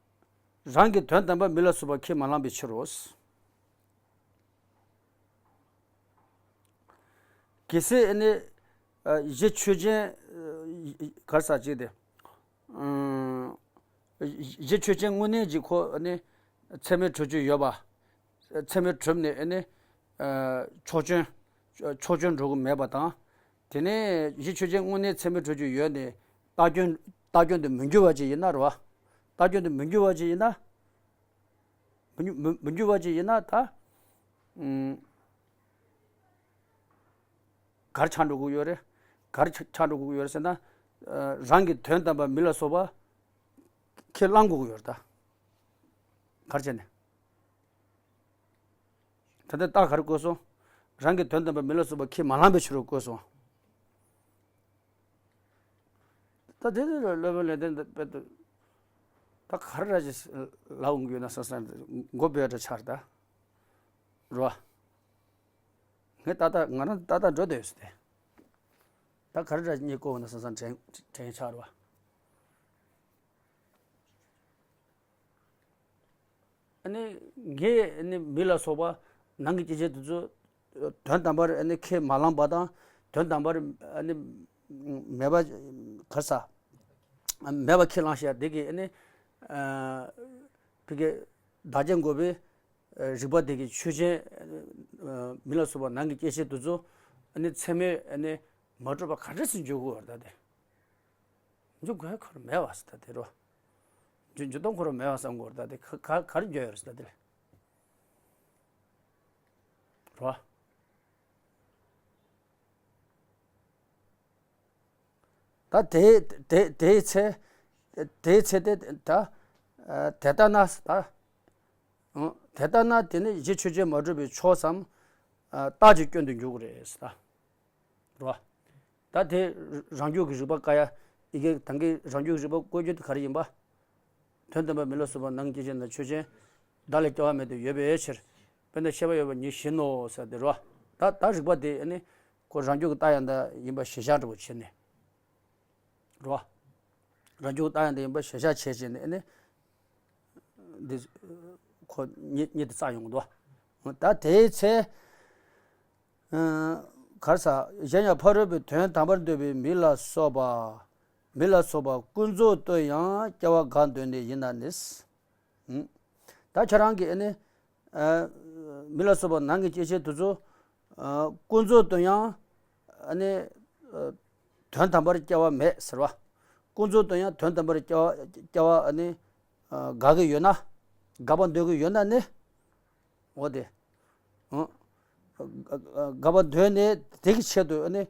རང་གི་དོན་དམ་པ་མི་ལ་སོགས་པ་ཁས་མ་བླངས་པའི་ཕྱིར་རོ། གལ་སྲིད་ཨ་ནི་གཞི་ཆོས་ཅན། ག་རེ་ཟེར་ཅིག་དེ། གཞི་ཆོས་ཅན་དངོས་གནས་ཀྱི་ཁོ་ཨ་ནི་ཚད་མའི་གྲུབ་ཆོད་ཡོད་པ། ཚད་མས་གྲུབ་ནས་ཨ་ནི་ཕྱོགས་སྐྱོན། ཕྱོགས་སྐྱོན་འགྲོ་གི་མེད་པ་དང་། དེ་ནས་གཞི་ཆོས་ཅན་དངོས་གནས་ཚད་མས་གྲུབ་ཆོད་ཡོད་ནས་རྟགས་སྐྱོན། རྟགས་སྐྱོན་དུ་མི་འགྱུར་བ་ཅིག་ཡིན་ན་རེད་བ། རྟགས་སྐྱོན་དུ་མི་འགྱུར་བ་ཅིག་ཡིན་ན། མི་འགྱུར་མི་མི་འགྱུར་བ་ཅིག་ཡིན་ན་ད། ཨུམ། ག་རེ་ཆགས་འགྲོ་གི་ཡོད་རེད། ག་རེ་ཆགས་ཆགས་འགྲོ་གི་ཡོད་རེད་ཟེར་ན། ཨ། རང་གི་དོན་དམ་པ་མི་ལ་སོགས་པ་ཁས་བླང་དགོས་ཀྱི་ཡོད་རེད་ད། ག་རེ་བྱས་ནས། ད་ལྟ་རྟགས་ག་རེ་བཀོད་སོང་། རང་གི་དོན་དམ་པ་མི་ལ་སོགས་པ་ཁས་མ་བླངས་པའི་ཕྱིར་རོ་བཀོད་སོང་། ད་དེ་ནི་སློབ་དཔོན་ལེགས་ལྡན་དཔལ་དུ། ད་ག་རེ་ར་ཅིག་ལབ་འོང་གི་ཡོད་ན་བསམ་བསམ་མགོ་སྦས་འདྲ་ཆགས་རེད་ད། རོ། ངས་ཏག་ཏག་ང་རང་ཏག་ཏག་འགྲོ་བསྡད་ཡོད་ཟེར་ཏེ། ད་ག་རེ་འདྲ་རྙེད་ཀོ་ན་བསམ་བསམ་དྲན་དྲན་ཆགས་རེད་བ། ཨ་ནི་ངས་ཨ་ནི་མི་ལ་སོགས་པ་ནང་གི་སྐྱེ་མཆེད་དེ་ཚོ་དོན་དམ་པར་ཨ་ནི་ཁས་མ་བླངས་པ་དང་། དོན་དམ་པར་ཨ་ནི་མེད་པ་ག་རེ་ཟེར། མེད་པ་ཁས་བླངས་བཞག་དེ་གི་ཨ་ནི་ཨ་ཕ་གི་བདག་རྐྱེན་འགོག་པའི་རིགས་པ་དེ་གི་ཆོས་ཅན། མི་ལ་སོགས་པ་ནང་གི་སྐྱེ་མཆེད་དེ་ཚོ་ཨ་ནི་ཚད་མས་ཨ་ནི་མ་གྲུབ་པ་ག་འདྲ་སེ་འཇོག་དགོས་པ་རེད་ད་དེ། འཇོག་དགོས་ཁོ་རང་མེད་པ་ཟེར་ད་དེ་རོ། འཇོག་འཇོག་སྟངས་ཁོ་རང་མེད་པ་བསམ་དགོས་རེད་ད་དེ། ག་ག་ག་རེ་འཇོག་ཡོད་རེད་ཟེར་ད་དེ། རོ། ད་དེ་དེ་དེའི་ཚེ། དེའི་ཚེ་དེ་ད། ཨ། དེ་ལྟ་ན་ད། ཨང་། དེ་ལྟ་ན་དེ་ནི་གཞི་ཆོས་ཅན་མ་གྲུབ་པའི་ཕྱོགས་སམ། ཨ། རྟགས་ཀྱི་སྐྱོན་དུ་འགྱུར་གྱི་རེད་ད། རོ། ད་དེ་རང་རྒྱུད་ཀྱི་རིགས་པ་བཀག་ཡ། ཡི་གེ་དང་གི་རང་རྒྱུད་ཀྱི་རིགས་པ་བཀོད་རྒྱུ་དེ་ག་རེ་ཡིན་པ། དོན་དམ་པ་མི་ལ་སོགས་པ་ནང་གི་སྐྱེ་མཆེད་ན་ཆོས་ཅན། བདག་ལས་སྐྱེ་བ་མེད་དུ་ཡོད་པའི་ཕྱིར། དཔེར་ན་ཤེས་པ་ཡོད་པ་ཉིད་བཞིན་ནོ་ཟེར་དེ་རོ། ད་ད་རིགས་པ་དེ་ནི་ཁོ་རང་རྒྱུད་ཀྱི་རྟགས་ཡང་དག་ཡིན་པ་གཞིར་བཞག་འདྲ་པོ་བྱས་ནས། རོ། རང་རྒྱུད་ཀྱི་རྟགས་ཡང་དག་ཡིན་པ་གཞིར་བཞག་བྱས་བྱས་ནས་ནི། འདི་ཁོ་རྙེད་རྙེད་དུ་རྩ་ཡོང་གི་འདུག་ད་དེའི་ཚེ། ཨ། ག་རེ་ཟེར། གཞན་ཡང་ཕ་རོལ་པོའི་དོན་དམ་པར་འདོད་པའི་མི་ལ་སོགས་པ། མི་ལ་སོགས་པ་ཀུན་རྫོབ་ཏུ་ཡང་སྐྱེ་བ་དགག་འདོད་ནི་ཡིན་ན་ནི། ཨུམ། ད་ཁྱེད་རང་གིས་ཨ་ནི། ཨ། མི་ལ་སོགས་པ་ནང་གི་སྐྱེ་མཆེད་དེ་ཚོ། ཨ། ཀུན་རྫོབ་ཏུ་ཡང་། ཨ་ནི། ཨ། དོན་དམ་པར་སྐྱེ་བ་མེད་ཟེར་བ། ཀུན་རྫོབ་ཏུ་ཡང་དོན་དམ་པར་སྐྱེ་བ་སྐྱེ་བ་ཨ་ནི། ཨ། དགག་གི་ཡོད་ན། དགག་པ་འདོད་ཀྱི་ཡོད་ན་ནི། འོ་དེ། ཨང་། དགག་པ་འདོད་ནས་དེ་གི་ཆེད་དུ་ཨ་ནི།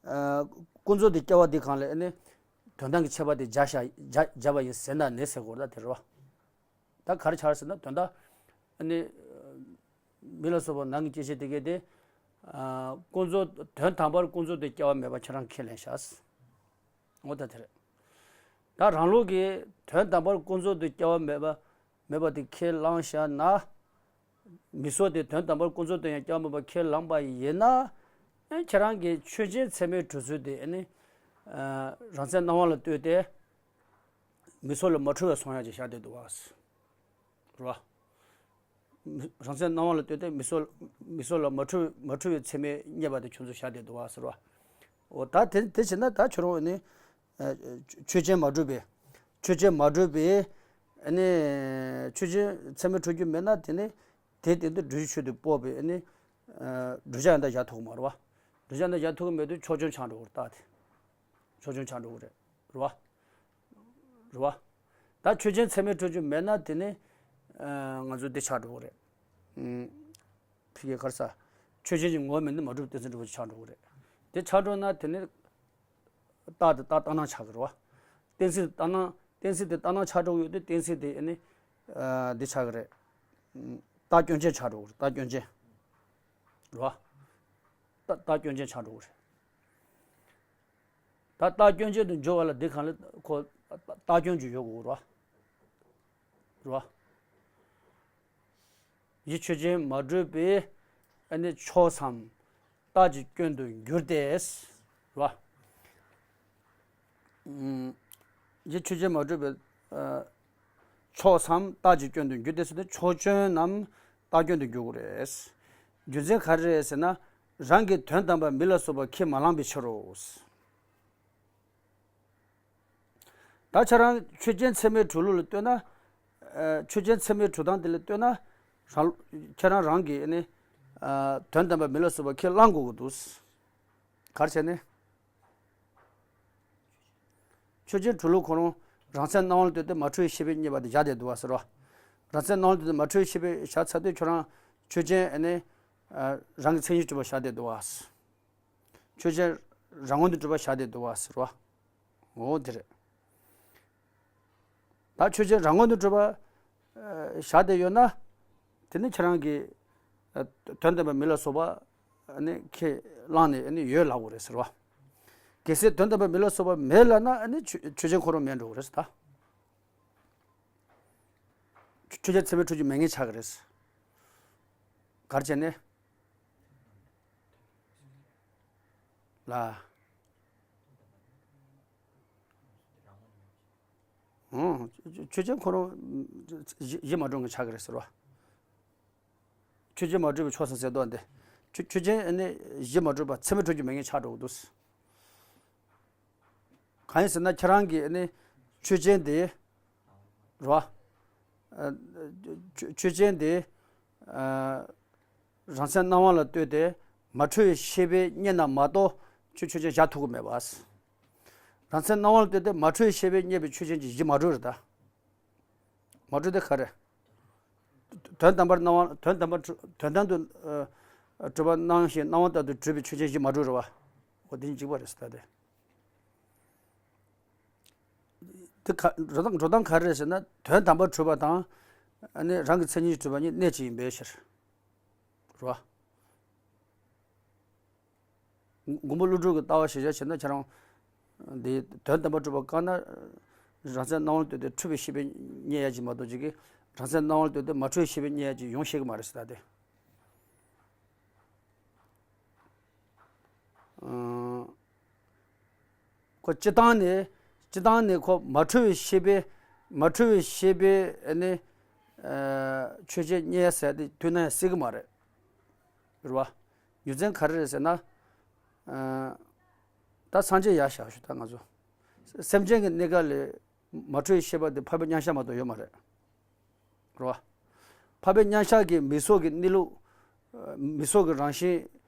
ཨ། ཀུན་རྫོབ་ཏུ་སྐྱེ་བ་འདི་སྒང་ལ་ཨ་ནི། དོན་དམ་གྱི་ཁྱད་པར་དེ་སྦྱར་བཞག་སྦྱར་སྦྱར་བ་ཡིན་ཟེར་ན་ནི་ཟེར་དགོས་རེད་ད་དེ་རེད་བ། ད་ག་རེ་ཆགས་ཟེར་ན་དོན་དག་ཨ་ནི། མི་ལ་སོགས་པ་ནང་གི་སྐྱེ་མཆེད་དེ་གས་དེ། ཨ། ཀུན་རྫོབ་དོན་དམ་པར་ཀུན་རྫོབ་ཏུ་སྐྱེ་བ་མེད་པ་ཁྱེད་རང་ཁས་ལེན་བཞག་འོ་ད་དེ་རེད། ད་རང་ལུགས་ཀྱིས་དོན་དམ་པར་ཀུན་རྫོབ་ཏུ་སྐྱེ་བ་མེད་པ་མེད་པ་དེ་ཁས་བླངས་བཞག་ན། མི་སོགས་དེ་དོན་དམ་པར་ཀུན་རྫོབ་ཏུ་ཡང་སྐྱེ་བ་མེད་པ་ཁས་བླངས་པ་ཡིན་ན། ཨེ་ཁྱེད་རང་གི་ཆོས་ཅན་ཚད་མའི་གྲུབ་ཚུལ་དེ་ཨ་ནི། ཨ། རང་མཚན་སྣང་བ་ལ་ལྟོས་ཏེ། མི་སོགས་ལ་མ་འཁྲུལ་བའི་སོང་ཡག་ཅིག་བཞག་བསྡད་འདུག་བ། རེད་བ། རང་མཚན་སྣང་བ་ལ་ལྟོས་ཏེ་མི་སོགས་མི་སོགས་ལ་མ་འཁྲུལ་མ་འཁྲུལ་བའི་ཚད་མས་རྙེད་པ་དེ་ཁྱོད་ཚོ་བཞག་བསྡད་འདུག་བ་ཟེར་བ། འོ་ད་དེ་དེ་བྱས་ན་ད་ཁྱོད་རང་ནི། ཨ། ཆོས་ཅན་མ་གྲུབ་པའི། ཆོས་ཅན་མ་གྲུབ་པའི། ཨ་ནི། ཆོས་ཅན་ཚད་མས་གྲུབ་རྒྱུ་མེད་ན་དེ་ནི། དེ་སྟེང་དུ་བསྒྲུབ་བྱའི་ཆོས་དེ་སྤོབས་པའི་ཨ་ནི། ཨ། བསྒྲུབ་བྱ་ཡང་དག་བཞག་ཐུབ་ཀྱི་མ་རེད་བ། བསྒྲུབ་བྱ་ཡང་དག་བཞག་ཐུབ་ཀྱི་མེད་དུས་ཕྱོགས་སྐྱོན་ཆགས་འགྲོ་གི་རེད་ད་དེ། ཕྱོགས་སྐྱོན་ཆགས་འགྲོ་གི་རེད། རེད་བ། རེད་བ། ད་ཆོས་ཅན་ཚད་མས་གྲུབ་རྒྱུ་མེད་ན་དེ་ནི། ཨ། ང་ཚོ་འདི་ཆགས་འགྲོ་གི་རེད། ཨུམ། ཕ་གིའི་ག་རེ་ཟེར། ཆོས་ཅན་གྱི་ངོ་བོ་མེད་ན་མ་གྲུབ་གཏན་ཚིགས་འགྲུབ་པ་ཆགས་འགྲོ་གི་རེད། དེ་ཆགས་འགྲོ་ན་དེ་ནི། རྟགས་དེ་རྟགས་ལྟར་སྣང་ཆགས་ཀྱི་རེད་བ། གཏན་ཚིགས་ལྟར་སྣང་གཏན་ཚིགས་དེ་ལྟར་སྣང་ཆགས་འགྲོ་གི་ཡོད་དུས་གཏན་ཚིགས་དེ་ཨ་ནི། ཨ། འདི་ཆགས་ཀྱི་རེད། ཨུམ། རྟགས་སྐྱོན་ཅན་ཆགས་འགྲོ་གི་རེད། རྟགས་སྐྱོན་ཅན། རེད་བ། རྟགས་རྟགས་སྐྱོན་ཅན་ཆགས་འགྲོ་གི་རེད། ད་རྟགས་སྐྱོན་ཅན་དུ་འགྱུར་བ་ལ་འདི་གང་ལ་ཁོ་རྟགས་སྐྱོན་གྱི་ཡོད་དགོས་རེད་བ། རེད་བ། གཞི་ཆོས་ཅན་མ་གྲུབ་པའི་ཨ་ནི་ཕྱོགས་སམ་རྟགས་ཀྱི་སྐྱོན་དུ་འགྱུར་ཏེ། རེད་བ། ཨུམ། གཞི་ཆོས་ཅན་མ་གྲུབ་པའི། ཨ། ཕྱོགས་སམ་རྟགས་ཀྱི་སྐྱོན་དུ་འགྱུར་ཏེ་ཟེར་ཏེ་ཕྱོགས་སྐྱོན་ནམ་རྟགས་སྐྱོན་དུ་འགྱུར་དགོས་རེད། རྒྱུ་མཚན་ག་རེ་རེད་ཟེར་ན། རང་གི་དོན་དམ་པ་མི་ལ་སོགས་པ་ཁས་མ་བླངས་པའི་ཕྱིར་རོ། ད་ཁྱེད་རང་ཆོས་ཅན་ཚད་མའི་གྲུབ་ལུགས་ལ་ལྟོས་ན། ཨ། ཆོས་ཅན་ཚད་མའི་གྲུབ་སྟངས་དེ་ལ་ལྟོས་ན། རང་ཁྱེད་རང་རང་གིས་ནི། ཨ། དོན་དམ་པ་མི་ལ་སོགས་པ་ཁས་བླངས་དགོས་ཀྱི་འདུག། ག་རེ་བྱས་ནས། ཆོས་ཅན་གྲུབ་ལུགས་ཁོ་རང་རང་མཚན་སྣང་བ་ལ་ལྟོས་ཏེ་མ་འཁྲུལ་བའི་ཤེས་པས་རྙེད་པ་དེ་བཞག་བསྡད་འདུག་བ་ཟེར་བ། རང་མཚན་སྣང་བ་ལ་ལྟོས་ཏེ་མ་འཁྲུལ་བའི་ཤེས་པས་བཞག་ཚར་དུས་ཁྱོད་རང་ཆོས་ཅན་ཨ་ནི། ཨ། རང་གི་མཚན་ཉིད་གྲུབ་པ་བཞག་བསྡད་འདུག་བ། ཆོས་ཅན་རང་ངོས་ནས་གྲུབ་པ་བཞག་བསྡད་འདུག་བ་ཟེར་བ། འོ་དེ་རེད། ད་ཆོས་ཅན་རང་ངོས་ནས་གྲུབ་པ། ཨ། བཞག་བསྡད་ཡོད་ན། དེ་ནི་ཁྱེད་རང་གིས། ཨ། དོན་དམ་པའི་མི་ལ་སོགས་པ་ཨ་ནི་ཁས་བླངས་ནས་ཨ་ནི་ཡོད་ལབ་དགོས་རེད་ཟེར་བ། གལ་སྲིད་དོན་དམ་པའི་མི་ལ་སོགས་པ་མེད་ལབ་ན་ཨ་ནི་ཆོས་ཆོས་ཅན་ཁོ་རང་མེད་འགྲོ་གི་རེད་ཟེར་ད། ཆོས་ཅན་ཚད་མས་གྲུབ་ཀྱི་མེད་ངེས་ཆགས་ཀྱི་རེད། ག་རེ་བྱས་ནས། ལ། ཨང་། ཆོས་ཅན་ཁོ་རང་གཞི་གཞི་མ་གྲུབ་ངེས་ཆགས་ཀྱི་རེད་ཟེར་བ། ཆོས་ཅན་མ་གྲུབ་པའི་ཕྱོགས་སུ་ཟེར་དོན་དེ། ཆོས་ཆོས་ཅན་ནི་གཞི་མ་གྲུབ་པ་ཚད་མས་གྲུབ་ཀྱི་མེད་ངེས་ཆགས་འགྲོ་གི་འདུག། གང་ཡིན་ཟེར་ན་ཁྱེད་རང་གིས་ནི་ཆོས་ཅན་དེ། རེད་བ། ཨ། ཆོས་ཆོས་ཅན་དེ། ཨ། རང་མཚན་སྣང་བ་ལ་ལྟོས་ཏེ་མ་འཁྲུལ་བའི་ཤེས་པས་རྙེད་ན་མ་གཏོགས་ཆོས་ཆོས་ཅན་བཞག་ཐུབ་ཀྱི་མེད་པ། རང་མཚན་སྣང་བ་ལ་ལྟོས་ཏེ་མ་འཁྲུལ་བའི་ཤེས་པས་རྙེད་པའི་ཆོས་ཅན་གྱི་གཞི་མ་གྲུབ་རེད་ད། མ་གྲུབ་དེ་ག་རེ། དོན་དམ་པར་སྣང་བ། དོན་དམ་པར་གྲུབ། དོན་དམ་དུ། ཨ། གྲུབ་པ་སྣང་ཞིང་སྣང་བ་ལྟར་དུ་གྲུབ་པའི་ཆོས་ཅན་གཞི་མ་གྲུབ་རེད་བ། འོ་དེ་གཅིག་པ་རེད་ཟེར་ད་དེ། དེ་ག་འགྲོ་སྟངས་འགྲོ་སྟངས་ག་རེ་རེད་ཟེར་ན། དོན་དམ་པར་གྲུབ་པ་དང་། ཨ་ནི་རང་གི་མཚན་ཉིད་གྲུབ་པ་གཉིས་གནད་གཅིག་ཡིན་པའི་ཕྱིར། རེད་བ། མགོན་པོ་ཀླུ་སྒྲུབ་ཀྱི་ལྟ་བ་གཞིར་བཞག་བྱས་ན་ཁྱེད་རང་། འདི་དོན་དམ་པར་གྲུབ་པ་བཀག་ན། རང་མཚན་སྣང་བ་ལ་ལྟོས་ཏེ་འཁྲུལ་པའི་ཤེས་པས་རྙེད་ཡ་གཅིག་མ་གཏོགས་ཅིག་གིས། རང་མཚན་སྣང་བ་ལ་ལྟོས་ཏེ་མ་འཁྲུལ་བའི་ཤེས་པས་རྙེད་ཡ་གཅིག་ཡོང་ཤེས་ཀྱི་མ་རེད་ཟེར་ད་དེ། ཨང་། ཁོ་སྤྱིར་བཏང་ནས། སྤྱིར་བཏང་ནས་ཁོ་མ་འཁྲུལ་བའི་ཤེས་པས། མ་འཁྲུལ་བའི་ཤེས་པས་ནི། ཨ། ཆོས་ཅན་རྙེད་ཟེར་དེ་དུས་ན་ཡང་སྲིད་ཀྱི་མ་རེད། རེད་བ། རྒྱུ་མཚན་ག་རེ་རེད་ཟེར་ན། ཨ། ད་སངས་རྒྱས་ཡར་བཞག་ཞུ་ད་ང་ཚོ། སེམས་ཅན་གྱི་གནས་སྐབས་ལ་མ་འཁྲུལ་བའི་ཤེས་པ་དེ་འཕགས་པའི་མཉམ་གཞག་མ་གཏོགས་ཡོད་མ་རེད། རེད་བ། འཕགས་པའི་མཉམ་གཞག་གི་མིག་སོགས་ཀྱི་གནས་ལུགས། མིག་སོགས་ཀྱི་རང་བཞིན་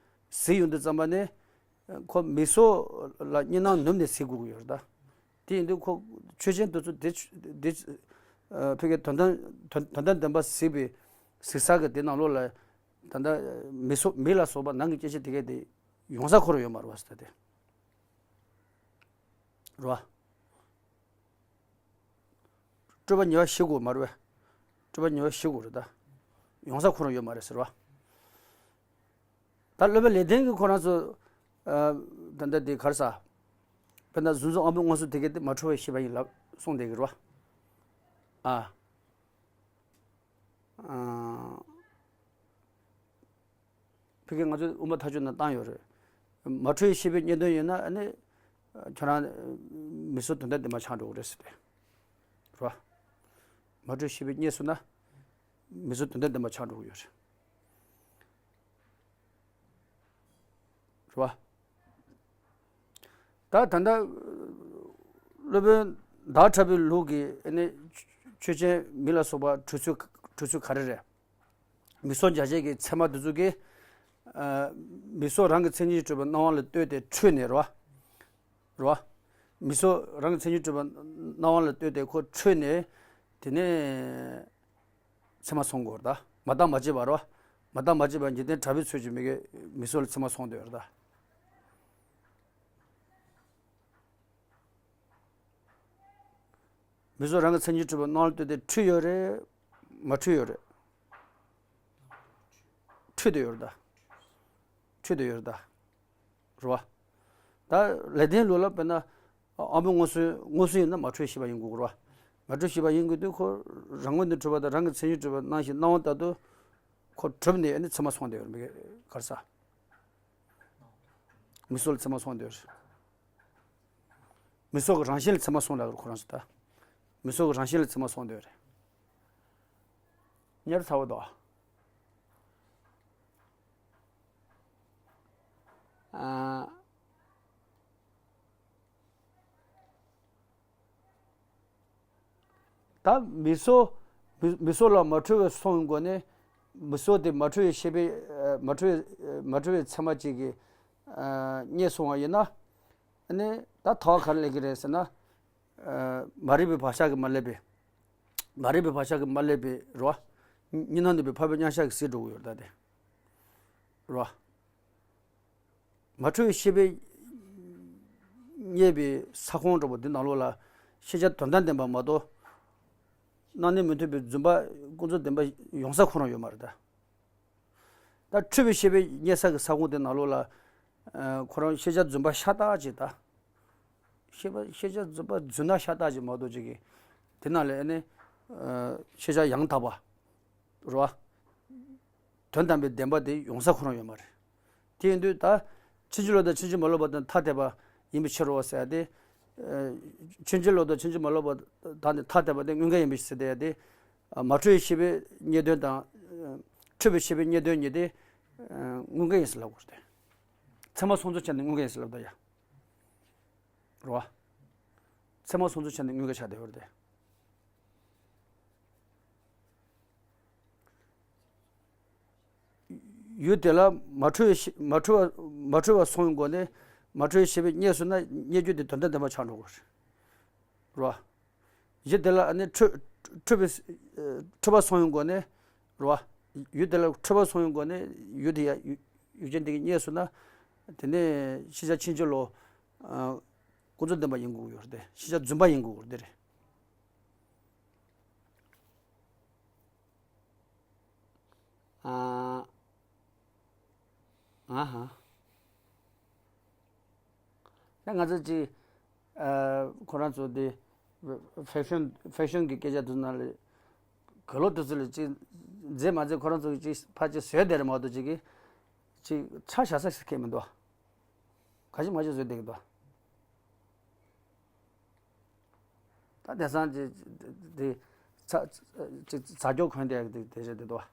གཟིགས་ཡོང་དུས་ཙམ་པ་ནས། ཁོ་མིག་སོགས་ལ་གཉིས་སྣང་ནུབ་ནས་གཟིགས་དགོས་ཀྱི་ཡོད་རེད་ད། དེ་ཡིན་དུས་ཁོ་ཆོས་ཅན་དེ་ཚོ་དེ་དེ། ཨ། ཕ་གིའི་དོན་དམ་དོན་དོན་དམ་བདེན་པ་གཟིགས་པའི་གཟིགས་ས་གི་དེ་ནང་ལོགས་ལ། ད་ལྟ་མིག་སོགས་མིག་ལ་སོགས་པ་ནང་གི་སྐྱེ་མཆེད་དེ་གས་དེ་ཡོང་ས་ཁོ་རང་ཡོད་མ་རེད་བ་ཟེར་ད་དེ། རེད་བ། སྤྲོས་པ་ཉེ་བར་ཞི་དགོས་མ་རེད་བས། སྤྲོས་པ་ཉེ་བར་ཞི་དགོས་རེད་ད། ཡོང་ས་ཁོ་རང་ཡོད་མ་རེད་ཟེར་བ། ད་སློབ་དཔོན་ལེགས་ལྡན་གྱིས་ཁོ་རང་ཚོ། ཨ། ད་ལྟ་དེ་ག་རེ་ཟ། དཔེར་ན་གཟུགས་འཛིན་དབང་པོའི་མངོན་སུམ་དེ་གས་དེ་མ་འཁྲུལ་བའི་ཤེས་པ་ཡིན་ལབ་གསུངས་བསྡད་ཀྱི་རེད་བ། ཨ། ཨ། ཕ་གི་ང་ཚོས་དབུ་མ་ཐག་གཅོད་ནང་བཏང་ཡོད་རེད། མ་འཁྲུལ་བའི་ཤེས་པས་རྙེད་དོན་ཡོད་ན་ཨ་ནི། ཁྱོད་རང་མིག་སོགས་དོན་དམ་བདེན་པ་ཆགས་འགྲོ་གི་རེད་ཟེར་ཏེ། རེད་བ། མ་འཁྲུལ་ཤེས་པས་རྙེད་སོང་ན། མིག་སོགས་དོན་དམ་བདེན་པ་ཆགས་འགྲོ་གི་ཡོད་རེད། རེད་བ། ད་ད་ལྟ་སློབ་དཔོན་ཟླ་བ་གྲགས་པའི་ལུགས་ཀྱི་ཨ་ནི་ཆོས་ཅན་མིག་ལ་སོགས་པ་འཁྲུལ་ཚུལ་འཁྲུལ་ཚུལ་ག་རེ་རེད། མིག་སོགས་འཇལ་བྱེད་ཀྱི་ཚད་མ་འདི་ཚོ་གིས། ཨ། མིག་སོགས་རང་གི་མཚན་ཉིད་གྲུབ་པའི་སྣང་བ་ལ་ལྟོས་ཏེ་འཁྲུལ་ནས་རེད་བ། རེད་བ། མིག་སོགས་རང་གི་མཚན་ཉིད་གྲུབ་པའི་སྣང་བ་ལ་ལྟོས་ཏེ་ཁོ་འཁྲུལ་ནས། དེ་ནས་མཚན་མ་སོང་གི་ཡོད་རེད་ད། མ་བརྟགས་མ་དཔྱད་པ་རེད་བ། མ་བརྟགས་མ་དཔྱད་པ་འཇིག་རྟེན་གྲགས་པའི་ཚུལ་གྱིས་མི་དགེ་མིག་སོགས་ལ་མཚན་མ་སོང་བསྡད་ཡོད་རེད་ད། མིག་སོགས་རང་གི་མཚན་ཉིད་གྲུབ་པའི་སྣང་བ་ལ་ལྟོས་ཏེ་འཁྲུལ་ཡོད་རེད། མ་འཁྲུལ་ཡོད་རེད། འཁྲུལ་དུ་ཡོད་རེད་ད། འཁྲུལ་དུ་ཡོད་རེད་ད། རེད་བ། ད་ལེགས་ལྡན་ལུགས་ལ་དཔེར་ན། དབང་པོའི་མངོན་སུམ་མངོན་སུམ་ཡིན་ན་མ་འཁྲུལ་ཤེས་པ་ཡིན་དགོས་རེད་བ། མ་འཁྲུལ་ཤེས་པ་ཡིན་དགོས་དུས་ཁོ་རང་ངོས་ནས་གྲུབ་པ་དང་རང་གི་མཚན་ཉིད་གྲུབ་པ་སྣང་ཞིང་སྣང་བ་ལྟར་དུ། ཁོ་གྲུབ་ནས་ཨ་ནི་མཚན་མ་སོང་བསྡད་ཡོད་རེད་མི་དགེ་ག་རེ་ཟ། མིག་སོགས་ལ་མཚན་མ་སོང་བསྡད་ཡོད་རེད། མིག་སོགས་ཀྱི་རང་བཞིན་ལ་མཚན་མ་སོང་ལབ་ཀྱི་རེད་ཁོ་རང་ཚོ་ད། མིག་སོགས་ཀྱི་རང་བཞིན་ལ་མཚན་མ་སོང་བསྡད་ཡོད་རེད། གཉེར་ཚ་བོ་དོ། ཨ། ད་མི་སྲོག་མི་མི་སྲོག་ལ་མ་འཁྲུལ་བའི་སོང་བའི་སྒོ་ནས། མི་སྲོག་དེ་མ་འཁྲུལ་བའི་ཤེས་པའི་ཨ་མ་འཁྲུལ་བའི་མ་འཁྲུལ་བའི་ཚད་མ་གཅིག་གིས་ཨ་རྙེད་སོང་བ་ཡིན་ན། ཨ་ནི་ད་ཐལ་བ་ག་རེ་སླེབས་ཀྱི་རེད་ཟེར་ན། ཨ་མ་རིག་པའི་བག་ཆགས་ཀྱིས་མ་བསླད་པའི། མ་རིག་པའི་བག་ཆགས་ཀྱིས་མ་བསླད་པའི་རེད་བ། གཉིས་སྣང་ནུབ་པའི་འཕགས་པའི་མཉམ་གཞག་གིས་ཟད་འགྲོ་གི་ཡོད་རེད་ད་དེ། རེད་བ། མ་འཁྲུལ་བའི་ཤེས་པས་རྙེད་པའི་ས་ཁོངས་འདྲ་པོ་འདི་ནང་ལོགས་ལ་ཤེས་བྱ་དོན་དམ་བདེན་པ་མ་གཏོགས། སྣང་གནས་མི་མཐུན་པའི་རྫུན་པ་ཀུན་རྫོབ་བདེན་པ་ཡོང་ས་ཁོ་རང་ཡོད་མ་རེད་ད། ད་འཁྲུལ་བའི་ཤེས་པས་རྙེད་ས་གི་ས་ཁོངས་དེ་ནང་ལོགས་ལ། ཨ་ཁོ་རང་ཤེས་བྱ་རྫུན་པ་ཤ་སྟག་ཅིག་ད། ཤེས་པ་ཤེས་བྱ་རྫུན་པ་རྫུན་སྣང་ཤ་སྟག་ཅིག་མ་གཏོགས་ཅིག་གི། དེ་ནང་ལ་ཨ་ནི་ཨ་ཤེས་བྱ་ཡང་དག་པ། རེད་བ། དོན་དམ་པའི་བདེན་པ་དེ་ཡོང་ས་ཁོ་རང་ཡོད་མ་རེད། དེ་ཡིན་དུས་ད་ཕྱིན་ཅི་ལོག་དང་ཕྱིན་ཅི་མ་ལོག་པ་དང་ཐ་དད་པ་ཡིན་པའི་ཕྱིར་རོ་ཟེར་ཡ་དེ། ཨ་ཕྱིན་ཅི་ལོག་དང་ཕྱིན་ཅི་མ་ལོག་པ་དང་ཐ་དད་པ་དེ་དངོས་འགལ་ཡིན་པའི་ཕྱིར་ཟེར་ཡ་དེ། ཨ་མ་འཁྲུལ་བའི་ཤེས་པས་རྙེད་དོན་དང་། ཨ་འཁྲུལ་བའི་ཤེས་པས་རྙེད་དོན་གཉིས་དེ། ཨ་དངོས་འགལ་ཡིན་ཟེར་ལབ་དགོས་རེད། ཚད་མ་སོང་ཚུལ་ཆ་ནས་དངོས་འགལ་ཡིན་ཟེར་ལབ་ད་ཡ། རེད་བ། ཚད་མ་སོང་ཚུལ་ཆ་ནས་དངོས་འགལ་ཆགས་བསྡད་ཡོད་རེད་དེ། ཡུལ་དེ་ལ་མ་འཁྲུལ་བའི་ཤེས་མ་འཁྲུལ་བ་མ་འཁྲུལ་བ་སོང་བའི་སྒོ་ནས་མ་འཁྲུལ་བའི་ཤེས་པས་རྙེད་སོང་ན་རྙེད་རྒྱུ་དེ་དོན་དམ་བདེན་པ་ཆགས་འགྲོ་གི་རེད། རེད་བ། གཞི་དེ་ལ་ཨ་ནི་འཁྲུལ་འཁྲུལ་པའི་འཁྲུལ་པ་སོང་བའི་སྒོ་ནས་རེད་བ། ཡུལ་དེ་ལ་འཁྲུལ་པ་སོང་བའི་སྒོ་ནས་ཡུལ་དེ་ཡ་ཡུལ་ཡུལ་ཅན་དེ་གིས་རྙེད་སོང་ན། དེ་ནས་ཤེས་བྱ་ཕྱིན་ཅི་ལོག་ཨ་ཀུན་རྫོབ་བདེན་པ་ཡིན་དགོས་ཀྱི་ཡོད་རེད་དེ། ཤེས་བྱ་རྫུན་པ་ཡིན་དགོས་ཀྱི་རེད་དེ་རེད། ཨ། ཨ་ཧ། ད་ང་ཚོ་ཅིག་ཨ་ཁོ་རང་ཚོ་དེ་ཕེ་ཤོན་ཕེ་ཤོན་གྱི་སྐད་ཆ་དེ་ཚོ་ནང་ལ་གོས་ལོག་དེ་ཚོ་ལ་ཅིག་མཛེས་མ་མཛེས་ཁོ་རང་ཚོ་གིས་ཅིག་ཕར་ཅིག་བཟོས་བསྡད་རེད་མ་གཏོགས་ཅིག་གིས་ཅིག་ཆ་བཞག་ས་ཞིག་ཁེལ་མི་འདུག་ག་ཅི་མ་ཅི་བཟོས་བསྡད་ཀྱི་འདུག་ད་དེང་སང་ཅིག་དེ་ཚ་ཅིག་ཚ་སྐྱོག་གོན་བསྡད་ཀྱི་དེ་རེད་འདུག་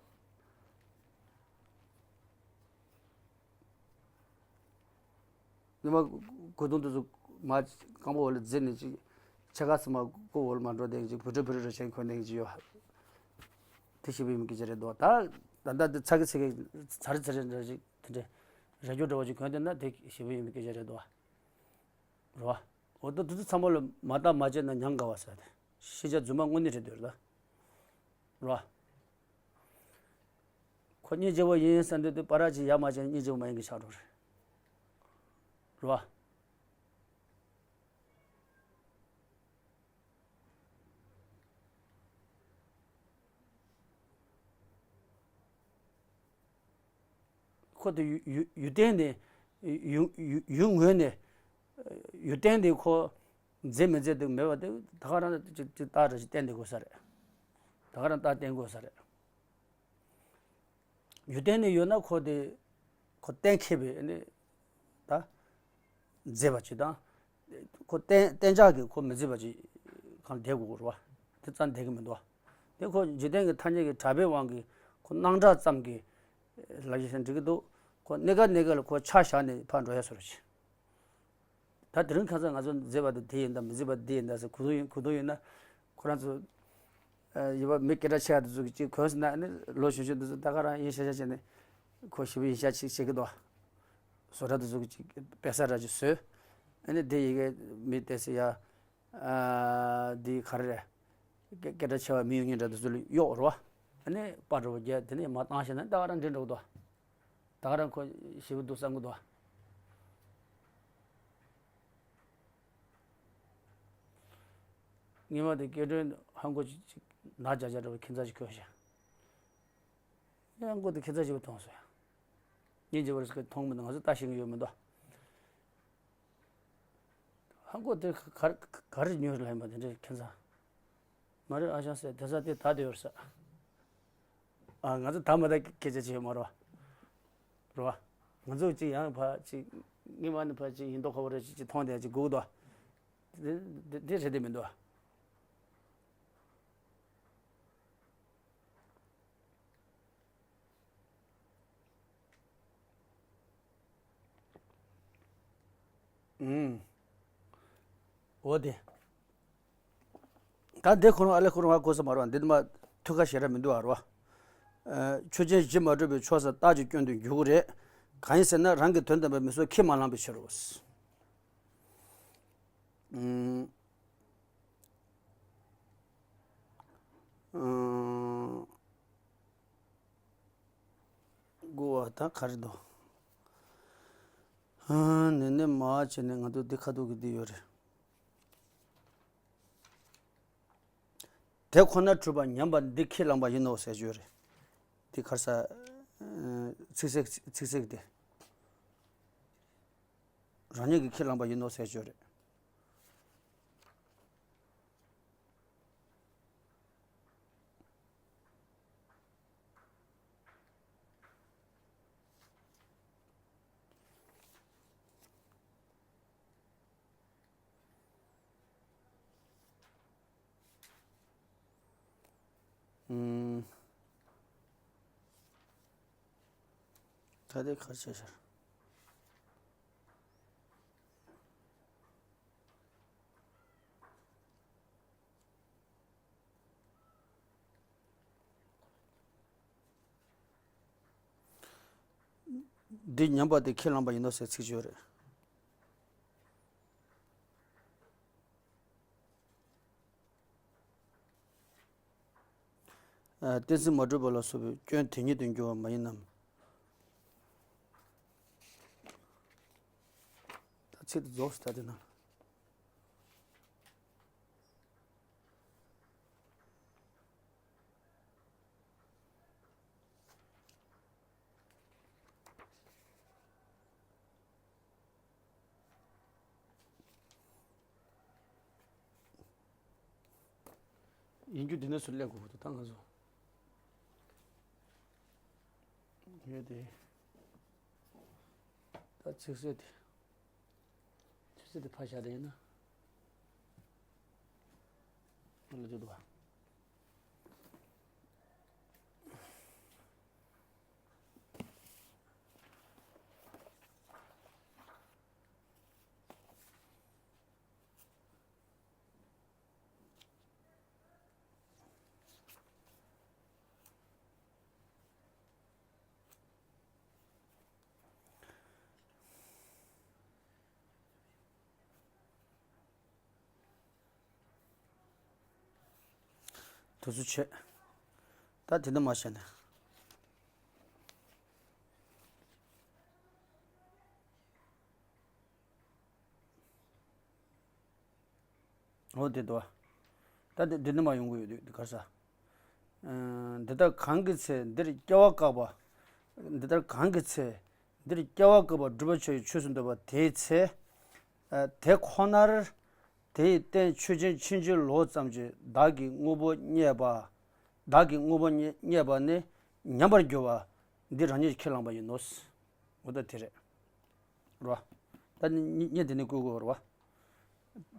ཉི་མ་གོས་ཐུང་དེ་ཚོ་མར་རྐང་པ་འོག་ལ་བརྫིས་ནས་ཅིག་ཕྱེད་ཀ་ཙམ་མར་མགོ་འོག་ལ་མར་འགྲོ་བསྡད་ཀྱི་ཅིག་བུ་ཕྲུག་བུ་ཕྲུག་རེ་བྱས་གོན་བསྡད་ཀྱི་ཅིག་ཡོད། དེ་ཞེ་པོ་ཡིན་གྱི་རེད་འདུག་ད་ད་ལྟ་དེ་ཚ་གི་ཚ་གི་ཚ་རེ་ཚ་རེ་འདྲ་ཅིག་དེ་འདྲའི་རྭ་ཅོ་འདྲ་བོ་ཅིག་གོན་བསྡད་ན་དེ་ཞེ་པོ་ཡིན་གྱི་རེད་འདུག་རེད་བ། འོ་ད་དེ་ཚོ་ཚང་མ་ལ་མ་བལྟ་མ་དཔྱད་ན་ཉམས་དགའ་བ་ཟེར་ཏེ། ཤེས་བྱ་རྫུན་མ་དངོས་གནས་རེད་འདོད་རེད་ད། རེད་བ། ཁོ་སྙིང་རྗེ་བོ་ཡིན་ཡིན་བསམ་དུས་དེ་པ་ར་ཅིག་ཡ་མ་བྱས་སྙིང་རྗེ་བོ་མ་ཡིན་གྱི་ཆགས་འགྲོ་རེད། རེད་བ། ཁོ་དེ་ཡུལ་ཡུལ་ཡུལ་བརྟེན་ནས་ཡུལ་ཡུལ་ཡུལ་ངོས་ནས་ཡུལ་བརྟེན་དེ་ཁོ་མཛེས་མི་མཛེས་དེ་མེད་པ་དེ་ད་ག་རང་ཅིག་ཅིག་རྟགས་འདྲ་ཞིག་བསྟན་དེ་དགོས་ས་རེད། ད་ག་རང་རྟགས་བསྟན་དགོས་ས་རེད། ཡུལ་བརྟེན་ནས་ཡོད་ན་ཁོ་དེ་ཁོ་གཏན་འཁེལ་བའི་ནི་ད་མཛེས་པ་ཅིག་དང་། ཁོ་གཏན་གཏན་འཇགས་ཀྱི་ཁོ་མི་མཛེས་པ་ཅིག་གང་བསྡད་དགོས་རེད་བ། དེ་ཙམ་བསྡད་ཀྱི་མི་འདུག་བ། དེ་ཁོ་འཇིག་རྟེན་གྱི་ཐ་སྙད་ཀྱི་གྲགས་པའི་དབང་གིས་ཁོ་སྣང་གྲགས་ཙམ་གྱིས་ལབ་ཡ་ཞིག་འགྲིག་གི་འདུག་ཁོ་གནས་སྐབས་གནས་སྐབས་ལ་ཁོ་ཆ་བཞག་ནས་ཕར་འགྲོ་ཡ་བཟོ་འདྲ་ཅིག་ད་དེ་རིང་ཁ་སང་ང་ཚོ་མཛེས་པ་དེ་དེ་ཡིན་ད་མི་མཛེས་པ་འདི་ཡིན་ད་ཟེར་གོ་དོན་ཡིན་གོ་དོན་ཡིན་ན། ཁོ་རང་ཚོ་ཨ་ཡོད་པ་མི་སྐད་གྲགས་ཆེ་བ་དེ་ཚོ་གིས་ཅིག་གོན་སོང་ན་ནི་ལོ་གཞོན་གཞོན་དེ་ཚོ་ད་ག་རང་ཡིན་ཤག་ཤག་བྱས་ནས་ཁོ་ཞེ་པོ་ཡིན་ཤག་ཅིག་བྱེད་ཀྱི་འདུག་བཟོ་གྲྭ་དེ་ཚོ་གིས་ཅིག་དཔེ་གསར་འདྲ་ཅིག་བཟོས། ཨ་ནི་དེ་ཡི་གེ་མི་དེ་ཚོ་ཡ་ཨ་འདི་ག་རེ་རེད། སྐད་སྐད་གྲགས་ཆེ་བ་མི་ཡོད་མཁན་འདྲ་དེ་ཚོ་ལ་གཡོག་རེད་བ། ཨ་ནི་པར་འདྲ་བོ་རྒྱག་དེ་ནས་མར་བཏང་ཤེས་ན་ད་ག་རང་འགྲིག་འགྲོ་གི་འདུག་ད་ག་རང་ཁོ་ཞེ་པོ་འདུག་བསམ་གི་འདུག་ཉི་མ་དེ་སྐྱེ་སྒྲོན་ཧང་གོ་ཅིག་ཅིག་ནག་ཇག་ཇག་འདྲ་བོ་ཁྱད་མཚར་ཅིག་གོན་ཤག་ཧང་གོ་དེ་ཁྱད་མཚར་ཅིག་མཐོང་སོང་ཡ། སྙིང་རྗེ་བོ་རེད་ཟེར་མཐོང་མི་འདུག་ང་ཚོ་ལྟ་ཤེས་ཀྱི་ཡོད་མི་འདུག་ཧང་གོ་དེ་ག་ག་རེ་ཉོས་ལ་ཡིན་པ་དེ་འདྲའི་ཁྱད་མཚར། མ་རེད་ཨ་ཞང་ཟེར་དེ་ས་དེ་ད་དེ་ཡོད་ས། ཨ་ང་ཚོ་ད་མ་ད་སྐད་ཆ་བྱེད་ཡོད་མ་རེད་བ། རེད་བ། ང་ཚོ་ཅིག་ཡང་ཕ་ཅིག་ངེད་མ་ནི་ཕ་ཅིག་ཡིན་མདོག་ཁ་པོ་རེ་ཅིག་ཅིག་མཐོང་དེ་ཅིག་སྒུག་དོ། དེ་དེ་དེ་རེད་དེ་མི་འདུག་བ། ཨུམ། འོ་དེ། ད་འདི་ཁོ་རང་ཨ་ལེ་ཁོ་རང་ཧ་གོ་ས་མ་རེད་བ། འདི་མ་ཐུགས་ཁ་ཞེ་དྲག་མི་འདུག་ཨ་རེད་བ། ཨ། ཆོས་ཅན་གཞི་མ་གྲུབ་པའི་ཕྱོགས་སུ་རྟགས་ཀྱི་སྐྱོན་དུ་འགྱུར་གྱི་རེད། གང་ཡིན་ཟེར་ན་རང་གི་དོན་དམ་པའི་མི་སུ་ཁས་མ་བླངས་པའི་ཕྱིར་རོ། ཨུམ། ཨུམ། དགུ་བ་ད་ག་རེ་འདུག་ཨ། ནི་ནི་མ་བྱས་ནས་ང་ཚོ་འདི་ཁ་ཐུག་གི་འདི་ཡོད་རེད། དེ་ཁོ་ན་གྲུབ་པ་ཉམས་པ་འདི་ཁས་བླངས་པ་ཡིན་ནོ་ཟེར་རྒྱུ་རེད། འདི་ག་རེ་ཟ། ཚིག་གསལ་ཚིག་གསལ་དེ། རང་ཉིད་ཀྱིས་ཁས་བླངས་པ་ཡིན་ནོ་ཟེར་རྒྱུ་རེད། ཨུམ། ད་དེ་ག་རེ་བྱས་ཤག་འདི་ཉམས་པ་དེ་ཁས་བླངས་པ་ཡིན་ནོ་ཟེར་ཚིག་ཅིག་ཡོད་རེད། ཨ། གཏན་ཚིགས་མ་གྲུབ་པ་ལ་སོགས་པའི་སྐྱོན་དེ་ཉིད་དུ་འགྱུར་བ་མ་ཡིན་ནམ། ད་ཚིག་དེ་རྫོགས་སོང་ད་དེ་ན། ཡིན་རྒྱུ་འདི་ནས་སུ་སླེབས་དགོས་ཀྱི་འདུག་ད་ང་ཚོ། ཡོད་དེ། ད་ཚིག་གསལ་དེ། ཆུ་ཚོད་དེ་ཕར་བཞག་དེ་ཡིན་ན། ང་ལ་འདུག་པ། དུས་ཚོད་ཆད། ད་དེ་འདྲ་མ་བྱས་ནས། འོ་དེ་འདུག་བ། ད་དེ་འདི་ནས་མར་ཡོང་གི་ཡོད་དུས་འདི་ག་རེ་ཟ། ཨ། འདི་ལྟར་གང་གི་ཚེ་འདིར་སྐྱེ་བ་བཀག་པ། འདི་ལྟར་གང་གི་ཚེ་འདིར་སྐྱེ་བ་བཀག་པ་བསྒྲུབ་པ་ཆོས་ཀྱི་ཆོས་སུ་འདོད་པ་དེའི་ཚེ། ཨ། དེ་ཁོ་ནར་དེའི་རྟེན་ཆོས་ཅན་ཕྱིན་ཅི་ལོག་ཙམ་གྱི་བདག་གི་དངོས་པོ་རྙེད་པ། བདག་གི་དངོས་པོ་རྙེད་པ་ནི་ཉམས་པར་འགྱུར་བ་འདི་རང་ཉིད་ཀྱིས་ཁས་བླངས་པ་ཡིན་ནོ། འོ་ད་དེ་རེད། རོ། ད་ནི་ངས་འདི་ནས་བཀོད་དགོས་རེད་བ།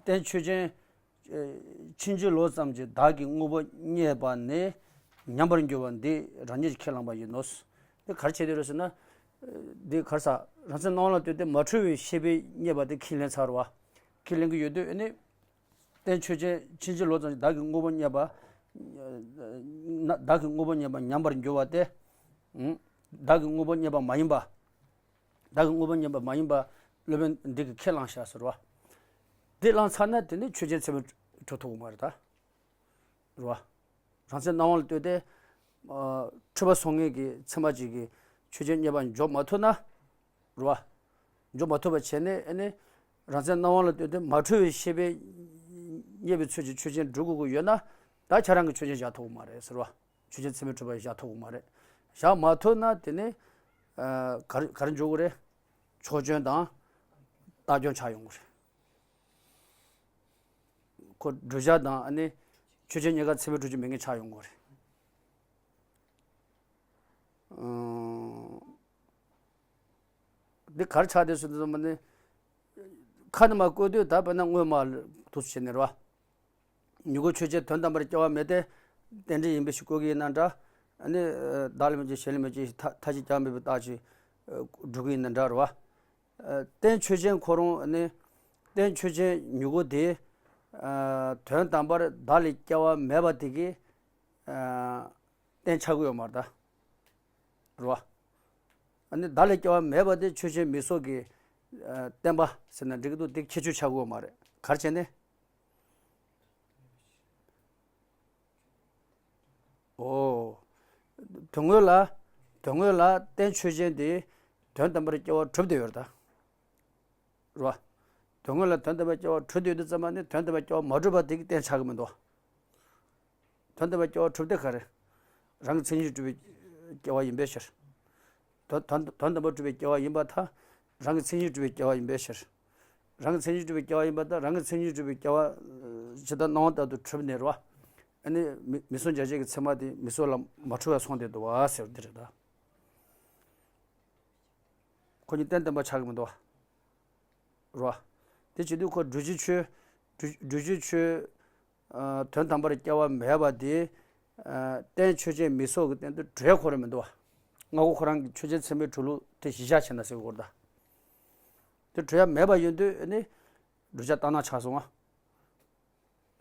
རྟེན་ཆོས་ཅན། ཕྱིན་ཅི་ལོག་ཙམ་གྱི་བདག་གི་དངོས་པོ་རྙེད་པ་ནི་ཉམས་པར་འགྱུར་བ་འདི་རང་ཉིད་ཀྱིས་ཁས་བླངས་པ་ཡིན་ནོ། འདི་ག་རེ་བྱས་ཏེ་རེད་ཟེར་ན། འདི་ག་རེ་ཟ། རང་མཚན་སྣང་བ་ལ་ལྟོས་ཏེ་མ་འཁྲུལ་བའི་ཤེས་པས་རྙེད་པ་དེ་ཁས་ལེན་ཚར་བ། ཁས་ལེན་གྱི་ཡོད་དུས་ཨ་ནི། རྟེན་ཆོས་ཅན་ཕྱིན་ཅི་ལོག་ཙམ་གྱི་བདག་གི་དངོས་པོ་རྙེད་པ། བདག་གི་དངོས་པོ་རྙེད་པ་ཉམས་པར་འགྱུར་བ་སྟེ། བདག་གི་དངོས་པོ་རྙེད་པ་མ་ཡིན་པ། བདག་གི་དངོས་པོ་རྙེད་པ་མ་ཡིན་པ། སློབ་དཔོན་འདི་གིས་ཁས་བླངས་བཞག་ཟེར་བ། འདི་བླངས་ཚར་ན་དེ་ནི་ཆོས་ཅན་ཚད་མས་གྲུབ་ཐུབ་ཀྱི་མ་རེད་ད། རེད་བ། རང་མཚན་སྣང་བ་ལ་ལྟོས་ཏེ། ཨ། འཁྲུལ་པ་སོང་ངེས་ཀྱི་ཚད་མ་གཅིག་གིས་ཆོས་ཅན་རྙེད་པ་འཇོག་མ་ཐུབ་ན། རེད་བ། འཇོག་མ་ཐུབ་པ་བྱས་ནས་ཨ་ནི། རང་མཚན་སྣང་བ་ལ་ལྟོས་ཏེ་མ་འཁྲུལ་བའི་ཤེས་པས་རྙེད་པའི་ཚུལ་གྱིས་ཆོས་ཅན་སྒྲུབ་དགོས་ཀྱི་ཡོད་ན། ད་ཁྱེད་རང་གིས་ཆོས་ཅན་བཞག་ཐུབ་ཀྱི་མ་རེད་ཟེར་བ། ཆོས་ཅན་ཚད་མས་གྲུབ་པ་བཞག་ཐུབ་ཀྱི་མ་རེད། བཞག་མ་ཐུབ་ན་དེ་ནི། ཨ། ག་རེ་ག་རེ་འཇོག་གི་རེད། ཕྱོགས་སྐྱོན་དང་། རྟགས་སྐྱོན་ཆགས་ཡོང་གི་རེད། ཁོ་བསྒྲུབ་བྱ་དང་ཨ་ནི། ཆོས་ཅན་རྙེད་དཀའ་ཚད་མས་གྲུབ་ཀྱི་མེད་མཁན་ཆགས་ཡོང་གི་རེད། ཨང་། འདི་ག་རེ་ཆགས་བསྡད་སོང་དུས་ཙམ་པ་ནི། ཁ་ནས་མར་བཀོད་དུས་ད་དཔེར་ན་སྔོན་མ་འདུག་སེ་བྱས་ནས་རེད་བ། མྱུ་གུ་ཆོས་ཅན་དོན་དམ་པར་སྐྱེ་བ་མེད་དེ། རྟེན་འབྲེལ་ཡིན་པའི་ཕྱིར་བཀོད་ཀྱི་ཡིན་ན་འདྲ། ཨ་ནི། བདག་ལ་མེད་ཅིང་གཞན་ལ་མེད་ཅིང་མཐའ་མཐའ་གཅིག་ཀྱང་མེད་པའི་རྟགས་ཅིག་སྒྲུབ་ཀྱི་ཡིན་ན་འདྲ་རེད་བ། རྟེན་ཆོས་ཅན་ཁོ་རང་ནི། རྟེན་ཆོས་ཅན་མྱུ་གུ་དེ། ཨ། དོན་དམ་པར་བདག་ལས་སྐྱེ་བ་མེད་པ་དེ་གི། ཨ། རྟེན་ཆགས་ཀྱི་ཡོད་མ་རེད་ད། རེད་བ། ཨ་ནི་བདག་ལས་སྐྱེ་བ་མེད་པ་དེ་ཆོས་ཅན་མིང་གཟུགས་ཀྱི། ཨ། བརྟེན་པ་ཟེར་ན་འགྲིག་གི་འདུག་དེ་ཁྱད་ཆོས་ཆགས་ཀྱི་ཡོད་མ་རེད། ག་རེ་བྱས་ནས། ཨོ། དོན་དངོས་ལ། དོན་དངོས་ལ་རྟེན་ཆོས་ཅན་དེ་དོན་དམ་པར་སྐྱེ་བ་གྲུབ་བསྡད་ཡོད་རེད་ད། རེད་བ། དོན་དངོས་ལ་དོན་དམ་པར་སྐྱེ་བ་གྲུབ་བསྡད་ཡོད་དུས་ཙམ་པ་ནི་དོན་དམ་པར་སྐྱེ་བ་མ་གྲུབ་པ་དེ་གི་རྟེན་ཆགས་ཀྱི་མི་འདུག་དོན་དམ་པར་སྐྱེ་བ་གྲུབ་དེ་ག་རེ། རང་གི་མཚན་ཉིད་གྲུབ་པའི་སྐྱེ་བ་ཡིན་པའི་ཕྱིར། དོན་དོན་དོན་དམ་པར་གྲུབ་པའི་སྐྱེ་བ་ཡིན་པར་ཐལ། རང་གི་མཚན་ཉིད་གྲུབ་པའི་སྐྱེ་བ་ཡིན་པའི་ཕྱིར། རང་གི་མཚན་ཉིད་གྲུབ་པའི་སྐྱེ་བ་ཡིན་པར་ཐལ། རང་གི་མཚན་ཉིད་གྲུབ་པའི་སྐྱེ་བ། ཇི་ལྟར་སྣང་བ་ལྟར་དུ་གྲུབ་ནས་རེད་བ། ཨ་ནི་མི་མིང་གཟུགས་འཇལ་བྱེད་ཀྱི་མཚན་མ་དེ་མིང་གཟུགས་ལ་མ་གྲུབ་པར་སོང་བསྡད་འདུག་བ་ཟེར་བ་འདི་རེད་ད། ཁོ་གཉིས་རྟེན་བརྟེན་པ་ཆགས་ཀྱི་མི་འདུག་བ། རེད་བ། དེ་བྱེད་དུས་ཁོ་སྒྲུབ་བྱེད་ཆོས། སྒྲུབ་སྒྲུབ་བྱེད་ཆོས། ཨ། དོན་དམ་པར་སྐྱེ་བ་མེད་པ་དེ། ཨ། རྟེན་ཆོས་ཅན་མིང་གཟུགས་ཀྱི་སྟེང་དུ་གྲུབ་ཡ་ཁོ་རང་མི་འདུག་བ། སྔ་རྒོལ་ཁོ་རང་གི་ཆོས་ཅན་མཚན་མའི་གྲུབ་ལུགས་དེ་གཞི་བཞག་བྱས་ན་ཟེར་དགོས་རེད་ད། དེ་གྲུབ་ཡ་མེད་པ་ཡིན་དུས་ཨ་ནི། བསྒྲུབ་བྱ་ལྟར་སྣང་ཆགས་སོང་བ།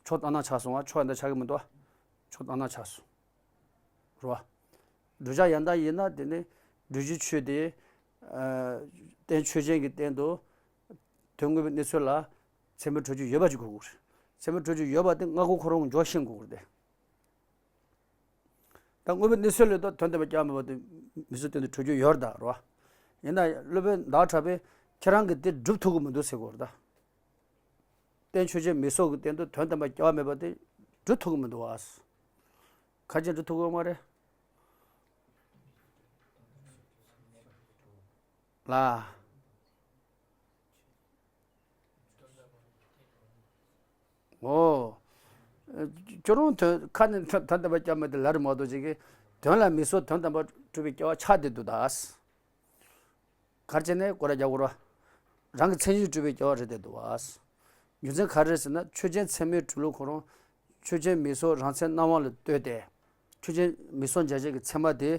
ཕྱོགས་ལྟར་སྣང་ཆགས་སོང་བ། ཕྱོགས་ཡང་དག་ཆགས་ཀྱི་མི་འདུག་བ། ཕྱོགས་ལྟར་སྣང་ཆགས་སོང་། རེད་བ། བསྒྲུབ་བྱ་ཡང་དག་ཡིན་ན་དེ་ནི་སྒྲུབ་བྱེད་ཆོས་དེ། ཨ། རྟེན་ཆོས་ཅན་གྱི་སྟེང་དུ། དོན་དངོས་པོའི་གནས་ཚུལ་ལ་མཚན་མའི་གྲུབ་ཆ་ཡོད་པ་ཅིག་དགོས་ཀྱི་རེད། མཚན་མའི་གྲུབ་ཆ་ཡོད་པ་དེ་སྔ་རྒོལ་ཁོ་རང་འཇོག་ཤེས་དགོས་ཀྱི་རེད་དེ། ད་དངོས་པོའི་གནས་ཚུལ་ལ་ད་དོན་དམ་པར་སྐྱེ་བ་མེད་པ་དེ་མིང་གཟུགས་སྟེང་དུ་གྲུབ་རྒྱུ་ཡོད་རེད་ད། རེད་བ། ཡིན་ན་སློབ་དཔོན་ཟླ་བ་གྲགས་པས་ཁྱེད་རང་གིས་དེ་སྒྲུབ་ཐུབ་ཀྱི་མི་འདུག་ཟེར་གྱི་ཡོད་རེད་ད། རྟེན་ཆོས་ཅན་མིང་གཟུགས་ཀྱི་སྟེང་དུ་དོན་དམ་པར་སྐྱེ་བ་མེད་པ་དེ་སྒྲུབ་ཐུབ་ཀྱི་མི་འདུག་བ། ག་རེ་བྱས་ནས་སྒྲུབ་ཐུབ་ཀྱི་ཡོད་མ་རེད། ལ། འོ། ཁྱོད་རང་དོན་ཁ་ནས་དོན་དམ་པར་སྐྱེ་བ་མེད་དེ་ལ་རེ་མ་གཏོགས་ཅིག་གིས་དོན་ལ་མིང་གཟུགས་དོན་དམ་པར་གྲུབ་པའི་སྐྱེ་བ་ཆགས་བསྡད་འདུག་ད། ག་རེ་བྱས་ནས་སྐོར་ར་རྒྱག་དགོས་ར། རང་གི་མཚན་ཉིད་གྲུབ་པའི་སྐྱེ་བ་རེད་བསྡད་འདུག་བ། རྒྱུ་མཚན་ག་རེ་རེད་ཟེར་ན་ཆོས་ཅན་མཚན་མའི་གྲུབ་ལུགས་ཁོ་རང་ཆོས་ཅན་མིང་གཟུགས་རང་མཚན་སྣང་བ་ལ་ལྟོས་ཏེ། ཆོས་ཅན་མིང་གཟུགས་འཇལ་བྱེད་ཀྱི་མཚན་མ་དེ།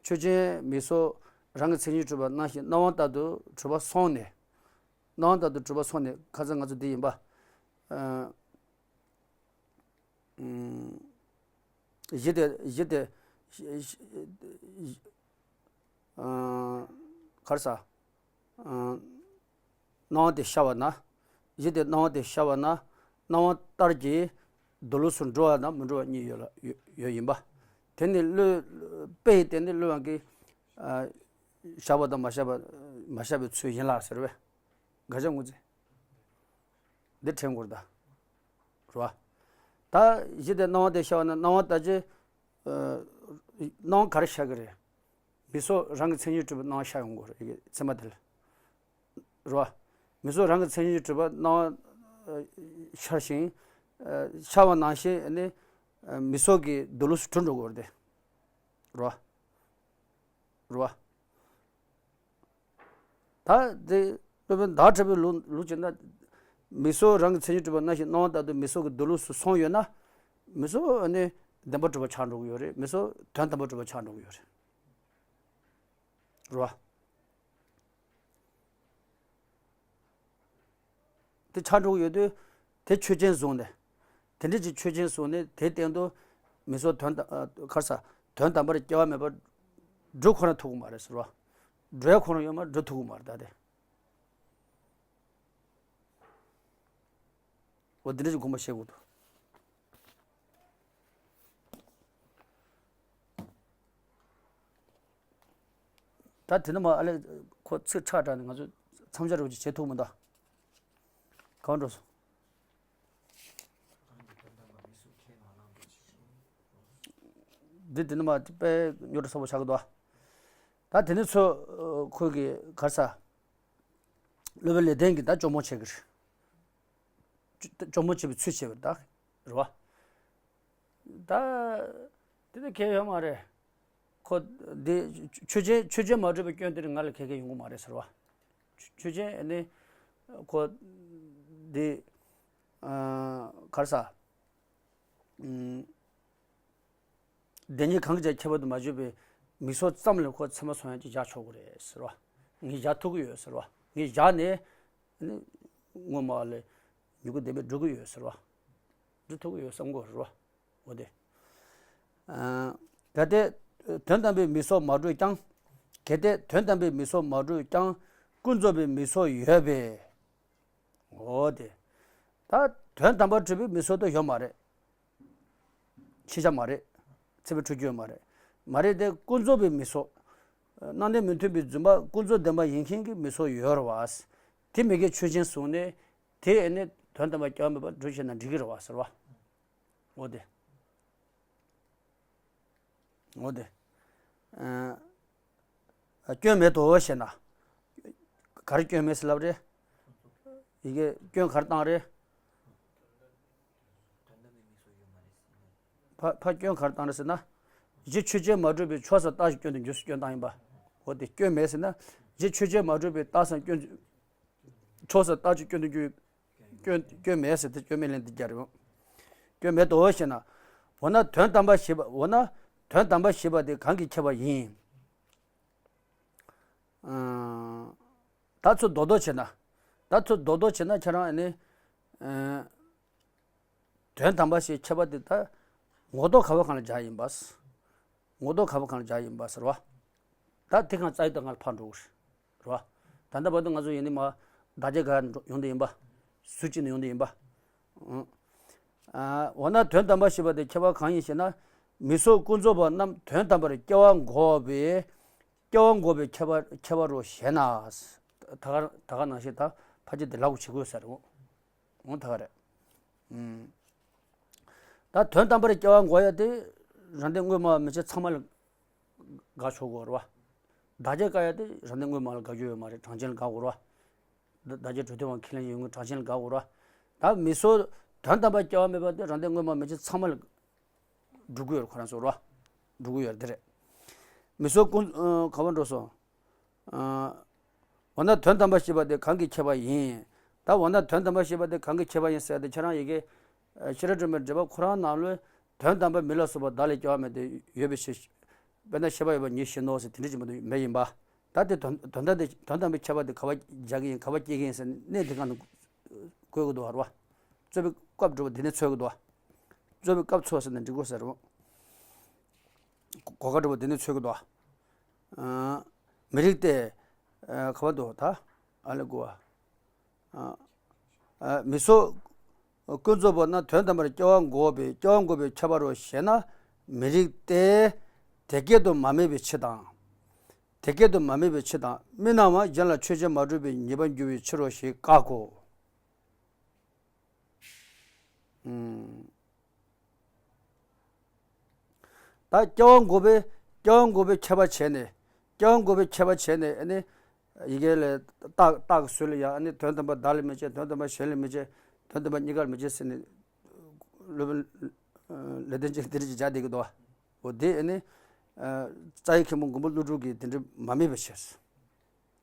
ཆོས་ཅན་མིང་གཟུགས་རང་གི་མཚན་ཉིད་གྲུབ་པ་སྣང་ཞིང་སྣང་བ་ལྟར་དུ་གྲུབ་པ་སོང་ནས། སྣང་བ་ལྟར་དུ་གྲུབ་པ་སོང་ནས་ཁ་སང་ང་ཚོ་འདི་ཡིན་པ། ཨ། ཨུམ། གཞི་དེ་གཞི་དེ། ཨ། ག་རེ་ཟ། ཨ། སྣང་བ་དེ་ཤར་བ་ན། གཞི་དེ་སྣང་བ་དེ་ཤར་བ་ན། སྣང་བ་ལྟར་གྱི་མདོ་ལུགས་སུ་འགྲོ་བ་དང་མི་འགྲོ་བ་གཉིས་ཡོད་ལ་ཡོད་ཡོད་ཡིན་པ། དེ་ནི་བློས། དཔེ་ཡི་སྟེང་ནས་བློས་དབང་གིས། ཨ། ཤར་བ་དང་མ་ཤར་བ། མ་ཤར་བའི་ཚུལ་ཡིན་ལ་ཟེར་བས། དགག་བྱ་དངོས་རྫས། འདི་དྲན་དགོས་རེད་ད། རེད་བ། ད་གཞི་དེ་སྣང་བ་དེ་ཤར་བ་ན་སྣང་བ་ལྟར་གྱི། ཨ། སྣང་བ་ག་རེ་ཤར་གི་རེད། མིང་གཟུགས་རང་གི་མཚན་ཉིད་གྲུབ་པའི་སྣང་བ་ཤར་ཡོང་གི་རེད་ཚད་མ་དེ་ལ། རེད་བ། མིང་གཟུགས་རང་གི་མཚན་ཉིད་གྲུབ་པ་སྣང་བ་ཤར་ཞིང་། ཤར་བ་ནང་བཞིན་ནི་མིང་གཟུགས་ཀྱི་མདོ་ལུགས་སུ་གྲུབ་འགྲོ་དགོས་རེད་དེ། རེད་བ། རེད་བ། ད་དེ་སློབ་དཔོན་ཟླ་བ་གྲགས་པའི་ལུགས་ལུགས་བྱས་ན། མིང་གཟུགས་རང་གི་མཚན་ཉིད་གྲུབ་པ་ནང་བཞིན་སྣང་བ་ལྟར་དུ་མིང་གཟུགས་ཀྱི་མདོ་ལུགས་སུ་སོང་ཡོད་ན། མིང་གཟུགས་ནི་བདེན་པར་གྲུབ་པ་ཆགས་འགྲོ་གི་ཡོད་རེད། མིང་གཟུགས་དོན་དམ་པར་གྲུབ་པ་ཆགས་འགྲོ་གི་ཡོད་རེད། རེད་བ། དེ་ཆགས་འགྲོ་གི་ཡོད་དུས། དེ་ཆོས་ཅན་བཟུང་ནས། དེ་འདྲ་ཅིག་ཆོས་ཅན་བཟུང་ནས་དེའི་སྟེང་དུ་མིང་གཟུགས་དོན་དམ། ཨ། ག་རེ་ཟ། དོན་དམ་པར་སྐྱེ་བ་མེད་པར་སྒྲུབ་ཁོ་ན་ཐུབ་ཀྱི་མ་རེད་ཟེར་བ། སྒྲུབ་ཡ་ཁོ་ན་ཡོད་མ་སྒྲུབ་ཐུབ་ཀྱི་མ་རེད་ད་དེ། འོ་འདི་འདྲ་ཅིག་དགོངས་པ་བཞེས་དགོས་འདུག་ད་དེ་ནི་མ་ཨ་ལས་ཁོ་ཚིག་ཁྲག་དྲག་ནས་ང་ཚོ་མཚམས་སྦྱར་རོགས་ཅིག་བྱེད་ཐུབ་མི་འདུག་གང་འགྲོ་སོང་། འདི་དེ་ནི་མ་དཔེ་རྙོག་དྲ་ཚ་པོ་ཆགས་ཀྱི་འདུག་ད་དེ་ནི་ཚོ་ཁོས་གི་ག་རེ་ཟ། སློབ་དཔོན་ལེགས་ལྡན་གྱིས་ད་སྐྱོར་མོ་བྱེད་ཀྱི་རེད། སྐྱོར་མོ་བྱེད་པའི་ཚུལ་བྱེད་པ་རེད་ད། རེད་བ། ད། དེ་ད་གལ་ཡོད་མ་རེད། ཁོ། འདི། ཆོས་ཅན་ཆོས་ཅན་མ་གྲུབ་པའི་སྐྱོན་དེ་ང་ལ་གལ་གལ་ཡོང་གི་མ་རེད་ཟེར་བ། ཆོས་ཅན་ནི། ཁོ། འདི། ཨ། ག་རེ་ཟ། ཨུམ། བདེན་གཉིས་གང་གི་ཆ་ཁྱད་པར་དུ་མ་གཅོད་པའི་མིང་གཟུགས་ཙམ་ལ་ཁོ་ཚད་མ་སོང་ཡ་ཅིག་བཞག་ཆོག་གི་རེད་ཟེར་བ། ངས་བཞག་ཐུབ་ཀྱི་ཡོད་ཟེར་བ། ངས་བཞག་ནས། ནི། སྔོན་མ་ལས་མྱུ་གུ་ལྡན་པའི་འགྲོ་གི་ཡོད་ཟེར་བ། འགྲོ་ཐུབ་ཀྱི་ཡོད་བསམ་གྱི་ཡོད་རེད་བ། འོ་དེ། ཨ། གལ་ཏེ་དོན་དམ་པའི་མིག་སོགས་མ་གྲུབ་ཀྱང་། གལ་ཏེ་དོན་དམ་པའི་མིག་སོགས་མ་གྲུབ་ཀྱང་། ཀུན་རྫོབ་པའི་མིག་སོགས་ཡོད་པས། འོ་དེ། ད་དོན་དམ་པར་གྲུབ་པའི་མིག་སོགས་དེ་ཡོད་མ་རེད། ཤེས་བྱ་མ་རེད། ཚད་མའི་འཁྲུལ་རྒྱུ་ཡོད་མ་རེད། མ་རེད་དེ་ཀུན་རྫོབ་པའི་མིག་སོགས། རྣམ་བདེན་མི་མཐུན་པའི་རྫུན་པ་ཀུན་རྫོབ་བདེན་པ་ཡིན་མཁན་གྱི་མིག་སོགས་ཡོད་རེད་བ། དེ་མི་དགེ་ཆོས་ཅན་བཟུང་ནས། དེ་ཨེ་ནི་དོན་དམ་པར་སྐྱེ་བ་མེད་པར་གྲུབ་ཤེས་ན་འགྲིག་གི་རེད་བ་ཟེར་བ། འོ་དེ། འོ་དེ། ཨ། སྐྱོན་མེད་དོ་ཞེ་ན། ག་རེ་སྐྱོན་མེད་ཟེར་ལབ་རེད། ཡི་གེ་སྐྱོན་ག་རེ་བཏང་རེད། ཕ་ཕ་སྐྱོན་ག་རེ་བཏང་རེད་ཟེར་ན། གཞི་ཆོས་ཅན་མ་གྲུབ་པའི་ཕྱོགས་སུ་རྟག་གཅིག་སྐྱོན་དུ་འགྱུར་ཟེར་སྐྱོན་བཏང་ཡིན་པ། འོ་དེ་སྐྱོན་མེད་ཟེར་ན། གཞི་ཆོས་ཅན་མ་གྲུབ་པའི་རྟགས་སམ་སྐྱོན། ཕྱོགས་སུ་རྟག་གཅིག་སྐྱོན་དུ་འགྱུར། སྐྱོན་སྐྱོན་མེད་ཟེར་ཏེ་སྐྱོན་མེད་ལན་འདི་རྒྱག་རེད། སྐྱོན་མེད་དོ་ཞེ་ན། འོ་ན་དོན་དམ་པར་ཤེས་པ། འོ་ན་དོན་དམ་པར་ཤེས་པ་དེ་གང་གིས་ཁྱབ་པ་ཡིན། ཨ། ད་ཚུར་རྡོག་རྡོག་བྱས་ན། ད་ཚུར་རྡོག་རྡོག་བྱས་ན་ཁྱེད་རང་ཨ་ནི། ཨ། དོན་དམ་པར་ཤེས་ཁྱབ་པ་དེ་ད་ངོ་ཐོག་ག་བ་གང་ལ་སྦྱར་ཡིན་པ། ངོ་ཐོག་ག་བ་གང་ལ་སྦྱར་ཡིན་པ་ཟེར་བ། ད་དེ་གང་རྩ་བའི་ཐོག་ང་ལ་ཕར་འགྲོ་གི་རེད་བ། ད་ལྟ་བར་དུ་ང་ཚོ་ཡིན་ནི་མ། བདག་རྐྱེན་ག་ཡོང་དུ་ཡིན་པ། ཟུར་གཅིག་ནས་ཡོང་དུ་ཡིན་པ། ཨ། འོ་ན་དོན་དམ་པར་ཤེས་པ་དེ་ཁྱབ་པ་གང་ཡིན་ཞེ་ན། མིག་སོགས་ཀུན་རྫོབ་པ་རྣམས་དོན་དམ་པར་སྐྱེ་བ་འགོག་པའི། སྐྱེ་བ་འགོག་པའི་ཁྱབ་པ་ཁྱབ་པ་རོ་ཞེ་ན། ད་ག་ད་ག་ནང་བཞིན་ད་ཕལ་ཆེར་དེ་ལབ་དགོས་བྱེད་དགོས་ས་རེད། འོང་ད་ག་རེད། ཨུམ། ད་དོན་དམ་པར་སྐྱེ་བ་འགོག་ཡ་དེ་རང་ལྡན་དངོས་སྨྲ་བ་མན་ཆད་ཚང་མ་ལ་དགག་ཆོག་གི་རེད་བ། བདག་རྐྱེན་བཀག་ཡ་དེ་རང་ལྡན་དངོས་སྨྲ་ལ་དགག་རྒྱུ་ཡོད་མ་རེད། གྲངས་ཅན་ལ་དགག་དགོས་རེད་བ། བདག་རྐྱེན་གྲོལ་སྡེ་བ་ཁས་ལེན་ཡོད་ངེས་གྲངས་ཅན་ལ་དགག་དགོས་རེད་བ། ད་མིག་སོགས་དོན་དམ་པར་སྐྱེ་བ་མེད་པ་དེ་རང་ལྡན་དངོས་སྨྲ་བ་མན་ཆད་ཚང་མ་ལ་སྒྲུབ་ཀྱི་ཡོད་རེད། ཁོ་རང་ཚོ་རེད་བ། སྒྲུབ་ཀྱི་ཡོད་རེད་དེ་རེད། མིག་སོགས་ཀུན། ཨ། ག་བར་འགྲོ་སོང་། ཨ། འོ་ན་དོན་དམ་པར་ཤེས་པ་དེ་གང་གིས་ཁྱབ་པ་ཡིན། ད་འོ་ན་དོན་དམ་པར་ཤེས་པ་དེ་གང་གིས་ཁྱབ་པ་ཡིན་ཟེར་ཏེ་ཁྱེད་རང་ཡི་གེ་ཤེས་རབ་སྒྲོན་མའི་འགྲེལ་པ་ཁོ་རང་ནང་ལོགས་དོན་དམ་པར་མིག་ལ་སོགས་པ་བདག་ལས་སྐྱེ་བ་མེད་དེ་ཡོད་པའི་ཕྱིར། དཔེར་ན་ཤེས་པ་ཡོད་པ་ཉིད་བཞིན་ནོ་ཟེར་དེ་འདྲ་ཅིག་མ་གཏོགས་མེད་ཡིན་པ། ད་དེ་དོན་དོན་དམ་དེ་དོན་དམ་པའི་ཁྱབ་པ་དེ་ག་བ་སྦྱར་གྱི་ཡིན། ག་བ་སྐྱེ་གི་ཡིན་ཟེར་གནས་དེ་གང་དུ་བཀོད་དགོས་འདུག་བ། རྩོད་པའི་སྐབས་འགྲོ་བ་དེ་ནས་འཚོལ་གི་འདུག་བ། རྩོད་པའི་སྐབས་འཚོལ་ཟེར་ན་འགྲིག་གོ་ཟེར་བ། གོ་སྐབས་འགྲོ་བ་དེ་ནས་འཚོལ་གི་འདུག་བ། ཨ། མི་རིགས་ཏེ། ཨ། ག་བ་འདུག་ད། ཨ་ལས་དགུ་བ། ཨ། ཨ། མིག་སོགས་ཀུན་རྫོབ་པ་རྣམས་དོན་དམ་པར་སྐྱེ་བ་འགོག་པའི་སྐྱེ་བ་འགོག་པའི་ཁྱད་པར་རོ་ཞེ་ན། མི་རིགས་ཏེ། དེ་སྐད་དུ་མ་དམིགས་པའི་ཕྱིར་དང་། དེ་སྐད་དུ་མ་དམིགས་པའི་ཕྱིར་དང་། དམིགས་ནའང་གཞན་ལ་ཆོས་ཅན་མ་གྲུབ་པའི་ཉེས་པར་འགྱུར་བའི་ཕྱིར་རོ་ཞེས་བཀག་གོ། ཨུམ། ད་སྐྱེ་བ་འགོག་པའི། སྐྱེ་བ་འགོག་པའི་ཁྱད་པར་བྱས་ནས། སྐྱེ་བ་འགོག་པའི་ཁྱད་པར་བྱས་ནས་ཨ་ནི། ཡི་གེ་ལས་རྟགས་རྟགས་ཀྱི་ཚུལ་ལ་ཡང་ཨ་ནི་དོན་དམ་པ་བདག་ལ་མི་བྱེད། དོན་དམ་པ་གཞན་ལ་མི་བྱེད། དོན་དམ་པ་གཉིས་ཀར་མི་བྱེད་ཟེར་ནས། སློབ་དཔོན་ལེགས་ལྡན་འབྱེད་དེ་འདྲ་ཅིག་སྦྱར་བསྡད་ཀྱི་འདུག་འོ་དེ་ཨ་ནི། རྩ་བའི་མཁན་པོ་མགོན་པོ་ཀླུ་སྒྲུབ་ཀྱིས་དེ་འདྲ་མ་དམིགས་པའི་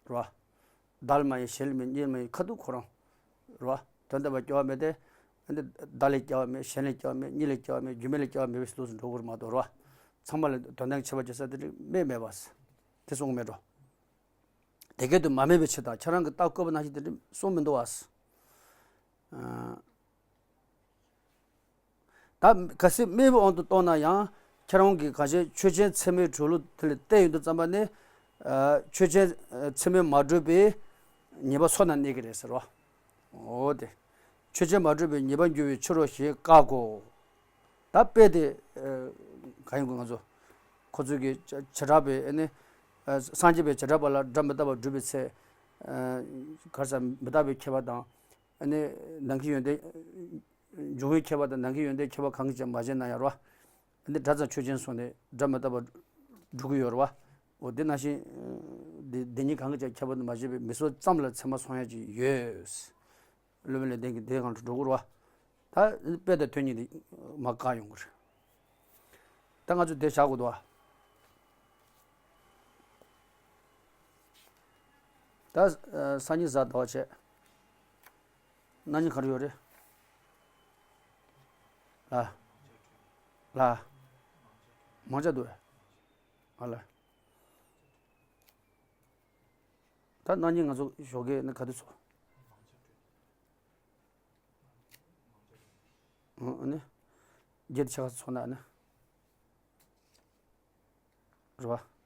ཕྱིར། རེད་བ། བདག་ལ་མ་ཡིན་གཞན་ལ་མིན་གཉིས་ལ་མ་ཡིན་ཁ་ཐུག་ཁོ་རང་། རེད་བ། དོན་དམ་པར་སྐྱེ་བ་མེད་དེ། ཨ་ནི་བདག་ལས་སྐྱེ་བ་མེད། གཞན་ལས་སྐྱེ་བ་མེད། གཉིས་ལས་སྐྱེ་བ་མེད། རྒྱུ་མེད་ལས་སྐྱེ་བ་མེད་པའི་ལུགས་སུ་འགྲོ་དགོས་རེད་མ་གཏོགས། རེད་བ། ཚང་མ་ལ་དོན་དམ་ཁྱད་པར་ཅན་ཟེར་དེ་མེད་མེད་པ། དེ་གསུང་གི་མེད་འགྲོ། དེ་སྐད་དུ་མ་དམིགས་པའི་ཕྱིར་དང་། ཁྱེད་རང་གིས་རྟགས་བཀོད་པ་ནང་བཞིན་དེ་འདྲ་གསུངས་མི་འདུག་བ། ཨ། ད་གལ་སྲིད་དམིགས་པའི་དབང་དུ་གཏོང་ན་ཡང་ཁྱེད་རང་གིས་གང་ཞིག་ཆོས་ཅན་ཚད་མའི་གྲུབ་ལུགས་དེ་ལ་བལྟས་ཡོང་དུས་ཙམ་པ་ནི། ཨ། ཆོས་ཅན་ཚད་མས་མ་གྲུབ་པའི་ཉེས་པ་ཚོགས་ནང་གནས་ཀྱི་རེད་ཟེར་བ། འོ་དེ། ཆོས་ཅན་མ་གྲུབ་པའི་ཉེས་པར་འགྱུར་བའི་ཕྱིར་རོ་ཞེས་བཀག་གོ། ད་དཔེ་དེ། ཨ། གང་ཡིན་གོ་ང་ཚོ། ཁོ་ཚོས་ཀྱི་བྱེ་བྲག་པའི་ཨ་ནི། ཨ། སངས་རྒྱས་པའི་བྱེ་བྲག་པ་ལ་སྒྲ་མི་རྟག་པར་སྒྲུབ་པའི་ཚེ། ཨ། ག་རེ་ཟེར། མི་རྟག་པའི་ཁྱད་པར་དང་། ཨ་ནི་ནམ་མཁའི་ཡོན་ཏན། འབྱུང་བའི་ཁྱད་པར་དང་ནམ་མཁའི་ཡོན་ཏན་ཁྱད་པར་གང་གིས་ཀྱང་མ་བྱས་ན་ཡང་རོ། ཨ་ནི་སྒྲ་ཙམ་ཆོས་ཅན་སོང་ནས་སྒྲ་མི་རྟག་པར་སྒྲུབ་ཀྱི་ཡོད་རེད་བ། འོ་དེ་ནང་བཞིན། དེ་དེ་གཉིས་གང་གིས་ཀྱང་ཁྱད་པར་དུ་མ་བྱས་པའི་མིག་སོགས་ཙམ་ལ་ཚད་མ་སོང་ཡ་ཅིག་ཡོད། སློབ་དཔོན་ལེགས་ལྡན་གྱིས་དེའི་སྒང་དུ་འགྲོ་དགོས་རེད་བ། ད་དཔེ་དང་དོན་གཉིས་དེ་མར་བཀག་ཡོང་གི་རེད། ད་ང་ཚོས་དེ་བཞག་དགོས་འདུག་བ། ད། ཨ། སང་ཉིན་གཟའ་ཟླ་བ་བྱས། གནངས་ཉིན་ག་རེ་ཡོད་རེད། ལ། ལ། མང་ཆེ་འདུག་བས། ཨ་ལ། ད་གནངས་ཉིན་ང་ཚོ་ཞོགས་ཀས་ནི་ག་དུས་ཚོགས། ཨ་ནི་བརྒྱད་ཆ་ག་ཚོད་ན་ནི་རེད་བ།